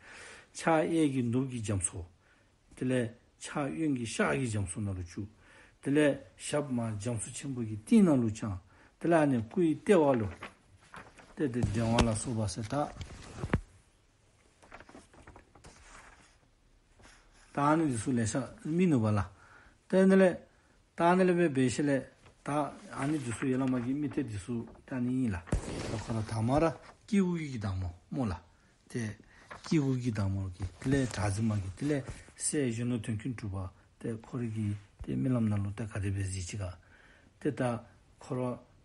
ཕྱག་གཡས་ཀྱིས་ནུབ་ཀྱི་རྒྱ་མཚོ། དེ་ལས་ཕྱག་གཡོན་གྱིས་ཤར་གྱི་རྒྱ་མཚོ་ནང་ལུ་བཅུག། དེ་ལས་ཞབས་མར་རྒྱ་མཚོ་ཆེན་པོ་གི་གཏིང་ནང་ལུ་བརྐྱང་། དེ་ལས་ཨ་ནི་སྐུའི་ལྟེ་བ་ལུ་ཏེ་ཏེ་འགྲེང་བ་ལ་སོགས་པ་ཟེར་ད། ད་ཨ་ནི་འདི་ཚུ་ལེ་ཤ་རྨིས་ནུག་པ་ལགས། ཏེ་ཨ་ནི་ལས་ད་ཨ་ནི་ལས་འབད་འབད་ཞིནམ་ལས་ད་ཨ་ནི་འདི་ཚུ་ཡར་ལས་མར་གྱི་རྨི་ལྟས་འདི་ཚུ་ད་ཨ་ནི་ཨིན་ལགས། ད་ཁོ་ར་དང་པ་ར་སྐྱེ་བོ་གི་བདག་མོ་སྨོ་ལགས། ཏེ་སྐྱེ་བོ་གི་བདག་མོ་གི་དེ་ལས་གྲགས་འཛིན་མ་གི་དེ་ལས་སྲས་གཞོན་ནུ་དོན་ཀུན་གྲུབ་པ་ཏེ་ཁོ་རའི་གི་ཏེ་རྨི་ལམ་ནང་ལུ་ཏེ་ག་དེ་སྦེ་གཟིགས་ཅི་ག། ཏེ་ད་ཁོ་ར་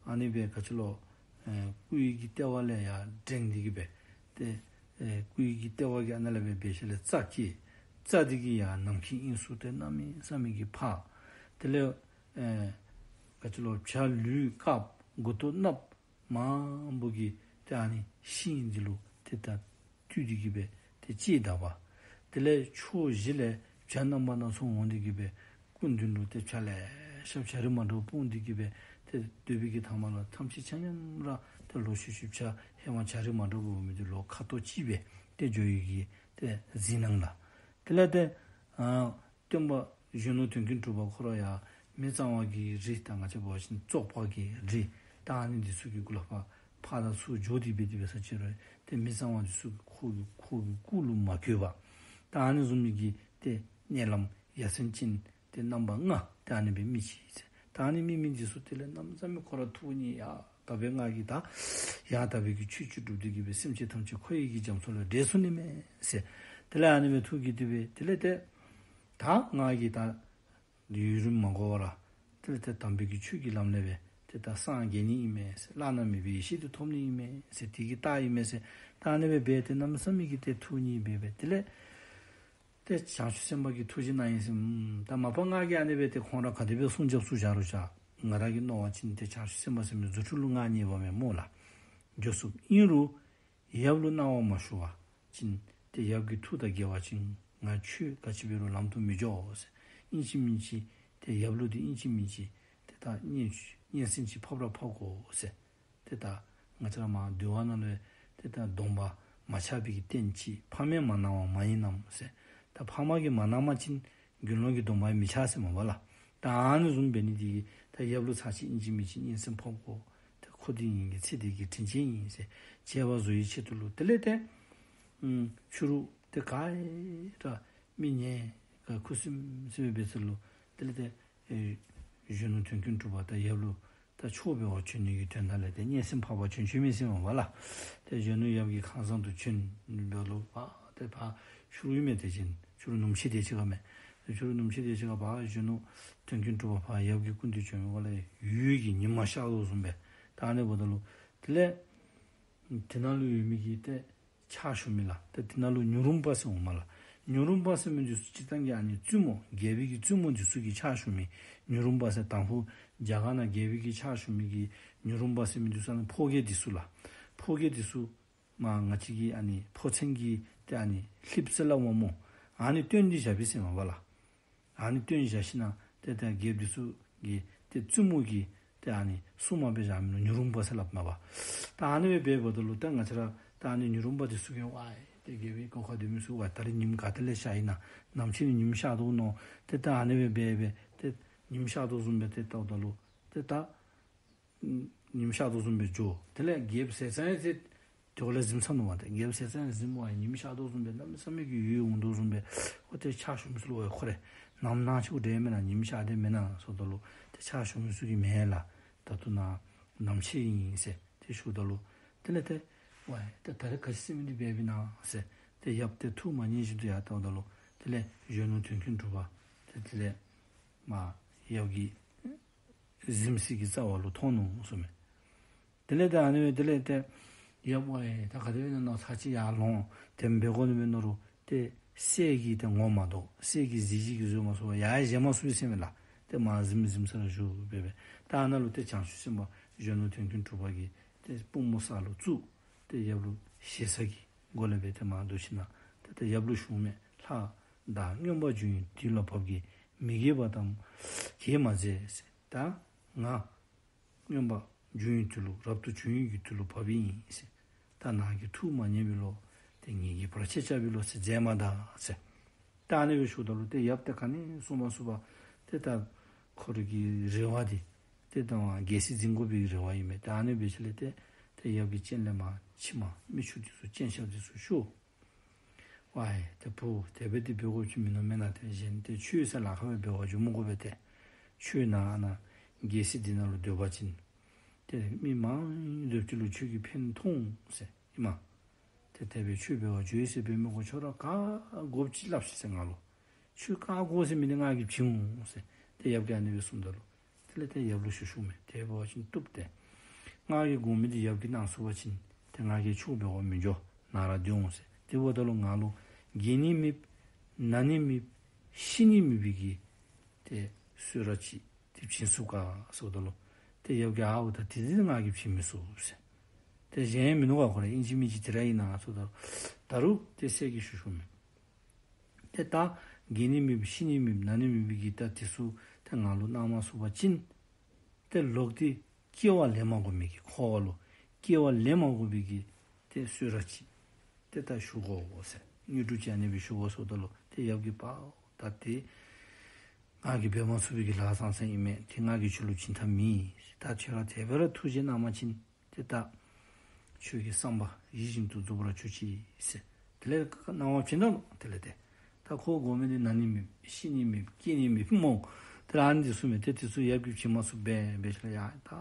ཨ་ནི་སྦེ་ག་ཅི་ལོ་ཨེ་སྐུའི་གི་ལྟེ་བ་ལས་ཡར་འགྲེང་སྟེ་གི་སྦེ་ཏེ་ཨེ་སྐུའི་གི་ལྟེ་བ་གི་ཨ་ནཱ་ལས་སྦེ་འབད་ཞིནམ་ལས་རྩ་སྐྱེས། རྩ་འདི་གིས་ཡར་ནམ་མཁའི་དབྱིངས་སུ་ཏེ་གནམ་མེད་ས་མེད་ཀྱི་འཕགས། དེ་ལས་ཨེ་ག་ཅི་ལོ་བྱ་ལུས་དཀརཔོ་མགུ་ཏོ་གནགཔོ་མང་པོ་གིས་ཏེ་ཨ་ནི་ཤིང་འདི་ལུ་ཏེ་ད་བཏུད་དེ་གི་སྦེ་ཏེ་བཅད་ད་པ། དེ་ལས་ཕྱོགས་བཞི་ལས་བྱ་རྣམ་པ་སྣ་ཚོགས་འོང་སྟེ་གི་སྦེ་སྐུ་མདུན་ལུ་ཏེ་བྱ་ལེ་ཤ་བྱ་རིགས་མ་འདྲཝ་སྤུངས་ཏེ་གི་སྦེ་ཏེ་སྡོད་པའི་གི་ཐ་མ་ལུ་ཐམས་ཅད་ཆ་མཉམ་ར་ཏེ་ལོག་ཤུལ་ཤུལ་བྱ་ཧེ་མ་བྱ་རིགས་མ་འདྲཝ་འོང་མི་འདི་ལོག་ཁ་དོག་གཅིག་སྦེ་ཏེ་འགྱོ་ཡི་གི་ཏེ་གཟིགས་སྣང་ལགས། དེ་ལས་ཏེ་ཨ་སྟོན་པ་གཞོན་ནུ་དོན་ཀུན་གྲུབ་པ་ཁོ་ར་ཡང་མི་གཙང་བ་གི་རི་ད་ང་བཅས་འབད་བ་ཅིན་བཙོག་པ་གི་རི་ད་ཨ་ནི་འདི་ཚུ་གི་གུ་ལས་ཕར་ཕར་དང་ཚུར་འགྱོ་སྟེ་སྦེ་དེ་སྦེ་ས་ཅིག་རུང་ཏེ་མི་གཙང་བ་འདི་ཚུ་གི་ཁོ་གི་ཁོ་གི་སྐུ་ལུ་མ་གུས་པ། ད་ཨ་ནི་བཟུམ་མའི་གི་ཏེ་མནལ་ལམ་ཡ་མཚན་ཅན་ཏེ་རྣམ་པ་ལྔ་ཏེ་ཨ་ནི་སྦེ་རྨིས་ཅི་ཟེར། ད་ཨ་ནི་རྨིས་མི་འདི་ཚུ་དེ་ལས་གནམ་མེད་ས་མེད་ཁོ་ར་ཐུགས་མཉེས། ཡ་ད་འབདན་ང་གིས་ད་ཡ་ད་འབདན་གྱི་ཆོས་ཅིག་སྒྲུབ་སྟེ་གི་སྦེ་སེམས་ཅན་ཐམས་ཅད་འཁོར་བའི་གི་རྒྱ་མཚོ་ལས་འདྲེན་ཚུགས་ནི་མས་ཟེར། དེ་ལས་ཨ་ནི་སྦེ་ཐུགས་ཀྱིས་དེ་སྦེ་དེ་ལས་ཏེ་ད་ང་གིས་ད་ཡུན་རིངམོ་མ་འགོར་བར་དེ་ལས་ཏེ་དམ་པའི་གི་ཆོས་ཀྱི་ལམ་ལས་སྦེ་ཏེ་ད་སངས་རྒྱས་ནི་ཨིན་མས་ཟེར། བླ་ན་མེད་པའི་ཡེ་ཤེས་དེ་ཐོབ་ནི་ཨིན་མས་ཟེར། དེ་གི་རྟགས་ཨིན་མས་ཟེར། ད་ཨ་ནི་སྦེ་འབད་དེ་གནམ་མེད་ས་མེད་ཀྱི་ཏེ་ཐུགས་མཉེས་སྦེ་སྦེ་དེ་ལས་ཏེ་བྱང་ཆུབ་སེམས་དཔའ་གིས་ཐུགས་རྗེ་གནང་ཡི་ཟེར། ཨམ་ད་མ་པ་ང་གིས་ཨ་ནི་སྦེ་ཏེ་ཁོང་ར་ག་དེ་སྦེ་སྲུང་སྐྱོབ་ཚུགས་བཞག་རུང་བཞག། ང་ར་གིས་མནོ་བ་ཅིན་ཏེ་བྱང་ཆུབ་སེམས་དཔའ་ཟེར་མི་རྫུ་འཕྲུལ་ལུ་མངའ་བརྙེས་པ་མས་སྨོ་ལགས། མགྱོགས་སུ་ཨིན་རུང་ཡབ་ལུ་གནང་བ་མ་ཞུ་བ་ཅིན་ཏེ་ཡབ་ཀྱི་ཐུགས་དང་འགལ་བ་ཅིན་ང་ཁྱོད་ག་ཅི་འབད་རུང་ལམ་དུ་མི་འགྱོ་ཟེར། ཨིན་ཅི་མིན་ཅི་ཏེ་ཡབ་ལུ་འདི་ཨིན་ཅི་མིན་ཅི་ཏེ་ད་སྙན་སྙན་སེང་ཅིག་ཕབ་ར་ཕབ་དགོ་ཟེར། ཏེ་ད་ང་བཅས་ར་མར་འདུལ་བ་ནང་ལུ་ཏེ་ད་སྡོམ་པ་མ་ཆགས་པའི་གི་རྟེན་ཅིག་ཕ་མས་མ་གནང་བ་མ་ཡིན་ནམ་ཟེར། ད་ཕ་མ་གིས་མ་གནང་པ་ཅིན་དགེ་སློང་གི་སྡོམ་པ་མི་ཆགས་ཟེར་མས་པ་ལགས། ད་ཨ་ནི་བཟུམ་འབད་ནི་འདི་གིས་ད་ཡབ་ལུ་ཚར་གཅིག་ཨིན་ཅི་མིན་ཅི་སྙན་སེང་ཕབ་དགོ། ཏེ་ཁོ་འདི་ངེ་གི་ཚེ་འདི་གི་དྲིན་ཅན་ཨིན་ཟེར་བྱས་པ་བཟོ་བའི་ཆེད་དུ་ལུ་དེ་ལས་ཏེ་ཨམ་ཕྱི་རུ་ཏེ་ག་ར་མི་ངན་ག་ཁུ་སིམ་སིམ་སྦེ་འབད་ས་ལུ་དེ་ལས་ཏེ་ཨེ་གཞོན་ནུ་དོན་ཀུན་གྲུབ་པ་དང་ཡབ་ལུ་ད་ཆོས་འབད་བར་བྱོན་ནི་གི་དོན་དག་ལས་ཏེ་སྙན་སེང་ཕབ་པར་བྱོན་བྱོནམ་ཨིན་ཟེར་མས་པ་ལགས། ཏེ་གཞོན་ནུ་ཡབ་ཀྱི་ཁང་བཟང་དུ་བྱོན་འབདཝ་ད་ལུ་ཕར་ཏེ་ཕར་ཕྱི་རུ་ཨིན་མས། ཏེ་ཕྱི་རུ་ནུབ་ཕྱེད་དེ་ཅིག་ཁར་མས། ཏེ་ཕྱི་རུ་ནུབ་ཕྱེད་དེ་ཅིག་ཁར་ཕར་གཞོན་ནུ་དོན་ཀུན་གྲུབ་པ་ཕར་ཡབ་ཀྱི་སྐུ་མདུན་བྱོན་པ་ལས་འོད་ཀྱི་ཉི་མ་ཤར་དོ་བཟུམ་སྦེ་ད་ཨ་ནི་འབདཝ་ད་ལུ་དེ་ལས་དེ་ནང་ལུ་ཡོད་མི་གི་ཏེ་ཕྱག་ཞུ་མི་ལགས། ཏེ་དེ་ནང་ལུ་ཉུ་རུམ་པ་ཟེར་འོང་མས་ལགས། ཉུ་རུམ་པ་ཟེར་མི་འདི་ཚུ་སྤྱིར་བཏང་གི་ཨ་ནི་བཙུན་མོ་རྒྱལ་པོའི་གི་བཙུན་མོ་འདི་ཚུ་གི་ཕྱག་ཞུ་མི་ཉུ་རུམ་པ་ཟེར། དང་ཕུ་རྒྱ་གར་ནང་རྒྱལ་པོའི་གི་ཕྱག་ཞུ་མི་གི་ཉུ་རུམ་པ་ཟེར་མི་འདི་ཚུ་ཨ་ནི་ཕོ་རྒྱས་འདི་ཚུ་ལགས། ཕོ་རྒྱས་འདི་ཚུ་མར་ང་བཅས་ཀྱི་ཨ་ནི་ཕོ་མཚན་གྱི་ཏེ་ཨ་ནི་ལྷེབ་ཟེར་སླབ་མས་སྨོ། ཨ་ནི་བཏོན་ཏེ་བཞག་པས་ཟེར་མས་པ་ལགས། ཨ་ནི་བཏོན་བཞག་ཞིནམ་ ཏེ་ད་རྒྱལཔོ་འདི་ཚུ་གི་ཏེ་བཙུན་མོ་གི་ཏེ་ཨ་ནི་སྲུང་མ་སྦེ་བཞག་མི་ལུ་ཉུ་རུམ་པ་ཟེར་སླབ་མས་པ། ད་ཨ་ནི་སྦེ་འབདཝ་ད་ལུ་ཏེ་ང་བཅས་ར་ད་ཨ་ནི་ཉུ་རུམ་པ་འདི་ཚུ་གིས་ཝའེ་ཏེ་རྒྱལཔོ་གི་སྒོ་ཁར་སྡོད་མི་ཚུ་ཝའེ་ད་རིས་ཉིམ་ག་ཏེ་ལས་ཤར་ཡི་ན། ནམ་ཕྱེད་ནི་ཉིམ་ཤར་དོ་མནོ། ཏེ་ད་ཨ་ནི་སྦེ་འབད་འབད་ཏེ་ཉིམ་ཤར་དོ་བཟུམ་སྦེ་ཏེ་བལྟཝ་ད་ལུ་ཏེ་ད་ཉིམ་ཤར་དོ་བཟུམ་སྦེ་འགྱོ། དེ་ལས་རྒྱལཔོ་ཟས་གཙང་ཡང་ཏེ་དེ་ཁར་ལས་གཟིམས་ཚར་ནུག་པ། ཏེ་རྒྱལཔོ་ཟས་གཙང་ཡང་གཟིམས་པ་ཉིམ་ཤར་དོ་བཟུམ་སྦེ་གནམ་མེད་ས་མེད་ཀྱི་འོད་འོང་དོ་བཟུམ་སྦེ། ཨོ་ཏེ་ཕྱག་ཞུ་མི་ཚུ་ལུ་ཝའེ་ཁོ་རེ་ནམ་ནངས་ཅིག་འདྲས་མེན་ན། ཉིམ་ཤར་དེས་མེན་ན་ཟེརཝ་ད་ལུ་ཏེ་ཕྱག་ཞུ་མི་ཚུ་གིས་མེན་ལགས། ད་ལྟོ་ནཱ་ནམ་ཕྱེད་ཨིན་ཟེར་ཏེ་ཞུཝ་ད་ལུ་དེ་ལས་ཏེ་ཝའེ་ད་ད་རེས་ག་ཅི་ཟེར་མི་འདི་འབདཝ་ཨིན་ན་ཟེར་ཏེ་ཡབ་ཏེ་ཐུགས་མ་མཉེས་བཞིན་དུ་ཡར་བལྟཝ་ད་ལུ་དེ་ལས་གཞོན་ནུ་དོན་ཀུན་གྲུབ་པ་ཏེ་དེ་ལས་མར་ཡབ་ཀྱི་གཟིམ་ས་གི་རྩ་བ་ལུ་མཐོང་ནུག་གསུངས་མས། དེ་ལས་ཏེ་ཨ་ནི་སྦེ་དེ་ལས་ཏེ་ཡབ་ཝའེ་ད་ག་དེ་སྦེ་ཨིན་ན་མནོ། ཚར་གཅིག་ཡར་ལོང་། དེ་སྦེ་འབད་དགོ་ནི་མས་མནོ་རུང་ཏེ་གསེར་གྱི་ཏེ་ངོ་མ་གཏོགས་གསེར་གྱི་གཟི་བརྗིད་ཀྱིས་བཟོ་མ་ཚུགས་པར་ཡར་བཞེངས་མ་ཚུགས་པས་ཟེར་མས་ལགས། ཏེ་མར་གཟིམ་གཟིམ་ས་ལུ་བཞུགས་སྦེ་སྦེ་ད་ཨ་ནཱ་ལུ་ཏེ་བྱང་ཆུབ་སེམས་དཔའ་གཞོན་ནུ་དོན་ཀུན་གྲུབ་པ་གིས་ཏེ་པུས་མོ་ས་ལུ་བཙུགས། ཏེ་ཡབ་ལུ་ཞེ་ས་གི་སྒོ་ལས་སྦེ་ཏེ་མར་འདུག་ཞིནམ་ཏེ་ཏེ་ཡབ་ལུ་ཞུཝ་མས། ལྷ་བདག་རྔོན་པ་འབྱུང་བའི་དུས་ལ་བབ་ཀྱིས། མི་དགྱེས་པ་དང་གེགས་མ་མཛད་ཟེར། ད་ང་རྔོན་པ་འབྱུང་བའི་དུས་ལུ་རབ་ཏུ་བྱུང་བའི་གི་དུས་ལུ་བབ་ཨིན་ཟེར། ད་ནཱ་གི་ཐུགས་མ་མཉེས་པས་ལོ། ཏེ་ངེ་གི་བར་ཆད་རྐྱབ་པས་ལོ་ཟེར་མཛད་མ་ད་ཟེར། ད་ཨ་ནི་སྦེ་ཞུཝ་ད་ལུ་ཏེ་ཡབ་ཏེ་ག་ནི་གསུང་མ་ཚུགས་པར་ཏེ་ད་ཁོ་རའི་གི་རེ་བ་འདི་ཏེ་ད་རྒྱལ་སྲིད་འཛིན་དགོ་པའི་རེ་བ་ཨིན་མས། ད་ཨ་ནི་སྦེ་ཞིནམ་ལས་ཏེ་ཏེ་ཡབ་ཀྱི་སྤྱན་ལས་མར་མཆི་མ་མིག་ཆུ་འདི་ཚུ་སྤྱན་ཆབ་འདི་ཚུ་ཤོར། ཝའེ་ཏེ་བུ་དེ་སྦེ་འདི་འབད་དགོཔ་ཅིག་མིན་ནུག། མེན་ན་ཏེ་གཞན་ཏེ་ཆོས་ཟེར་ལཱ་ཁག་སྦེ་འབད་བར་འགྱོ་མི་དགོ་པས། ཏེ་ཁྱོད་ནཱ་ཨ་ནཱ་རྒྱལ་སྲིད་འདི་ནང་ལུ་སྡོད་པ་ཅིན་ཏེ་མི་མང་རབས་ཅིག་ལུ་ཁྱོད་ཀྱིས་ཕན་ཐོགས་འོང་ཟེར་ཨིན་མས། ཏེ་དེ་སྦེ་ཁྱོད་འབད་བར་འགྱོ་ཡི་ཟེར་འབད་མི་དགོ། ཁྱོད་ར་ག་དགོཔ་ཅིག་སླབ་ཤིག་ཟེར་ང་ལུ། ཁྱོད་ག་དགོ་ཟེར་མི་འདི་ང་གིས་བྱིན་འོང་ཟེར་ཏེ་ཡབ་ཀྱིས་ཨ་ནི་སྦེ་གསུངམ་ད་ལུ་དེ་ལས་ཏེ་ཡབ་ལུ་ཞུ་ཞུཝ་མས། དེ་འབད་བ་ཅིན་བཏུབ། ཏེ་ང་གིས་དགོ་མི་འདི་ཡབ་ཀྱིས་གནང་ཚུགས་པ་ཅིན་ཏེ་ང་གིས་ཆོས་འབད་བར་མི་འགྱོ། ནཱ་ར་སྡོད་འོང་ཟེར། དེ་འབདཝ་ད་ལུ་ང་ལུ་རྒས་ནི་མེད་ན་ནི་མེད་ཤི་ནི་མེད་པའི་གི་ཏེ་གསོལ་རས་ཅིག་ཏེ་བྱིན་ཚུགས་ག་ཟེརཝ་ད་ལུ་ཏེ་ཡབ་ཀྱིས་ཨའོ་ད་དེ་འདི་ང་གིས་བྱིན་མི་ཚུགས་ཟེར། ཏེ་གཞན་མིན་ནུག་ག་ཁོ་ར་ཨིན་ཅི་མིན་ཅི་དེ་ར་ཨིན་ན་ཟེརཝ་ད་ལུ་ད་རུང་ཏེ་སྲས་ཀྱིས་ཞུ་ཞུཝ་མས། ཏེ་ད་རྒས་ནི་མེད་ཤི་ནི་མེད་ན་ནི་མེད་པའི་གི་ད་དེ་ཚུ་ཏེ་ང་ལུ་གནང་མ་ཚུགས་པ་ཅིན་ཏེ་ལོག་སྟེ་སྐྱེ་བ་ལེན་མ་དགོ་མི་གི་འཁོར་བ་ལུ་སྐྱེ་བ་ལེན་མ་དགོ་པའི་གི་ཏེ་གསོལ་རས་ཅིག་ཏེ་ད་ཞུ་དགོ་ཟེར། དངོས་གྲུབ་ཅིག་ཨ་ནི་སྦེ་ཞུ་དགོ་ཟེརཝ་ད་ལུ་ཏེ་ཡབ་ཀྱིས་པའོ་ད་ཏེ་ང་གིས་འབད་མ་ཚུགས་པའི་གི་ལཱ་ཙང་ཙང་ཨིན་མས། ཏེ་ང་གིས་ཁྱོད་ལུ་བྱིན་ཐབས་མེད། ད་ཁྱོད་ར་དེ་སྦེ་ར་ཐུགས་རྗེ་གནང་བ་ཅིན་ཏེ་ད་ཁྱོད་ཀྱི་བསམ་པ་ཡིད་བཞིན་དུ་རྫོགས་པར་གྱུར་ཅིག་ཟེར། དེ་ལས་གནང་བ་བྱིན་ད་ནུག། དེ་ལས་ཏེ་ད་ཁོ་དགོ་མི་འདི་ན་ནི་མེད་ཤི་ནི་མེད་སྐྱེ་ནི་མེད་སྨོ། དེ་ལས་ཨ་ནི་འདི་གསུངམ་མས། ཏེ་དེ་ཚུ་ཡབ་ཀྱིས་བྱིན་མ་ཚུགས་པས། འབད་ཞིནམ་ལས་ཡ་ད་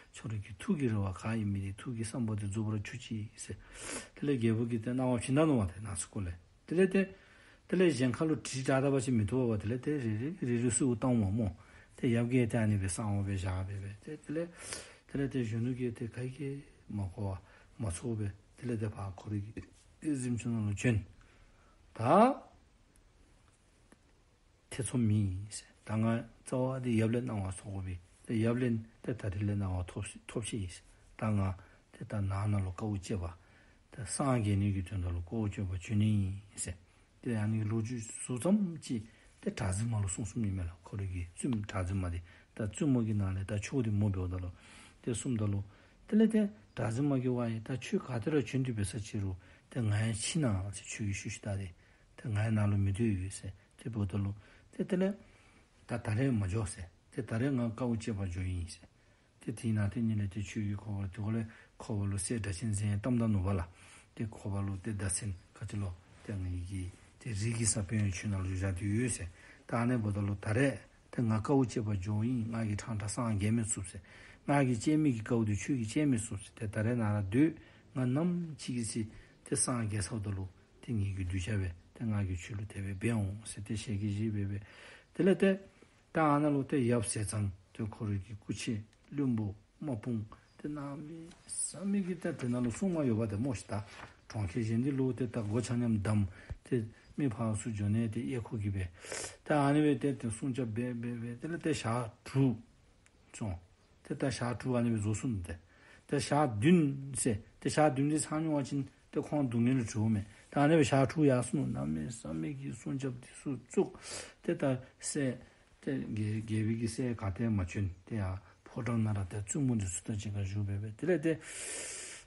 ཁྱོད་ར་གི་ཐུགས་ཀྱི་རེ་བ་ག་ཨིན་མི་འདི་ཐུགས་ཀྱི་བསམ་པ་འདི་རྫོགས་པར་གྱུར་ཅིག་ཟེར། དེ་ལས་རྒྱལ་པོ་གིས་ཏེ་གནང་བ་བྱིན་ད་ནུག་པ། ཏེ་ནང་སུ་ཀོ་ལས། དེ་ལས་ཏེ་དེ་ལས་གཞན་ཁ་ལུ་དྲིལ་བསྒྲགས་ད་པ་ཅིན་མི་བཏུབ་པས། དེ་ལས་ཏེ་རེ་རེ་རེ་རེ་སུ་བཏང་བ་སྨོ། ཏེ་ཡབ་ཀྱིས་ཏེ་ཨ་ནི་སྦེ་གསང་བ་སྦེ་བཞག་སྦེ་སྦེ་ཏེ་དེ་ལས་དེ་ལས་ཏེ་གཞོན་ནུ་གིས་ཏེ་ག་གིས་མ་གོ་བ་མ་ཚོར་བར་དེ་ལས་ཏེ་ཕར་ཁོ་རའི་གི་གཟིམ་ཅུང་ནང་ལུ་བྱོན། ད་ཐེ་ཚོམ་མེད་ཟེར། ད་ང་རྩ་བ་འདི་ཡབ་ལས་གནང་བ་ཐོབ་དགོ་པས། ཏེ་ཡབ་ལས་ཏེ་ད་རིས་ལས་གནང་བ་ཐོབ་ཐོབ་ཅི་ཟེར། ད་ང་ཏེ་ད་ནང་ན་ལུ་དཀའཝ་སྤྱད་པར་ཏེ་སངས་རྒྱས་ནི་གི་དོན་དག་ལུ་དཀའཝ་སྤྱད་པར་བྱོན་ནི་ཨིན་ཟེར། ཏེ་ཨ་ནི་ལོ་རྒྱུས་ཟུར་ཙམ་ཅིག་ཏེ་གྲགས་འཛིན་མ་ལུ་གསུངས་གསུངསམ་ཨིན་མས་ལགས། ཁོ་རའི་གི་བཙུནམོ་གྲགས་འཛིན་མ་འདི་ད་བཙུནམོ་གི་ནང་ལས་ད་མཆོག་འདི་མོ་འབདཝ་ད་ལུ་ཏེ་གསུངམ་ད་ལུ་དེ་ལས་ཏེ་གྲགས་འཛིན་མ་གིས་ཝའི་ད་ཁྱོད་ག་ཏེ་ར་བྱོན་ཏེ་འབད་ས་ཅི་རུང་ཏེ་ང་ཡང་ཕྱི་ནང་ཟེར་ཁྱོད་ཀྱིས་ཞུ་ཞུ་ད་དེ་ཏེ་ང་ཡང་ནཱ་ལུ་མི་སྡོད་ཡོད་ཟེར། དེ་འབདཝ་ད་ལུ་ཏེ་དེ་ལས་ད་ད་རེས་མ་འགྱོ་ཟེར། ཏེ་ད་རེས་ང་དཀའཝ་སྤྱད་པར་འགྱོ་ཨིན་ཟེར། ཏེ་དེ་ནང་ཏེ་ཉིད་ལས་ཏེ་ཁྱོད་ཀྱིས་ཁོ་པ་དེ་ཁོ་ལས་ཁོ་པ་ལུ་སྲས་སྒྲ་གཅན་འཛིན་བལྟམས་ད་ནུག་པ་ལགས། ཏེ་ཁོ་པ་ལུ་ཏེ་བརྡ་མཚོན་ག་ཅི་ལོ་ཏེ་ང་གི་ཏེ་རིགས་ཀྱི་ས་དཔོན་ཁྱོད་ནཱ་ལུ་བཞག་སྟེ་ཡོད་ཟེར། ད་ཨ་ནི་འབདཝ་ད་ལུ་ད་རེས་ཏེ་ང་དཀའཝ་སྤྱད་པར་འགྱོ་ཨིན། ང་གིས་ཕྲང་ཕྲང་སངས་རྒྱས་མི་ཚུགས་ཟེར། ང་གིས་སྤྱད་མི་གི་དཀའཝ་འདི་ཁྱོད་ཀྱིས་སྤྱད་མི་ཚུགས་ཟེར། ཏེ་ད་རེས་ནཱ་ར་སྡོད། ང་ནམ་ཅིག་གི་ཚེ་ཏེ་སངས་རྒྱས་ཚརཝ་ད་ལུ་ཏེ་ངེ་གི་གདུལ་བྱ་སྦེ་ཏེ་ང་གིས་ཁྱོད་ལུ་དེ་སྦེ་འབད་འོང་ཟེར་ཏེ་ཞལ་གྱིས་བཞེས་སྦེ་སྦེ། དེ་ལས་ཏེ་ད་ཨ་ནཱ་ལུ་ཏེ་ཡབ་ཟས་གཙང་ཏེ་ཁོ་རའི་གི་སྐུ་མཆེད་བློན་པོ་དམག་དཔུང་ཏེ་གནམ་མེད་ས་མེད་ཀྱི་ད་དེ་ནང་ལུ་སྲུང་མ་ཡོདཔ་ཏེ་སྨོ་ཤིག། ད་གྲོང་ཁྱེར་གཞན་འདི་ལུ་ཏེ་ད་སྒོ་ཆ་མཉམ་བསྡམས། ཏེ་མི་ཕར་ཚུར་འགྱོ་ནི་ཏེ་གཡས་ཁུག་གི་སྦེ། ད་ཨ་ནི་སྦེ་ཏེ་ཏེ་སྲུང་སྐྱོབ་འབད་འབད་འབད་དེ་ལས་ཏེ་ཞག་དྲུག་སོང་། ཏེ་ད་ཞག་དྲུག་ཨ་ནི་སྦེ་རྫོགས་སོང་ནུག། ཏེ་ད་ཞག་བདུན་ཟེར་ཏེ་ཞག་བདུན་འདི་ཚང་མྱོང་བ་ཅིན་ཏེ་ཁོང་སྡུག་བསྔལ་ལུ་གྲོལཝ་མས། ད་ཨ་ནི་སྦེ་ཞག་དྲུག་ཡར་སོང་ནུག། གནམ་མེད་ས་མེད་ཀྱི་སྲུང་སྐྱོབ་འདི་ཚུ་བཙུགས། ཏེ་ད་སྲས་ཏེ་ རྒྱལ་རྒྱལ་པོའི་གི་སྲས་ག་ཏེ་མ་བྱོན། ཏེ་ཡར་ཕོ་བྲང་ནང་ར་ཏེ་བཙུན་མོ་འདི་ཚུ་དང་གཅིག་ཁར་བཞུགས་སྦེ་སྦེ། དེ་ལས་ཏེ་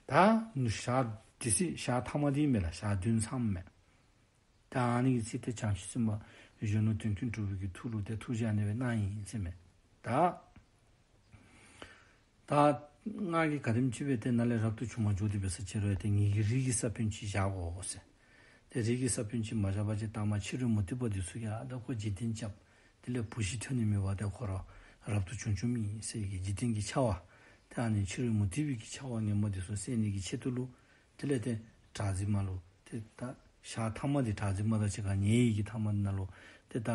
ད་ནུ་ཞག་དེ་ཚེ་ཞག་ཐ་མ་འདི་མས་ལགས། ཞག་བདུན་ཚངམ་མས། ད་ཨ་ནི་གི་ཚེ་ཏེ་བྱང་ཆུབ་སེམས་དཔའ་གཞོན་ནུ་དོན་ཀུན་གྲུབ་པའི་གི་ཐུགས་ལུ་ཏེ་ཐུགས་རྗེ་ཨ་ནི་སྦེ་གནང་ཡི་ཟེར་མས། ད་ད་ང་གིས་ག་དེམ་ཅིག་སྦེ་ཏེ་ནཱ་ལས་རབ་ཏུ་བྱུང་བར་འགྱུར་ཏེ་འབད་ས་ཅིག་རུང་ཏེ་ངེ་གི་རིགས་ཀྱི་ས་བོན་ཅིག་བཞག་དགོ་ཟེར། ཏེ་རིགས་ཀྱི་ས་བོན་ཅིག་མ་བཞག་པ་ཅིན་ད་མ་ཕྱི་རོལ་མུ་སྟེགས་པ་འདི་ཚུ་གིས་ཨ་ད་ཁོ་འཇིག་རྟེན་རྐྱབ། དེ་ལས་བུ་གཞི་ཐོན་ནི་མེད་པར་ཏེ་ཁོ་ར་རབ་ཏུ་བྱུང་བྱུངམ་ཨིན་ཟེར་གི་འཇིག་རྟེན་གྱི་ཆ་བ། ཏེ་ཨ་ནི་ཕྱི་རོལ་མུ་སྟེགས་པའི་གི་ཆ་བ་ངན་པ་འདི་ཚུ་བསལ་ནི་གི་ཆེད་དུ་ལུ། དེ་ལས་ཏེ་གྲགས་འཛིན་མ་ལུ་ཏེ་ད་ཞག་ཐ་མ་འདི་གྲགས་འཛིན་མ་དང་གཅིག་ཁར་ཉལ་ཡི་གི་ཐ་མ་འདི་ནང་ལུ་ཏེ་ད་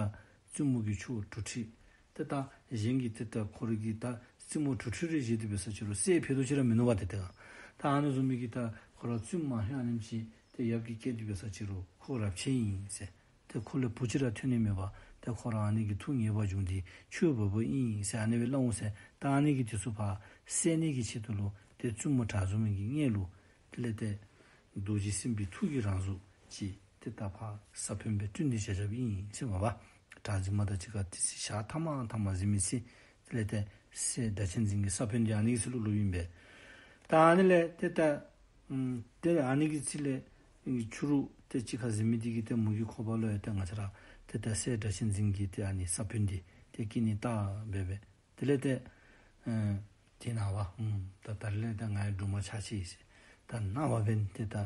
བཙུན་མོ་གི་ཆུ་བྱུག་ཁྲིད། ཏེ་ད་གཞན་གྱིས་ཏེ་ད་ཁོ་རའི་གི་ད་རྩེད་མོ་བྱུག་ཁྲིད་རེ་བཞེས་ཏེ་འབད་ས་ཅིག་རུང་སྲས་ཕུད་རྡོག་ཅིག་ར་མིན་ནུག་པ། ཏེ་ད་ད་ཨ་ནི་བཟུམ་མའི་གི་ད་ཁོ་ར་བཙུན་མ་ཧེ་ཨ་ནེམ་ཅིག་ཏེ་ཡབ་ཀྱིས་བསྐྱལ་ཏེ་འབད་ས་ཅིག་རུང་ཁོ་རབས་ཆད་ཨིན་ཟེར། ཏེ་ཁོ་ལས་བུ་ཅིག་ར་ཐོན་ནི་མེད་པར་ཏེ་ཁོ་ར་ཨ་ནི་གི་ཐུགས་ངེས་པར་བྱུང་སྟེ་ཆོས་འབདཝ་ཨིན་ཟེར་ཨ་ནི་སྦེ་སླབ་འོང་ཟེར། ད་ཨ་ནི་གི་དེ་ཚུ་ཕར་བསལ་ནི་གི་ཆེད་དུ་ལུ་ཏེ་བཙུན་མོ་གྲགས་འཛིན་མའི་གི་མངལ་ལུ་དེ་ལས་ཏེ་རྡོ་རྗེ་སེམས་དཔའི་ཐུགས་ཀྱི་རང་གཟུགས་ཅིག་ཏེ་ད་ཕར་ས་བོན་སྦེ་བསྐྲུན་ཏེ་བཞག་བཞགཔ་ཨིན་ཟེར་མས་པ། གྲགས་འཛིན་མ་དང་གཅིག་ཁར་ཏེ་ཞག་ཐ་མ་ཐ་མ་གཟིགས་མི་ཚེ་དེ་ལས་ཏེ་སྲས་སྒྲ་གཅན་འཛིན་གྱི་ས་བོན་འདི་ཨ་ནི་གི་ཚེ་ལུ་ལུསཔ་ཨིན་པས། ད་ཨ་ནི་ལས་ཏེ་ད་ཨམ་ཏེ་ཨ་ནི་གི་ཚེ་ལས་ཕྱི་རུ་ཏེ་གཅིག་ཁར་གཟིགས་མི་འདི་གིས་ཏེ་མོ་གི་ཁོག་པ་ལུ་ཡང་ཏེ་ང་བཅས་ར་ཏེ་ད་སྲས་སྒྲ་གཅན་འཛིན་གྱི་ཏེ་ཨ་ནི་ས་བོན་འདི་ཏེ་སྐྱེ་ནི་རྟགས་འབད་བས། དེ་ལས་ཏེ་ཨ་དེ་ནངས་པ་ཨམ་ད་ད་རིས་ལས་ད་ང་ཡང་སྦྲུམ་མ་ཆགས་ཅི་ཟེར། ད་ནངས་པ་འབདན་ཏེ་ད་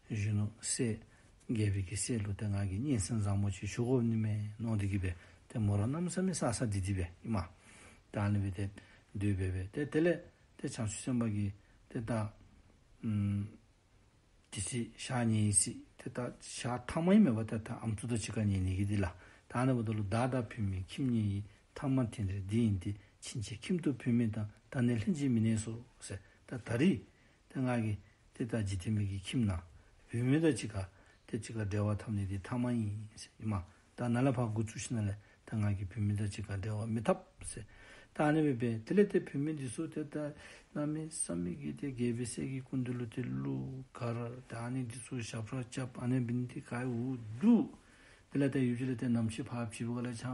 གཞོན་ནུ་སྲས་རྒྱལ་པོའི་གི་སྲས་ལུ་ཏེ་ང་གིས་སྙན་གསན་བཟང་མོ་ཅིག་ཞུ་དགོ་ནི་མས་མནོ་སྟེ་གིས་སྦེ་ཏེ་མོ་ར་གནམ་མེད་ས་མེད་སད་སད་སྡིག་སྡིག་སྦེ་ཨིན་མས། ད་ཨ་ནི་སྦེ་ཏེ་སྡོད་སྦེ་སྦེ་ཏེ་དེ་ལས་ཏེ་བྱང་ཆུབ་སེམས་དཔའ་གིས་ཏེ་ད་ཨམ་དེ་ཚེ་ཞག་ཉལ་ཡི་ཟེར། ཏེ་ད་ཞག་ཐ་མ་ཨིན་མས་པ། ད་ད་ཨམ་སྲུ་དང་གཅིག་ཁར་ཉལ་ནི་གི་འདི་ལགས། ད་ཨ་ནི་འབདཝ་ད་ལུ་བདག་དང་བུད་མེད་ཁྱིམ་གཉིས་ཡིན། ཐ་མ་དེ་འདྲ་འདི་ཡིན་ཏེ། ཕྱིན་ཆད་ཁྱིམ་དུ་བུད་མེད་དང་། ད་ནི་ལྷན་ཅིག་མི་གནས་སོ་ཟེར། ད་ད་རིས་ཏེ་ང་གིས་ཏེ་ད་འཇིག་རྟེན་མི་གི་ཁྱིམ་ནང་བུད་མེད་དང་གཅིག་ཁར་ཏེ་གཅིག་ཁར་འབྲེལ་བ་འཐབ་ནི་འདི་ཐ་མ་ཨིན་ཟེར་ཨིན་མས། ད་ནཱ་ལས་ཕར་འགོ་བཙུགས་ཞིནམ་ལས་ད་ང་གིས་བུད་མེད་དང་གཅིག་ཁར་འབྲེལ་བ་མི་འཐབ་ཟེར། ད་ཨ་ནི་སྦེ་སྦེ་དེ་ལས་ཏེ་བུད་མེད་འདི་ཚུ་ཏེ་ད་གནམ་མེད་ས་མེད་ཀྱི་ཏེ་རྒྱལ་པོའི་སྲས་ཀྱི་སྐུ་མདུན་ལུ་ཏེ་གླུ་གར་ད་ཨ་ནི་འདི་ཚུ་ཞབས་ཁྲ་རྐྱབ། ཨ་ནི་འབད་ནི་འདི་ག་ར་འུ་སྡུག། དེ་ལས་ཏེ་ཡུལ་གྱི་ལས་ཏེ་ནམ་ཕྱེད་ཕར་ཕྱེད་པའི་སྒང་ལས་ཆ་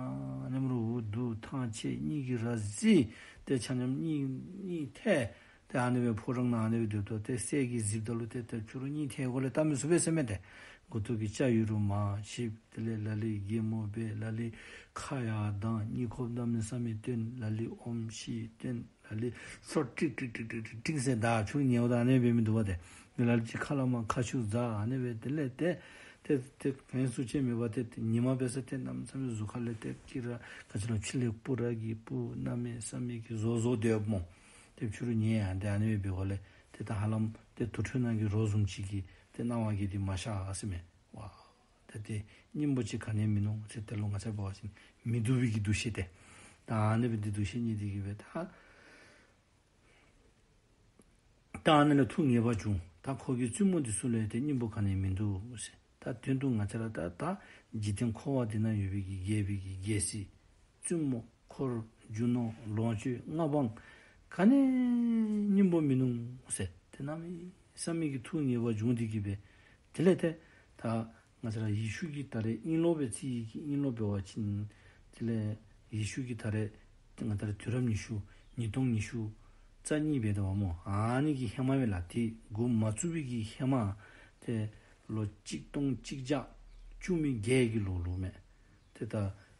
མཉམ་ར་འུ་སྡུག་ཐང་ཆད། གཉིད་ཀྱིས་ར་བཟི། ཏེ་ཆ་མཉམ་གཉིད་གཉིད་ཐལ། ཏེ་ཨ་ནི་སྦེ་ཕོ་བྲང་ནང་ཨ་ནི་སྦེ་སྡོདཔ་ད་ཏེ་སྲས་ཀྱིས་གཟིགསཔ་ད་ལུ་ཏེ་ཏེ་ཁྱོད་ར་གཉིད་ཐལ་གོ་ལས་བལྟ་མི་ཚུགས་པས་ཟེར་མས། ཏེ་མགུ་ཏོ་གི་སྐྱ་ཡོད་རུང་མར་ཞིབ། དེ་ལས་ལ་ལུ་གད་མོ་འབོད། ལ་ལུ་ཁ་ཡར་ལྡང་། གཉིད་ཁོག་གནམ་མེད་ས་མེད་བཏོན། ལ་ལུ་ཨོམ་ཤི་བཏོན། ལ་ལུ་སོ་ཀྲིག་ཀྲིག་ཀྲིག་ཀྲིག་ཀྲིག་ཀྲིག་ཟེར་ད་ཁྱོད་ཉལཝ་ད་ཨ་ནི་སྦེ་མི་འདུག་པ། ཏེ་ལ་ལུ་ཅིག་ཁ་ལས་མར་ཁ་ཤུགས་འཛག། ཨ་ནི་སྦེ་དེ་ལས་ཏེ་ཏེ་ཏེ་ག་ནི་སུ་ཅིག་མེད་པར་ཏེ་ཏེ་ཉི་མ་འབད་ས་ཏེ་གནམ་མེད་ས་མེད་གཟུགས་ཁ་ལས་ཏེ་ཅིག་ར་ག་ཅི་ལོ་ཕྱི་ལས་སྤུ་ར་གིས་སྤུ་གནམ་མེད་ས་མེད་ཀྱི་བཟོ་བཟོ་སྡོདཔ་སྨོ། ཏེ་ཕྱི་རུ་ཉལ་ཡང་ཏེ་ཨ་ནི་སྦེ་འབད་དགོ་ལས་ཏེ་ད་ཧ་ལམ་ཏེ་དུར་ཁྲོད་ནང་གི་རོ་བཟུམ་ཅིག་གི་ཏེ་སྣང་བ་གིས་ཏེ་མ་ཤར་ཟེར་མས། ཝ་ད་ཏེ་སྙིང་པོ་ཅིག་ག་ནི་མིན་ནུག་ཟེར། དེ་ལུ་ང་བཅས་འབད་བ་ཅིན་མི་སྡུག་པའི་གི་འདུ་ཤེས་ཏེ། ད་ཨ་ནི་སྦེ་ཏེ་འདུ་ཤེས་རྙེད་དེ་གིས་སྦེ་ད་ད་ཨ་ནི་ལས་ཐུགས་ངེས་པར་བྱུང་། ད་ཁོ་གི་བཙུན་མོ་འདི་ཚུ་ལུ་ཡང་ཏེ་སྙིང་པོ་ག་ནི་མིན་འདུག་ཟེར། ད་དོན་དུ་ང་བཅས་ར་ད་ད་འཇིག་རྟེན་འཁོར་བ་འདི་ནང་ཡོད་པའི་གི་རྒྱལ་པོའི་གི་རྒྱལ་སྲིད་བཙུན་མོ་འཁོར་རྒྱུ་ནོར་ལོངས་སྤྱོད་མངའ་འབངས་ག་ནི་སྙིང་པོ་མིན་ནུག་ཟེར། ཏེ་གནམ་མེད་ས་མེད་ཀྱི་ཐུགས་ངེས་པར་བྱུང་སྟེ་གིས་སྦེ་དེ་ལས་ཏེ་ད་ང་བཅས་ར་ཡེ་ཤུ་གི་ད་རེས་དབྱིན་ལོ་སྦེ་རྩིས་ཡི་གི་དབྱིན་ལོ་འབད་བ་ཅིན་དེ་ལས་ཡེ་ཤུ་གི་ད་རེས་ང་བཅས་ར་དུས་རབས་ཉི་ཤུ་ཉིས་སྟོང་ཉི་ཤུ་རྩ་གཉིས་འབད་དོ་བ་སྨོ། ཨ་ནི་གི་ཧེ་མ་སྦེ་ལགས། ཏེ་འགོ་མ་བཙུགས་པའི་གི་ཧེ་མ་ཏེ་ལོ་གཅིག་སྟོང་གཅིག་བརྒྱ་བཅུ་མེད་བརྒྱད་ཀྱི་ལོ་ལུ་མས། ཏེ་ད་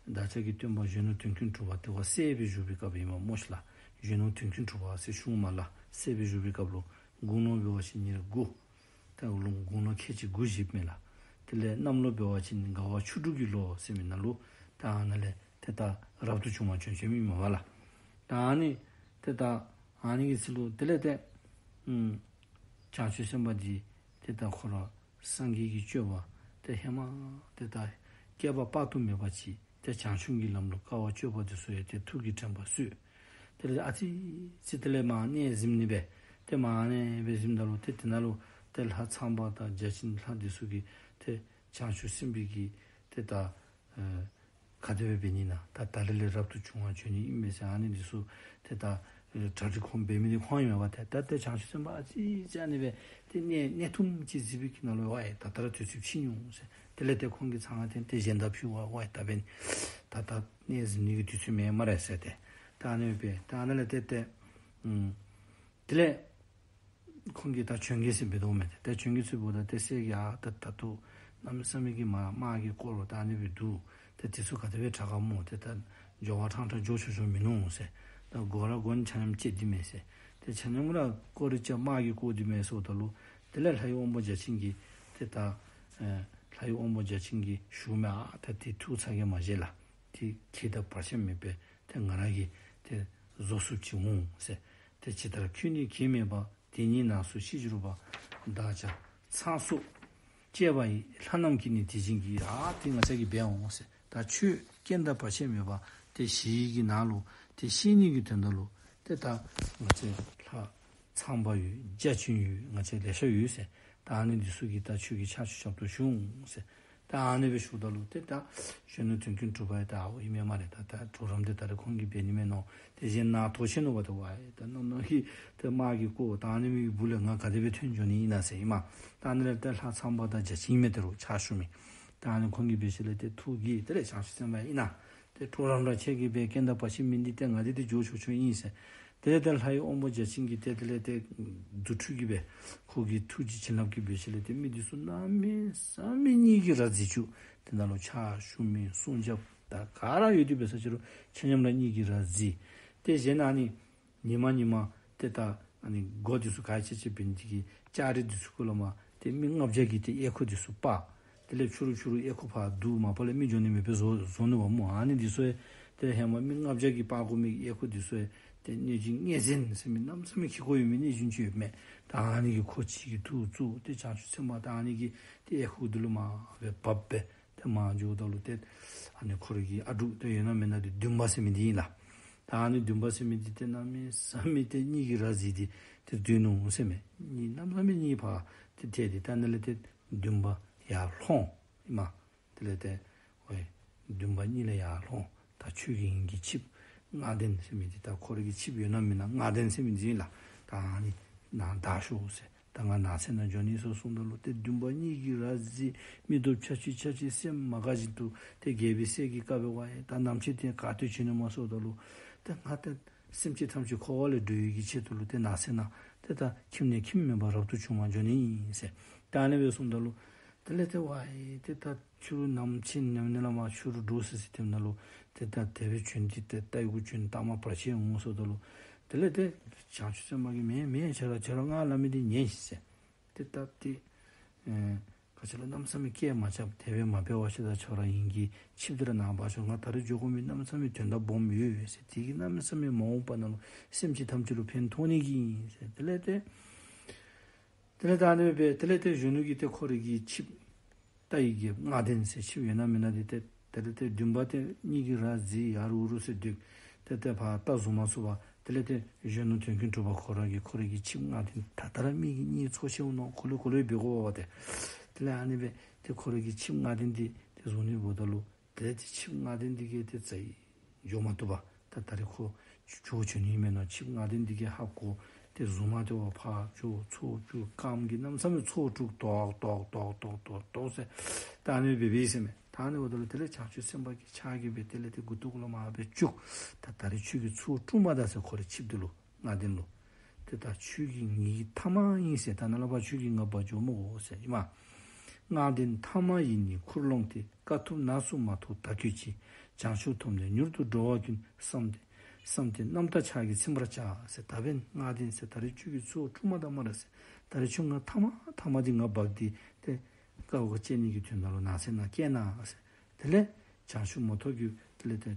བདག་ཅག་གི་སྟོན་པ་གཞོན་ནུ་དོན་ཀུན་གྲུབ་པ་དེ་བ་སྲས་སྦེ་བཞུགས་པའི་སྐབས་ཨིན་མས་སྨོ་ཤིག་ལགས། གཞོན་ནུ་དོན་ཀུན་གྲུབ་པ་ཟེར་ཞུཝ་མས་ལགས། སྲས་སྦེ་བཞུགས་པའི་སྐབས་ལུ་དགུང་ལོ་འབད་བ་ཅིན་ཉེར་དགུ། ཏེ་དགུང་ལོ་ཁལ་གཅིག་དགུ་བཞེསཔ་མས་ལགས། དེ་ལས་གནམ་ལོ་འབད་བ་ཅིན་དགའ་བ་ཆུ་འབྲུག་གི་ལོ་ཟེར་མི་ནང་ལུ་ད་ཨ་ནཱ་ལས་ཏེ་ད་རབ་ཏུ་བྱུང་བར་བྱོན་བྱོནམ་ཨིན་མས་པ་ལགས། ད་ཨ་ནི་ཏེ་ད་ཨ་ནི་གི་ཚེ་ལུ་དེ་ལས་ཏེ་ཨམ་བྱང་ཆུབ་སེམས་དཔའ་འདི་ཏེ་ད་ཁོ་ར་སངས་རྒྱས་ཀྱི་སྤྱོད་པ་ཏེ་ཧེ་མ་ཏེ་ད་བསྐལ་པ་དཔག་ཏུ་མེད་པ་ཅིག་ཏེ་བྱང་ཆུབ་ཀྱི་ལམ་ལུ་དཀའ་བ་སྤྱོད་པ་འདི་ཚུ་ཡང་ཏེ་ཐུགས་ཀྱི་དྲན་པ་གསོས། དེ་ལས་ཨ་ཙི་ཙི་དེ་ལས་མར་གནས་གཟིམས་ནི་སྦེ་ཏེ་མར་གནས་སྦེ་གཟིམས་ད་ལུ་ཏེ་དེ་ནང་ལུ་ཏེ་ལྷ་ཚངས་པ་དང་བརྒྱ་བྱིན་ལྷ་འདི་ཚུ་གིས་ཏེ་བྱང་ཆུབ་སེམས་དཔའི་གི་ཏེ་ད་ཨེ་ག་དེ་སྦེ་འབད་ནི་ན་ད་ད་རིས་ལས་རབ་ཏུ་བྱུང་བར་བྱོན་ནི་ཨིན་མས་ཟེར་ཨ་ནི་འདི་ཚུ་ཏེ་ད་གྲ་སྒྲིག་ཁོང་འབད་མི་འདི་ཁོང་ཨིན་མས་པ། ཏེ་ད་ཏེ་བྱང་ཆུབ་སེམས་དཔའ་ཨ་ཙི་ཙི་ཨ་ནི་སྦེ་ཏེ་གནས་གནས་ཐུམ་ཅིག་གཟིགས་པའི་གི་ནང་ལུ་ཝའི་ད་ད་ར་དུས་ཚོད་ཕྱིན་ཡོང་ཟེར། དེ་ལས་ཏེ་ཁོང་གིས་ཚང་ང་ཏེ་ཏེ་གཞན་དག་ཕུལ་བ་ཝའི་ད་འབདན་ད་ད་གནས་གཟིམ་ནི་གི་དུས་ཚོད་མེད་སྨ་རེ་ཟེར་ཏེ། ད་ཨ་ནི་སྦེ་ད་ཨ་ནི་ལས་ཏེ་ཏེ་ཨུམ་དེ་ལས་ཁོང་གིས་ད་བྱོན་གེ་ཟེར་འབད་དོ་མས། ཏེ་ད་བྱོན་གེ་ཟེར་འབདཝ་ད་ཏེ་སྲས་ཀྱིས་ཨ་ད་ད་ལྟོ་གནམ་མེད་ས་མེད་ཀྱི་མ་དམག་གིས་བསྐོར་རུང་ད་ཨ་ནི་སྦེ་འདུག། ཏེ་དེ་ཚུ་ག་དེ་སྦེ་དྲག་ག་སྨོ། ཏེ་ད་འགྱོ་བ་ཕྲང་ཕྲང་འགྱོ་ཆོག་ཆོག་མིན་ནུག་ཟེར། ད་སྒོ་ར་སྒོ་ནི་ཆ་མཉམ་བཅད་དེ་མས་ཟེར། ཏེ་ཆ་མཉམ་ར་བསྐོར་རེ་བཅད་དམག་གིས་བསྐོར་དེ་མས་ཟེརཝ་ད་ལུ་དེ་ལས་ལྷ་ཡི་དབང་པོ་བརྒྱ་བྱིན་གྱིས་ཏེ་ད་ཨེ་ལྷ་ཡི་དབང་པོ་བརྒྱ་བྱིན་གྱིས་ཞུཝ་མས། ཨ་ད་ཏེ་ཐུགས་ཚ་གྱང་མ་བཞེས་ལགས། ཏེ་གེགས་དང་བར་ཆད་མེད་པར་ཏེ་ང་ར་གིས་ཏེ་བཟོད་ཚུགསཔ་ཅིག་འོང་ཟེར། ཏེ་ཇི་ལྟར་ཁྱོད་ནི་གེགས་མེད་པ། དེ་ཉིད་ནང་སུ་ཤེས་གྱུར་པ། བདག་ཅག་ཚངས་སོགས་བཅས་པ་ཡི། ལྷ་རྣམས་ཀྱིས་ནི་དེ་བཞིན་བགྱི། ཨ་ཏེ་ང་བཅས་ཀྱིས་འབད་འོང་ཟེར། ད་ཁྱོད་རྐྱེན་དང་བར་ཆད་མེད་པར་ཏེ་ཞི་བའི་གི་ནང་ལུ་ཏེ་ཤེས་ནི་གི་དོན་དག་ལུ་ཏེ་ད་ང་བཅས་ལྷ་ཚངས་པ་ཡོད། བརྒྱ་བྱིན་ཡོད། ང་བཅས་ལེ་ཤ་ཡོད་ཟེར། ད་ཨ་ནི་འདི་ཚུ་གིས་ད་ཁྱོད་ཀྱི་ཕྱག་ཕྱི་ཞབས་ཏོག་ཞུ་འོང་ཟེར། ད་ཨ་ནི་སྦེ་ཞུཝ་ད་ལུ་ཏེ་ད་གཞོན་ནུ་དོན་ཀུན་གྲུབ་པ་ཡང་ད་ཨོ་ཨིན་མས་སྨ་རེ། ད་ད་གྲོགས་རམ་འདི་ད་རེས་ཁོང་གིས་འབད་ནི་མས་མནོ། ཏེ་གཞན་ནཱ་དོགས་ཆེ་ནུག་པ། ཏེ་ཝའི་ད་གནམ་ནང་གི་ཏེ་དམག་གིས་བསྐོར་ད་ཨ་ནི་མི་གི་སྦུག་ལས་ང་ག་དེ་སྦེ་ཐོན་འགྱོ་ནི་ཨིན་ན་ཟེར་ཨིན་མས། ད་ཨ་ནི་ལས་ཏེ་ལྷ་ཚངས་པ་དང་བརྒྱ་བྱིན་མས་ཏེ་རོགས་ཕྱག་ཞུ་མི། ད་ཨ་ནི་ཁོང་གིས་འབད་ཞིནམ་ལས་ཏེ་ཐུགས་དགྱེས། དེ་ལས་བྱང་ཆུབ་སེམས་དཔའ་ཨིན་ན། ཏེ་གྲོགས་རམ་ར་ཁྱེད་ཀྱིས་འབད། རྐྱེན་དང་བར་ཆད་མེད་ནི་འདི་ཏེ་ང་འདི་ཏེ་འགྱོ་ཆོག་ཆོག་ཨིན་ཟེར། དེ་ལས་ཏེ་ལྷ་ཡི་དབང་པོ་བརྒྱ་བྱིན་གྱིས་ཏེ་དེ་ལས་ཏེ་རྫུ་འཕྲུལ་གྱིས་སྦེ་ཁོ་གི་ཐུགས་ཀྱི་བྱིན་རླབས་ཀྱིས་འབད་ཞིནམ་ལས་ཏེ་མི་འདི་ཚུ་གནམ་མེད་ས་མེད་གཉིད་ཀྱིས་ར་བཟི་བཅུག། དེ་ནང་ལུ་ཕྱག་ཞུ་མི་སྲུང་སྐྱོབ་དང་ག་ར་ཡོད་དེ་འབད་ས་ཅི་རུང་ཆ་མཉམ་ར་གཉིད་ཀྱིས་ར་བཟི། ཏེ་གཞན་ཨ་ནི་ཉི་མ་ཉི་མ་ཏེ་ད་ཨ་ནི་སྒོ་འདི་ཚུ་ག་ཅི་ཅི་འབད་ནི་འདི་གིས་ལྕགས་རི་འདི་ཚུ་གུ་ལས་མར་ཏེ་མི་ལྔ་བརྒྱ་གིས་ཏེ་ཨེ་ཁུ་འདི་ཚུ་སྤར། དེ་ལས་ཕྱི་རུ་ཕྱི་རུ་ཨེ་ཁུ་ཕར་བསྡུ། མ་པ་ལས་མི་འགྱོ་ནི་མེད་པའི་བཟོ་བཟོ་ནུག་པ་སྨོ། ཨ་ནི་འདི་ཚུ་ཡང་ཏེ་ཧེ་མ་མི་ལྔ་བརྒྱ་གིས་སྤར་དགོ་མི་ཨེ་ཁུ་འདི་ཚུ་ཡང་ཏེ་གནོད་སྦྱིན་གཉན་གཟན་ཟེར་མི་གནམ་མེད་ས་མེད་ཁེ་ཀོ་ཡོད་མི་གནོད་སྦྱིན་ཅིག་ཡོད་མས། ད་ཨ་ནི་གིས་ཁོ་གཅིག་གིས་ཐུགས་བཙུགས་ཏེ་བྱང་ཆུབ་སེམས་དཔའ་ད་ཨ་ནི་གིས་ཏེ་ཨེ་ཁུ་འདི་ལུ་མར་སྦེ་བབས་སྦེ་ཏེ་མར་འགྱོཝ་ད་ལུ་ཏེ་ཨ་ནི་ཁོ་རའི་གི་ཨ་འབྲུག་ཏེ་ཡོད་ན་མེད་ན་འདི་འདུན་པ་ཟེར་མི་འདི་ཨིན་ལགས། ད་ཨ་ནི་འདུན་པ་ཟེར་མི་འདི་ཏེ་གནམ་མེད་ས་མེད་ཏེ་གཉིད་ཀྱིས་ར་བཟི་སྟེ་ཏེ་སྡོད་ནུག་ཟེར་མས། གཉིད་གནམ་མེད་ས་མེད་གཉིད་ཕར་ཏེ་ཐལ་ཏེ་ད་ཨ་ནི་ལས་ཏེ་འདུན་པ་ཡར་ལྷོང་ཨིན་མས། དེ་ལས་ཏེ་ཝའི་འདུན་པ་གཉིད་ལས་ཡར་ལྷོང་། ད་ཁྱོད་ཀྱི་ངེ་གི་ཆིབས་ལྔ་ལྡན་ཟེར་མི་འདི་ད་ཁོ་རའི་གི་ཆིབས་ཡོད་ན་མེད་ན་ལྔ་ལྡན་ཟེར་མི་འདི་ཨིན་ལགས། ད་ཨ་ནི་ནཱ་བདའ་ཤོག་ཟེར། ད་ང་ནགས་ཚལ་ནང་འགྱོ་ནི་ཟེར་གསུངམ་ད་ལུ་ཏེ་འདུན་པ་གཉིད་ཀྱིས་ར་བཟི། མི་སྟོབས་ཆ་ཅི་ཆ་ཅི་སེམས་མ་དགའ་བཞིན་དུ་ཏེ་རྒྱལ་པོའི་སྲས་ཀྱི་བཀའ་འབད་བ་ཡི། ད་ནམ་ཕྱེད་ཏེ་ག་ཏེ་བྱོན་ནི་སྨོ་ཟེརཝ་ད་ལུ་ཏེ་ང་ཏེ་སེམས་ཅན་ཐམས་ཅད་འཁོར་བ་ལས་སྒྲོལ་བའི་གི་ཆེད་དུ་ལུ་ཏེ་ནགས་ཚལ་ནང་ཏེ་ད་ཁྱིམ་ནས་ཁྱིམ་མེད་པར་རབ་ཏུ་བྱུང་བར་འགྱོ་ནི་ཨིན་ཟེར། ད་ཨ་ནི་སྦེ་གསུངམ་ད་ལུ་དེ་ལས་ཏེ་ཝའི་ཏེ་ད་ཕྱི་རུ་ནམ་ཕྱེད་ནམ་ནི་ལས་མར་ཕྱི་རུ་འགྱོ་ཟེར་ཟེར་དེ་ནང་ལུ་ཏེ་ད་དེ་སྦེ་བྱོན་ཏེ་ཏེ་རྟ་གཡུག་གུ་བྱོན་ཏེ་མར་བར་ཆད་འོང་ཟེརཝ་ད་ལུ་དེ་ལས་ཏེ་བྱང་ཆུབ་སེམས་དཔའ་གིས་མེན་མེན་ཁྱོད་ར་ཁྱོད་ར་ང་སླབ་མི་འདི་ཉན་ཤིག་ཟེར། ཏེ་ད་ཏེ་ཨེ་ག་ཅི་ལོ་གནམ་མེད་ས་མེད་སྐད་མ་རྐྱབ། དེ་སྦེ་མ་འབད་བ་ཅིན་ད་ཁྱོད་ར་ཨིན་གྱི་ཆིབས་འདི་ར་ནཱ་འབག་ཤོག། ང་ད་རེས་འགྱོ་དགོ་མི་གནམ་མེད་ས་མེད་དོན་དག་སྦོམ་ཡོད་ཟེར། དེ་གིས་གནམ་མེད་ས་མེད་མ་འོངས་པ་ནང་ལུ་སེམས་ཅན་ཐམས་ཅད་ལུ་ཕན་ཐོགས་ནི་གི་ཨིན་ཟེར། དེ་ལས་ཏེ་དེ་ལས་ད་ཨ་ནི་སྦེ་དེ་ལས་ཏེ་གཞོན་ནུ་གིས་ཏེ་ཁོ་རའི་གི་ཆིབས་རྟ་ཡི་གི་ལྔ་ལྡན་ཟེར་ཆིབས་ཡོད་ན་མེད་ན་འདི་ཏེ་དེ་ལས་ཏེ་འདུན་པ་ཏེ་གཉིད་ཀྱིས་ར་བཟི་ཡར་འུར་རུ་ཟེར་སྡོད། ཏེ་ཏེ་ཕར་རྟ་བཟུང་མ་ཚུགས་པར་དེ་ལས་ཏེ་གཞོན་ནུ་དོན་ཀུན་གྲུབ་པ་ཁོ་ར་གིས་ཁོ་རའི་གི་ཆིབས་ལྔ་ལྡན་ད་ད་ར་མི་གི་གཉིད་ཚོར་ཆེ་འོང་མནོ། གོ་ལེ་གོ་ལེ་འབད་དགོ་པས་ཏེ། དེ་ལས་ཨ་ནི་སྦེ་ཏེ་ཁོ་རའི་གི་ཆིབས་ལྔ་ལྡན་འདི་ཏེ་བཟུང་ནི་འབདཝ་ད་ལུ་དེ་ལས་ཏེ་ཆིབས་ལྔ་ལྡན་འདི་གིས་ཏེ་ཙ་ཡི་འགྱོ་མ་བཏུབ་པར་ད་ད་རེས་ཁོ་ཇོ་བོ་བྱོན་ནི་མས་མནོ། ཆིབས་ལྔ་ལྡན་འདི་གིས་ཧ་གོ། ཏེ་གཟུངས་མ་ཏེ་བ་ཕར་འགྱོ་ཚུར་འགྱོ་རྐངམ་གིས་གནམ་མེད་ས་མེད་ཚུར་དཀྲུག་ཏོག་ཏོག་ཏོག་ཏོག་ཟེར། ད་ཨ་ནི་སྦེ་འབད་འབད་ཟེར་མས། ད་ཨ་ནི་འབདཝ་ད་ལུ་དེ་ལས་བྱང་ཆུབ་སེམས་དཔའ་གིས་ཕྱག་གིས་སྦེ་དེ་ལས་ཏེ་མགུ་ཏོ་གུ་ལས་མར་སྦེ་བཅུག། ད་ད་རེས་ཁྱོད་ཀྱིས་ཚུར་དཀྲུག་མ་ད་ཟེར། ཁོ་རའི་ཆིབས་འདི་ལུ་ལྔ་ལྡན་ལུ། ཏེ་ད་ཁྱོད་ཀྱི་ངེ་གི་ཐ་མ་ཨིན་ཟེར། ད་ནཱ་ལས་ཕར་ཁྱོད་ཀྱིས་ང་འབག་འགྱོ་མི་དགོ་ཟེར་ཨིན་མས། ལྔ་ལྡན་ཐ་མ་ཡིས་ནི་ཁུར་ལོངས་ཏེ། དཀའ་ཐུབ་ནགས་སུ་མ་ཐོགས་ད་གྱུར་ཅིག། བྱང་ཆུབ་ཐོབ་ནས་མྱུར་དུ་འགྲོ་བ་ཀུན། བསམས་ཏེ་བསམས་ཏེ་རྣམ་དག་ཕྱག་གིས་ཚིམ་པར་བྱ་ཟེར། ད་འབདན་ལྔ་ལྡན་ཟེར་ད་རེས་ཁྱོད་ཀྱིས་ཚུར་དཀྲུག་མ་ད་སྨ་རེ་ཟེར། ད་རེས་ཁྱོད་ང་ཐ་མ་ཐ་མ་འདི་ང་འབག་སྟེ་ཏེ་དཀའ་བ་སྤྱད་ནི་གི་དོན་དག་ལུ་ནགས་ཚལ་ནང་བསྐྱལ་གནང་ཟེར། དེ་ལས་བྱང་ཆུབ་མ་ཐོབ་རྒྱུ་དེ་ལས་ཏེ་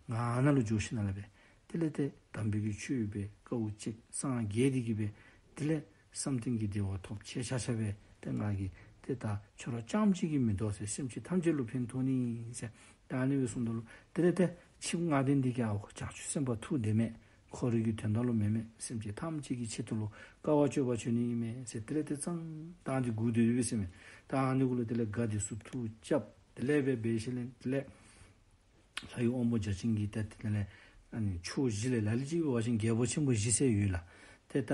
ང་ནཱ་ལུ་འགྱོ་ཞིནམ་ལས་སྦེ་དེ་ལས་ཏེ་དམ་པའི་གི་ཆོས་སྦེ་དཀའ་བ་སྤྱད་སངས་རྒྱས་འདི་གིས་སྦེ་དེ་ལས་བསམ་གཏན་གྱི་བདེ་བ་ཐོབ་ཆེ་ཆ་ཆ་སྦེ་ཏེ་ང་གིས་ཏེ་ད་ཁྱོད་ར་རྐྱངམ་གཅིག་གིས་མི་དོ་ཟེར། སེམས་ཅན་ཐམས་ཅད་ལུ་ཕན་ཐོགས་ནི་ཟེར། ད་ཨ་ནི་སྦེ་གསུངམ་ད་ལུ་དེ་ལས་ཏེ་ཆིབས་ལྔ་ལྡན་འདི་གིས་ཨའོ་བྱང་ཆུབ་སེམས་དཔའ་ཐུགས་བདེ་མས། ཁོ་རའི་གི་དོན་དག་ལུ་མེན་མས། སེམས་ཅན་ཐམས་ཅད་ཀྱི་ཆེད་དུ་ལུ་དཀའ་བ་སྤྱོད་པར་བྱོན་ནི་ཨིན་མས་ཟེར། དེ་ལས་ཏེ་ཙང་ད་འདི་སྒུག་སྡོད་ཡོད་པས་ཟེར་མས། ད་ཨ་ནི་གུ་ལུ་དེ་ལས་དགའ་བདེ་སུ་ཐུགས་རྐྱབ། དེ་ལས་སྦེ་འབད་ཞིནམ་ལས་དེ་ལས་ལྷ་ཡི་དབང་པོ་བརྒྱ་བྱིན་གྱིས་ཏེ་དེ་ལས་ཨ་ནི་ཕྱོགས་བཞི་ལས་ལ་ལུ་ཅིག་འབད་བ་ཅིན་རྒྱལ་པོ་ཆེན་པོ་བཞི་ཟེར་ཡོད་ལགས། ཏེ་ད་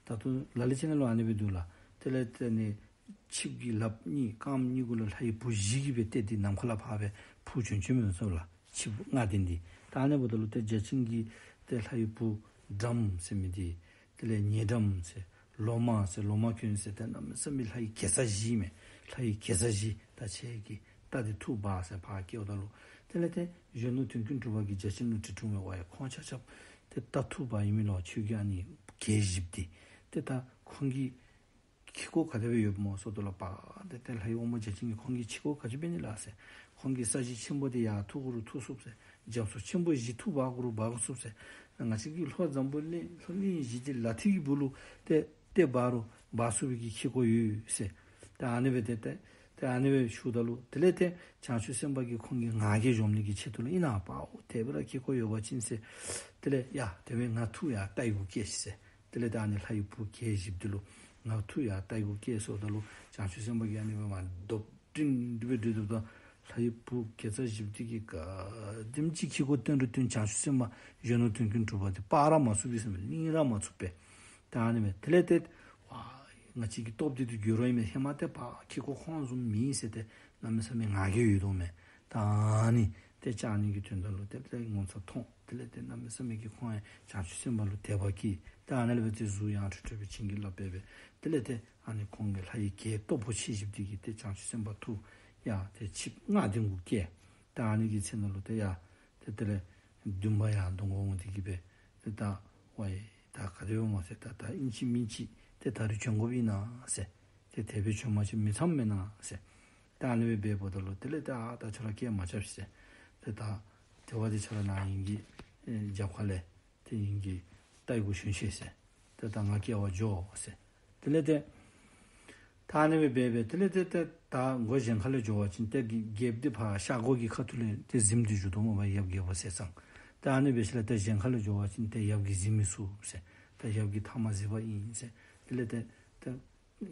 ད་དུང་ལ་ལུ་ཅིག་ནང་ལུ་ཨ་ནི་སྦེ་འདུག་ལགས། དེ་ལས་ཏེ་ཨ་ནི་ ཆིབས་ཀྱི་ལགཔ་གཉིས་རྐངམ་གཉིས་གུ་ལུ་ལྷའི་བུ་བཞི་གིས་སྦེ་གཏད་དེ་ནམ་མཁའ་ལས་ཕར་སྦེ་འཕུར་བྱོན་བྱོནམ་མས་ཟེར་ལགས། ཆིབས་ལྔ་ལྡན་ཏེ། ད་ཨ་ནི་འབདཝ་ད་ལུ་ཏེ་བརྒྱ་བྱིན་གྱིས་ཏེ་ལྷའི་བུ་སྦྲམ་ཟེར་མི་འདི་དེ་ལས་ཉེ་སྦྲམ་ཟེར་ལོ་མ་ཟེར་ལོ་མ་གྱོན་ཟེར་ཏེ་གནམ་མེད་ས་མེད་ལྷའི་དགེ་རྩ་བཞི་མས། ལྷའི་དགེ་རྩ་བཞི་ད་ཁྱེད་ཀྱིས་ད་འདི་ཐུགས་འབག་ཟེར་ཕར་བསྐྱལཝ་ད་ལུ་དེ་ལས་ཏེ་གཞོན་ནུ་དོན་ཀུན་གྲུབ་པ་གིས་བརྒྱ་བྱིན་ལུ་དྲི་དྲིཝ་མས། ཝའི་ཁོང་ཆ་ཁྱབ་ཏེ་ད་ཐུགས་འབག་ཡི་མི་ལོ། ཁྱོད་ཀྱི་ཨ་ནི་གྱད་བཞིཔོ་འདི་ཏེ་ད་ཁོང་གི་ཁེ་ཀོ་ག་དེ་སྦེ་ཡོདཔ་སྨོ་ཟེརཝ་ད་ལུ་པ་ཏེ་ཏེ་ལྷའི་དབང་པོ་བརྒྱ་བྱིན་གྱིས་ཁོང་གི་ཁེ་ཀོ་ག་ཅི་འབད་ནི་ལགས་ཟེར། ཁོང་གིས་ས་གཞི་ཆེན་པོ་འདི་ཡར་འཐུ་དགོ་རུང་འཐུ་ཚུགས་ཟེར། རྒྱ་མཚོ་ཆེན་པོ་བཞི་འཐུ་འབག་དགོ་རུང་འབག་ཚུགས་ཟེར། ང་བཅས་ཀྱི་ལྷོ་འཛམ་བུ་གླིང་ལྷོ་གླིང་བཞི་འདི་ལག་མཐིལ་གྱི་སྦུག་ལུ་ཏེ་ཏེ་འབག་རུང་འབག་ཚུགས་པའི་གི་ཁེ་ཀོ་ཡོད་ཟེར། ཏེ་ཨ་ནི་སྦེ་ཏེ་ཏེ་ཏེ་ཨ་ནི་སྦེ་ཞུཝ་ད་ལུ་དེ་ལས་ཏེ་བྱང་ཆུབ་སེམས་དཔའ་གིས་ཁོང་གི་ང་རྒྱལ་གཞོམ་ནི་གི་ཆེད་དུ་ལུ་ཨིན་ན། པའོ་དེ་སྦེ་ར་ཁེ་ཀོ་ཡོད་པ་ཅིན་ཟེར། དེ་ལས་ཡ་དེ་སྦེ་ང་ཐུགས་ཡར་ལྟ་གི་གུ་བསྐྱལ་ཤིག་ཟེར། དེ་ལས་ད་ཨ་ནི་ལྷའི་བུ་གྱད་བཞིཔོ་འདི་ལུ་ང་ཐུགས་ཡར་ལྟ་གི་གུ་བསྐྱལ་ཟེརཝ་ད་ལུ་བྱང་ཆུབ་སེམས་དཔའ་གིས་ཨ་ནི་སྦེ་མར་རྡོབ་ཏིང་འདི་སྦེ་འདི་སྡོདཔ་ད་ལྷའི་བུ་དགེ་རྩ་བཞིཔོ་འདི་གིས་ག་དེམ་ཅིག་ཁེ་ཀོ་བཏོན་རུང་བཏོན་བྱང་ཆུབ་སེམས་དཔའ་གཞོན་ནུ་དོན་ཀུན་གྲུབ་པ་འདི་སྤར་ར་མ་ཚུགས་པས་ཟེར་མས། བརླིང་ར་མ་ཚུགས་པས། ད་ཨ་ནི་སྦེ་དེ་ལས་ཏེ་ཝའི་ང་བཅས་ཀྱི་སྟོབས་འདི་ཏེ་འགྱུར་ར་ཨིན་མས། ཧེ་མ་ཏེ་པ་ཁེ་ཀོ་ཁོང་བཟུམ་མེད་ཟེར་ཏེ་གནམ་མེད་ས་མེད་ང་རྒྱལ་ཡོད་དོ་མས། ད་ཨ་ནི་ཏེ་བཅག་ནི་གི་དོན་དག་ལུ་ཏེ་ཏེ་ངོ་ཚ་མཐོང་། དེ་ལས་ཏེ་གནམ་མེད་ས་མེད་ཀྱི་ཁོང་ཡང་བྱང་ཆུབ་སེམས་དཔའ་ལུ་དད་པ་སྐྱེས། ད་ཨ་ནི་ལས་འབད་ཏེ་གཟུགས་ཡང་ཁྲོ་ཁྲོ་སྦེ་བྱིན་གྱིས་བརླབས་སྦེ་སྦེ་དེ་ལས་ཏེ་ཨ་ནི་ཁོང་གི་ལྷའི་གྱད་སྟོབས་པོ་ཆེ་བཞིཔོ་འདི་གིས་ཏེ་བྱང་ཆུབ་སེམས་དཔའ་ཐུགས་ཡར་ཏེ་ཆིབས་ལྔ་ལྡན་གུ་བསྐྱལ། ད་ཨ་ནི་གི་ཚེ་ནང་ལུ་ཏེ་ཡར་ཏེ་དེ་ལས་འདུན་པ་ཡར་འདོན་དགོ་འོང་། དེ་གིས་སྦེ་ཏེ་ད་ཝའི་ད་ག་དེ་སྦེ་སྨོ་ཟེར། ད་ད་ཨིན་ཅི་མིན་ཅི་ཏེ་ད་རིས་བྱོན་དགོཔ་ཨིན་ན་ཟེར། ཏེ་དེ་སྦེ་བྱོན་པ་ཅིན་མི་འཚམས་མེན་ན་ཟེར། ད་ཨ་ནི་སྦེ་འབདཝ་ད་ལུ་དེ་ལས་ད་ཨ་ད་ཁྱོད་ར་སྐད་མ་རྐྱབ་ཟེར། ཏེ་ད་དེ་བ་འདི་ཁྱོད་ར་ནཱ་ཨིན་གྱི་ཨེ་རྒྱབ་ཁ་ལས་ཏེ་ཨིན་གྱི་ལྟ་གི་གུ་བྱོན་ཤིག་ཟེར། ཏེ་ད་ང་སྐྱེལ་བར་འགྱོ་ཟེར། དེ་ལས་ཏེ་ད་ཨ་ནི་སྦེ་འབད་འབད་དེ་ལས་ཏེ་ཏེ་ད་སྒོ་གཞན་ཁ་ལས་འགྱོ་བ་ཅིན་ཏེ་གི་རྒྱལཔོ་འདི་ཕར་ཤར་སྒོ་གི་ཁ་ཐུག་ལས་ཏེ་གཟིམ་སྟེ་བཞུགས་དོ་སྨོ་པ། ཡབ་རྒྱལ་པོ་ཟས་གཙང་། ད་ཨ་ནི་སྦེ་ཞིནམ་ལས་ཏེ་གཞན་ཁ་ལས་འགྱོ་བ་ཅིན་ཏེ་ཡབ་ཀྱིས་གཟིམ་མི་ཚུགས་ཟེར། ད་ཡབ་ཀྱིས་མཐའ་མ་གཟིགས་པ་ཨིན་ཟེར། དེ་ལས་ཏེ་ཏེ་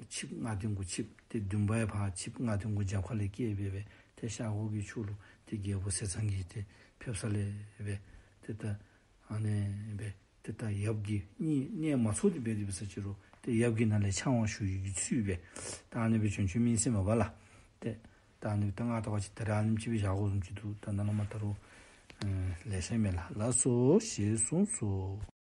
ཆིབས་ལྔ་ལྡན་གུ་ཆིབས་ཏེ་འདུན་པ་ཡང་ཕར་ཆིབས་ལྔ་ལྡན་གུ་རྒྱབ་ཁ་ལས་བསྐྱལ་སྦེ་སྦེ་ཏེ་ཤར་སྒོ་གི་ཕྱོགས་ལུ་ཏེ་རྒྱལ་པོ་ཟས་གཙང་གིས་ཏེ་ཕེབས་ས་ལས་སྦེ་ཏེ་ད་ཨ་ནི་སྦེ་ཏེ་ད་ཡབ་ཀྱིས་གཉིད་གཉིད་མ་ཚོར་ཏེ་སྦེ་དེ་སྦེ་ཟེར་ཅི་རུང་ཏེ་ཡབ་ཀྱི་ནང་ལས་ཕྱག་དབང་ཞུ་ཡི་གི་ཚུལ་སྦེ་ད་ཨ་ནི་སྦེ་བྱོན་བྱོནམ་ཨིན་ཟེར་མས་པ་ལགས། ཏེ་ད་ཨ་ནི་སྦེ་ད་ང་ལྟ་བ་ཅིན་ད་རེས་ཨ་ནེམ་ཅིག་སྦེ་བཞག་དགོཔ་བཟུམ་ཅིག་འདུག། ད་ནཱ་ལས་མར་ད་རུང་ཨེ་ལེ་ཤ་མས་ལགས། ལགས་སོ། ཞེས་གསུངས་སོ།